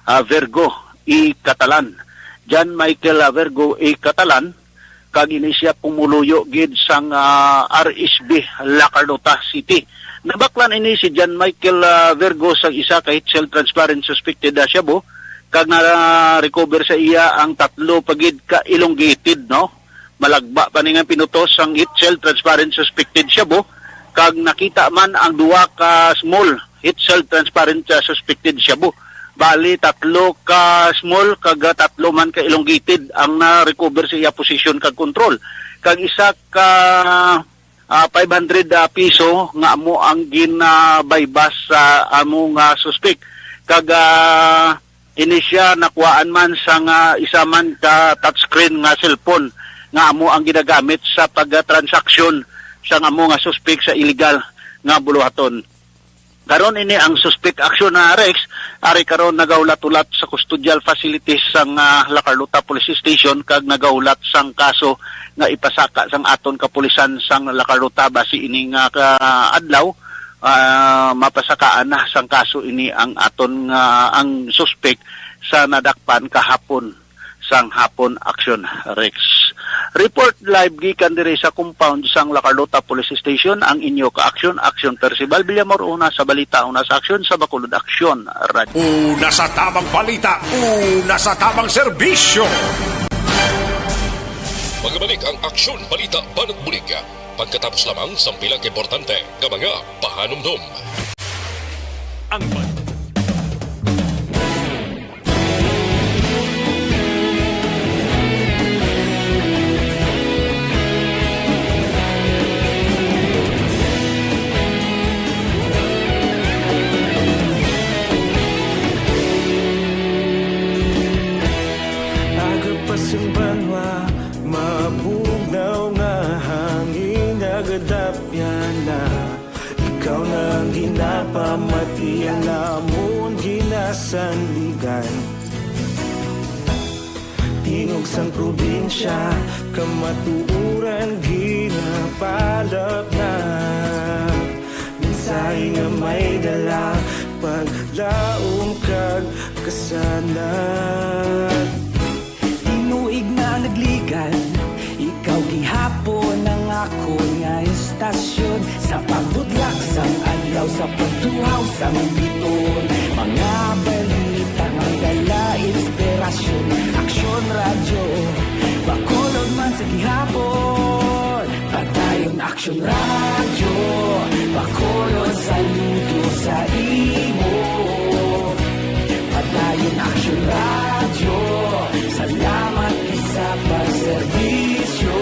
ah, Virgo E. Catalan. John Michael, ah, Virgo E. Catalan, kag ini siya pumuluyo gid sang, ah, R S B La Carlota City. Nabaklan ini si John Michael, ah, Virgo sa isa ka HeatScell transparent suspected, ah, shabu, kag na-recover sa iya ang tatlo pa gid ka elongated, no? Malagba pa ni nga pinutos ang HeatScell transparent suspected shabu, kag nakita man ang duha ka small HeatScell transparent, ah, suspected shabu. Bali, tatlo ka small kag, ah, tatlo man ka elongated ang na-recover sa iya posisyon kag kontrol. Kag isa ka, ah, five hundred, ah, piso nga amo ang gina-buy-bust sa amo nga suspek. Kag, ah, ini siya nakuhaan man sang isa man ka touchscreen nga cellphone nga amo ang ginagamit sa pagtransaksyon sang amo nga suspek sa illegal nga buluhaton. Karon ini ang suspek aksyon na Rex, ari karon nagahulat-hulat sa custodial facilities sang, ah, La Carlota Police Station kag nagahulat sang kaso nga ipasaka sang aton kapulisan sang La Carlota basi ini nga ka-, adlaw, ah, mapasakaan na sang kaso ini ang aton nga, ang suspek sa nadakpan kahapon sang hapon, Action Rex. Report live gikan diri sa compound sang La Carlota Police Station ang inyo ka-aksyon, Action Percival Villamor, una sa balita, una sa aksyon, sa Bacolod Aksyon Radio. Una sa tamang balita, una sa tamang serbisyo. Magbalik ang Aksyon Balita Banat Bulig pagkatapos lamang sang pila ka importante nga mga pahanumdom. Ang ban- Aga pa sang banwa, mabugnaw nga hangin, nagadapyan na. Ikaw na ang ginapamati, ang amon ginasandigan. Tingog sang probinsya, kamatuoran ginapalapnag. Mensahe nga may dala, paglaom kag kasanag. Tinuig na nagligad, ikaw gihapon ang akon nga estasyon. Sa pagbudlak sang adlaw, sa pagtuhaw sang biton, mga balita nga dala inspirasyon. Aksyon Radyo, Bacolod man sa gihapon. Padayon Aksyon Radyo, Bacolod, saludo sa imo. Padayon Aksyon Radyo, salamat gid sa pagserbisyo.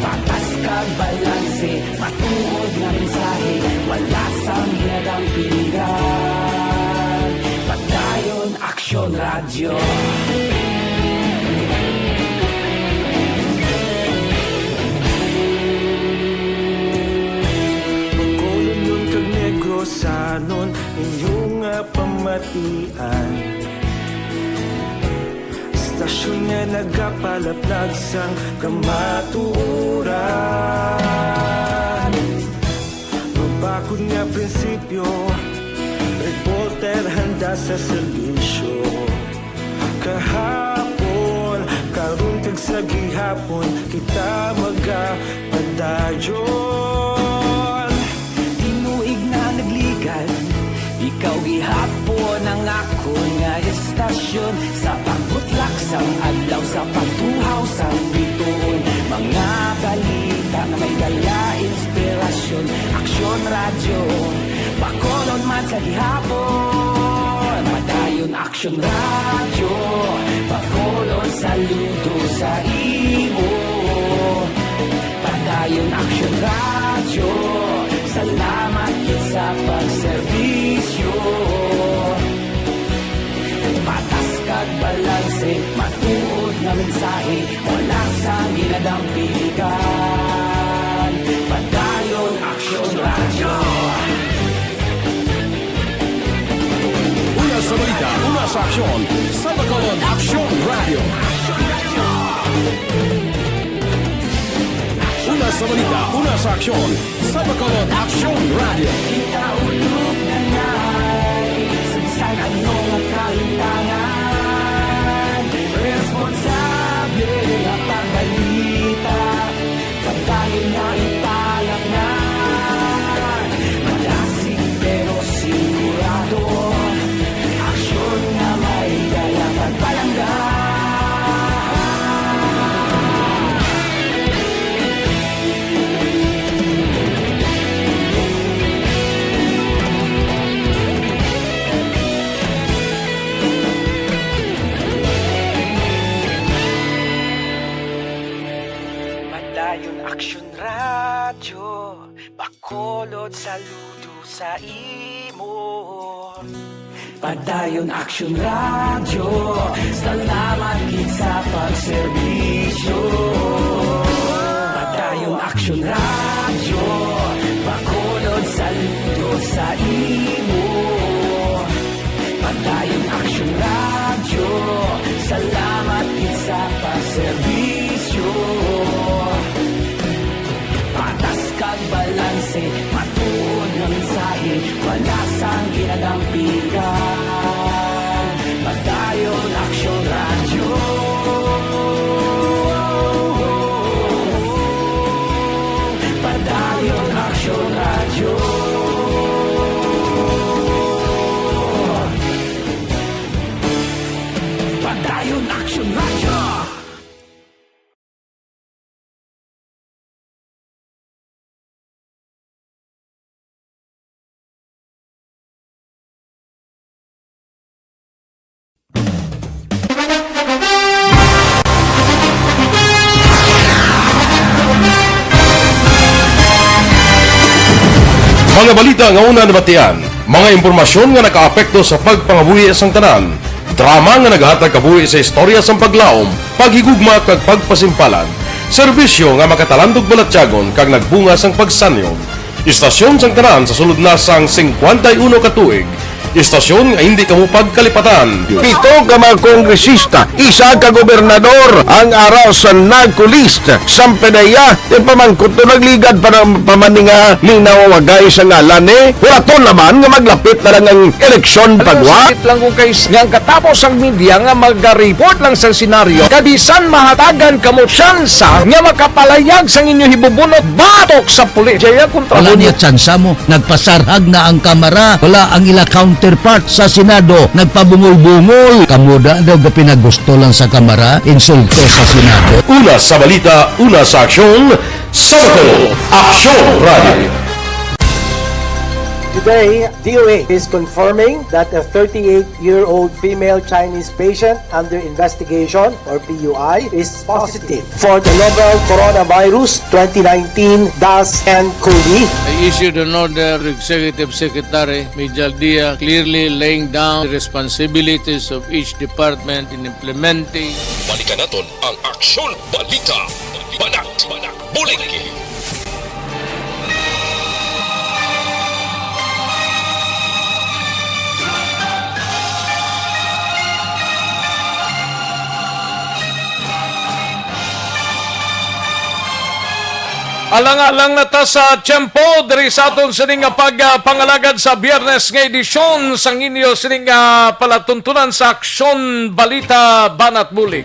Patas kag balanse, matuod nga mensahe, Radyo. Bacolod kag Negrosanon, inyo nga pamatian. Istasyon nga nagapalaplag sang kamatuoran. Mabakod nga prinsipyo, reporter handa sa serbisyo. Kahapon, karon kag sa gihapon, kita magapadayon. Tinuig na nagligad, ikaw gihapon ang akon nga estasyon. Sa pagbutlak sang adlaw, sa pagtuhaw sang bituon, mga balita nga may dala inspirasyon. Aksyon Radyo, Bacolod man sa gihapon. Padayon Aksyon Radyo, Bacolod saludo sa imo. Padayon Aksyon Radyo, salamat gid sa pagserbisyo. Patas kag balanse, matuod nga mensahe, wala sang ginadampigan. Padayon Aksyon Radyo. Una sa balita, una sa aksyon, sa Bacolod Aksyon Radyo. Una sa balita, una sa aksyon, sa Bacolod Aksyon Radyo. Kita ulog na nai, sa bisan ano nga kahintangan, responsable nga pagbalita, pagdayon nga ipalatnan. Madasig pero sigurado, aksyon nga may dala pagpalangga. Padayon Aksyon Radyo, Bacolod saludo sa imo. Padayon Aksyon Radyo, salamat gid sa pagserbisyo. Padayon Aksyon Radyo, Bacolod saludo sa imo. Padayon Aksyon Radyo, salamat gid sa pagserbisyo. Patas kag balanse, matuod nga mensahe, wala sang ginadampigan. Padayon Aksyon Radyo. Padayon Aksyon Radyo. Padayon Aksyon Radyo. Mga balita nga una nabatian, mga impormasyon nga nakaapekto sa pagpangabuhi sang tanan, drama nga nagahatag kabuhi sa istorya sang paglaom, paghigugma kag pagpasimpalan, serbisyo nga makatalandog balatyagon kag nagbunga sang pagsanyog. Istasyon sang tanan sa sulod na sang singkwenta y uno ka tuig. Istasyon nga hindi kamo pagkalipatan. Pito ka mga kongresista, isa ka gobernador ang ara sa NAGCO list. Sang P D E A, ipamangkot to nagligad pa ng pamaninga linawagay sa ngalan ni. Hulaton naman nga maglapit na lang ang eleksyon pagwa. Sakit lang kung kay nga ang katapos ang media nga magaripot lang sa senaryo. Kabisan mahatagan kamo tsansa nga makapalayag sang inyo hibubunot batok sa pulis. Jaya kontra Wala mo niya tsansa mo. Nagpasarhag na ang Kamara. Wala ang ila counterpart sa Senado. Nagpabungol-bungol. Kamo da daw ga pinagusto lang sa Kamara, insulto sa Senado. Una sa balita, una sa aksyon, sa Bacolod Aksyon Radio. Today, D O H is confirming that a thirty-eight-year-old female Chinese patient under investigation, or P U I, is positive for the novel coronavirus twenty nineteen dash N COVID. I issued an order to Executive Secretary Mijal Dia, clearly laying down the responsibilities of each department in implementing. Balikan naton ang Aksyon Balita. Banat, Banat, Bulig. Alang-alang na ta sa tiyempo diri sa aton sini nga pagpangalagad sa Biyernes nga edisyon sang inyo sini nga palatuntunan sa Aksyon Balita Banat Bulig.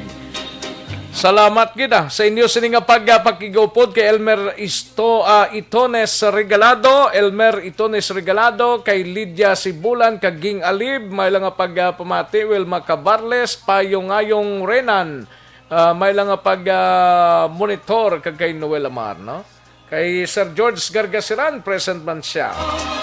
Salamat gid, ah, sa inyo sini nga pagpakigupod kay Elmer Isto, ah, Itones Regalado, Elmer Itones Regalado, kay Lydia Sibulan, kag Ging Alib, may lang nga pagpamati, Wilma Cabarles, Payong Ngayong Renan, ah, may lang nga pag, ah, monitor, kag kay Noel Amar, no? Kay Sir George Gargasiran, present man siya.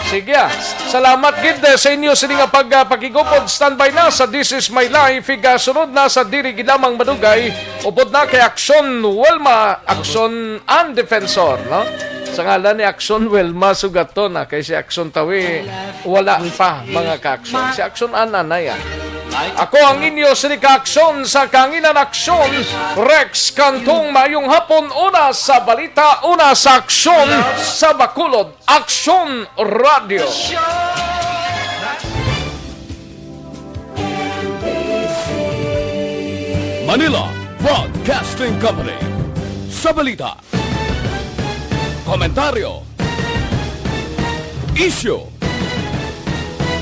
Sige, ah. Salamat gid, eh, sa inyo sini nga pagpakigupod. Standby na sa This Is My Life. Igasunod na sa Diri Gid Lamang Madugay. Upod na kay Aksyon Wilma, Aksyon An Defensor, no? Sa ngalan ni Aksyon Wilma Sugaton, ah, kay si Aksyon Tawi wala pa, mga ka-aksyon. Si Aksyon An anay, ah. Ako ang inyo sini ka-aksyon sa Kanginan Aksyon, Rex Cantong. Mayong hapon, una sa balita, una sa aksyon, sa Bacolod, Aksyon Radio. Manila Broadcasting Company. Sa balita, komentaryo, isyu,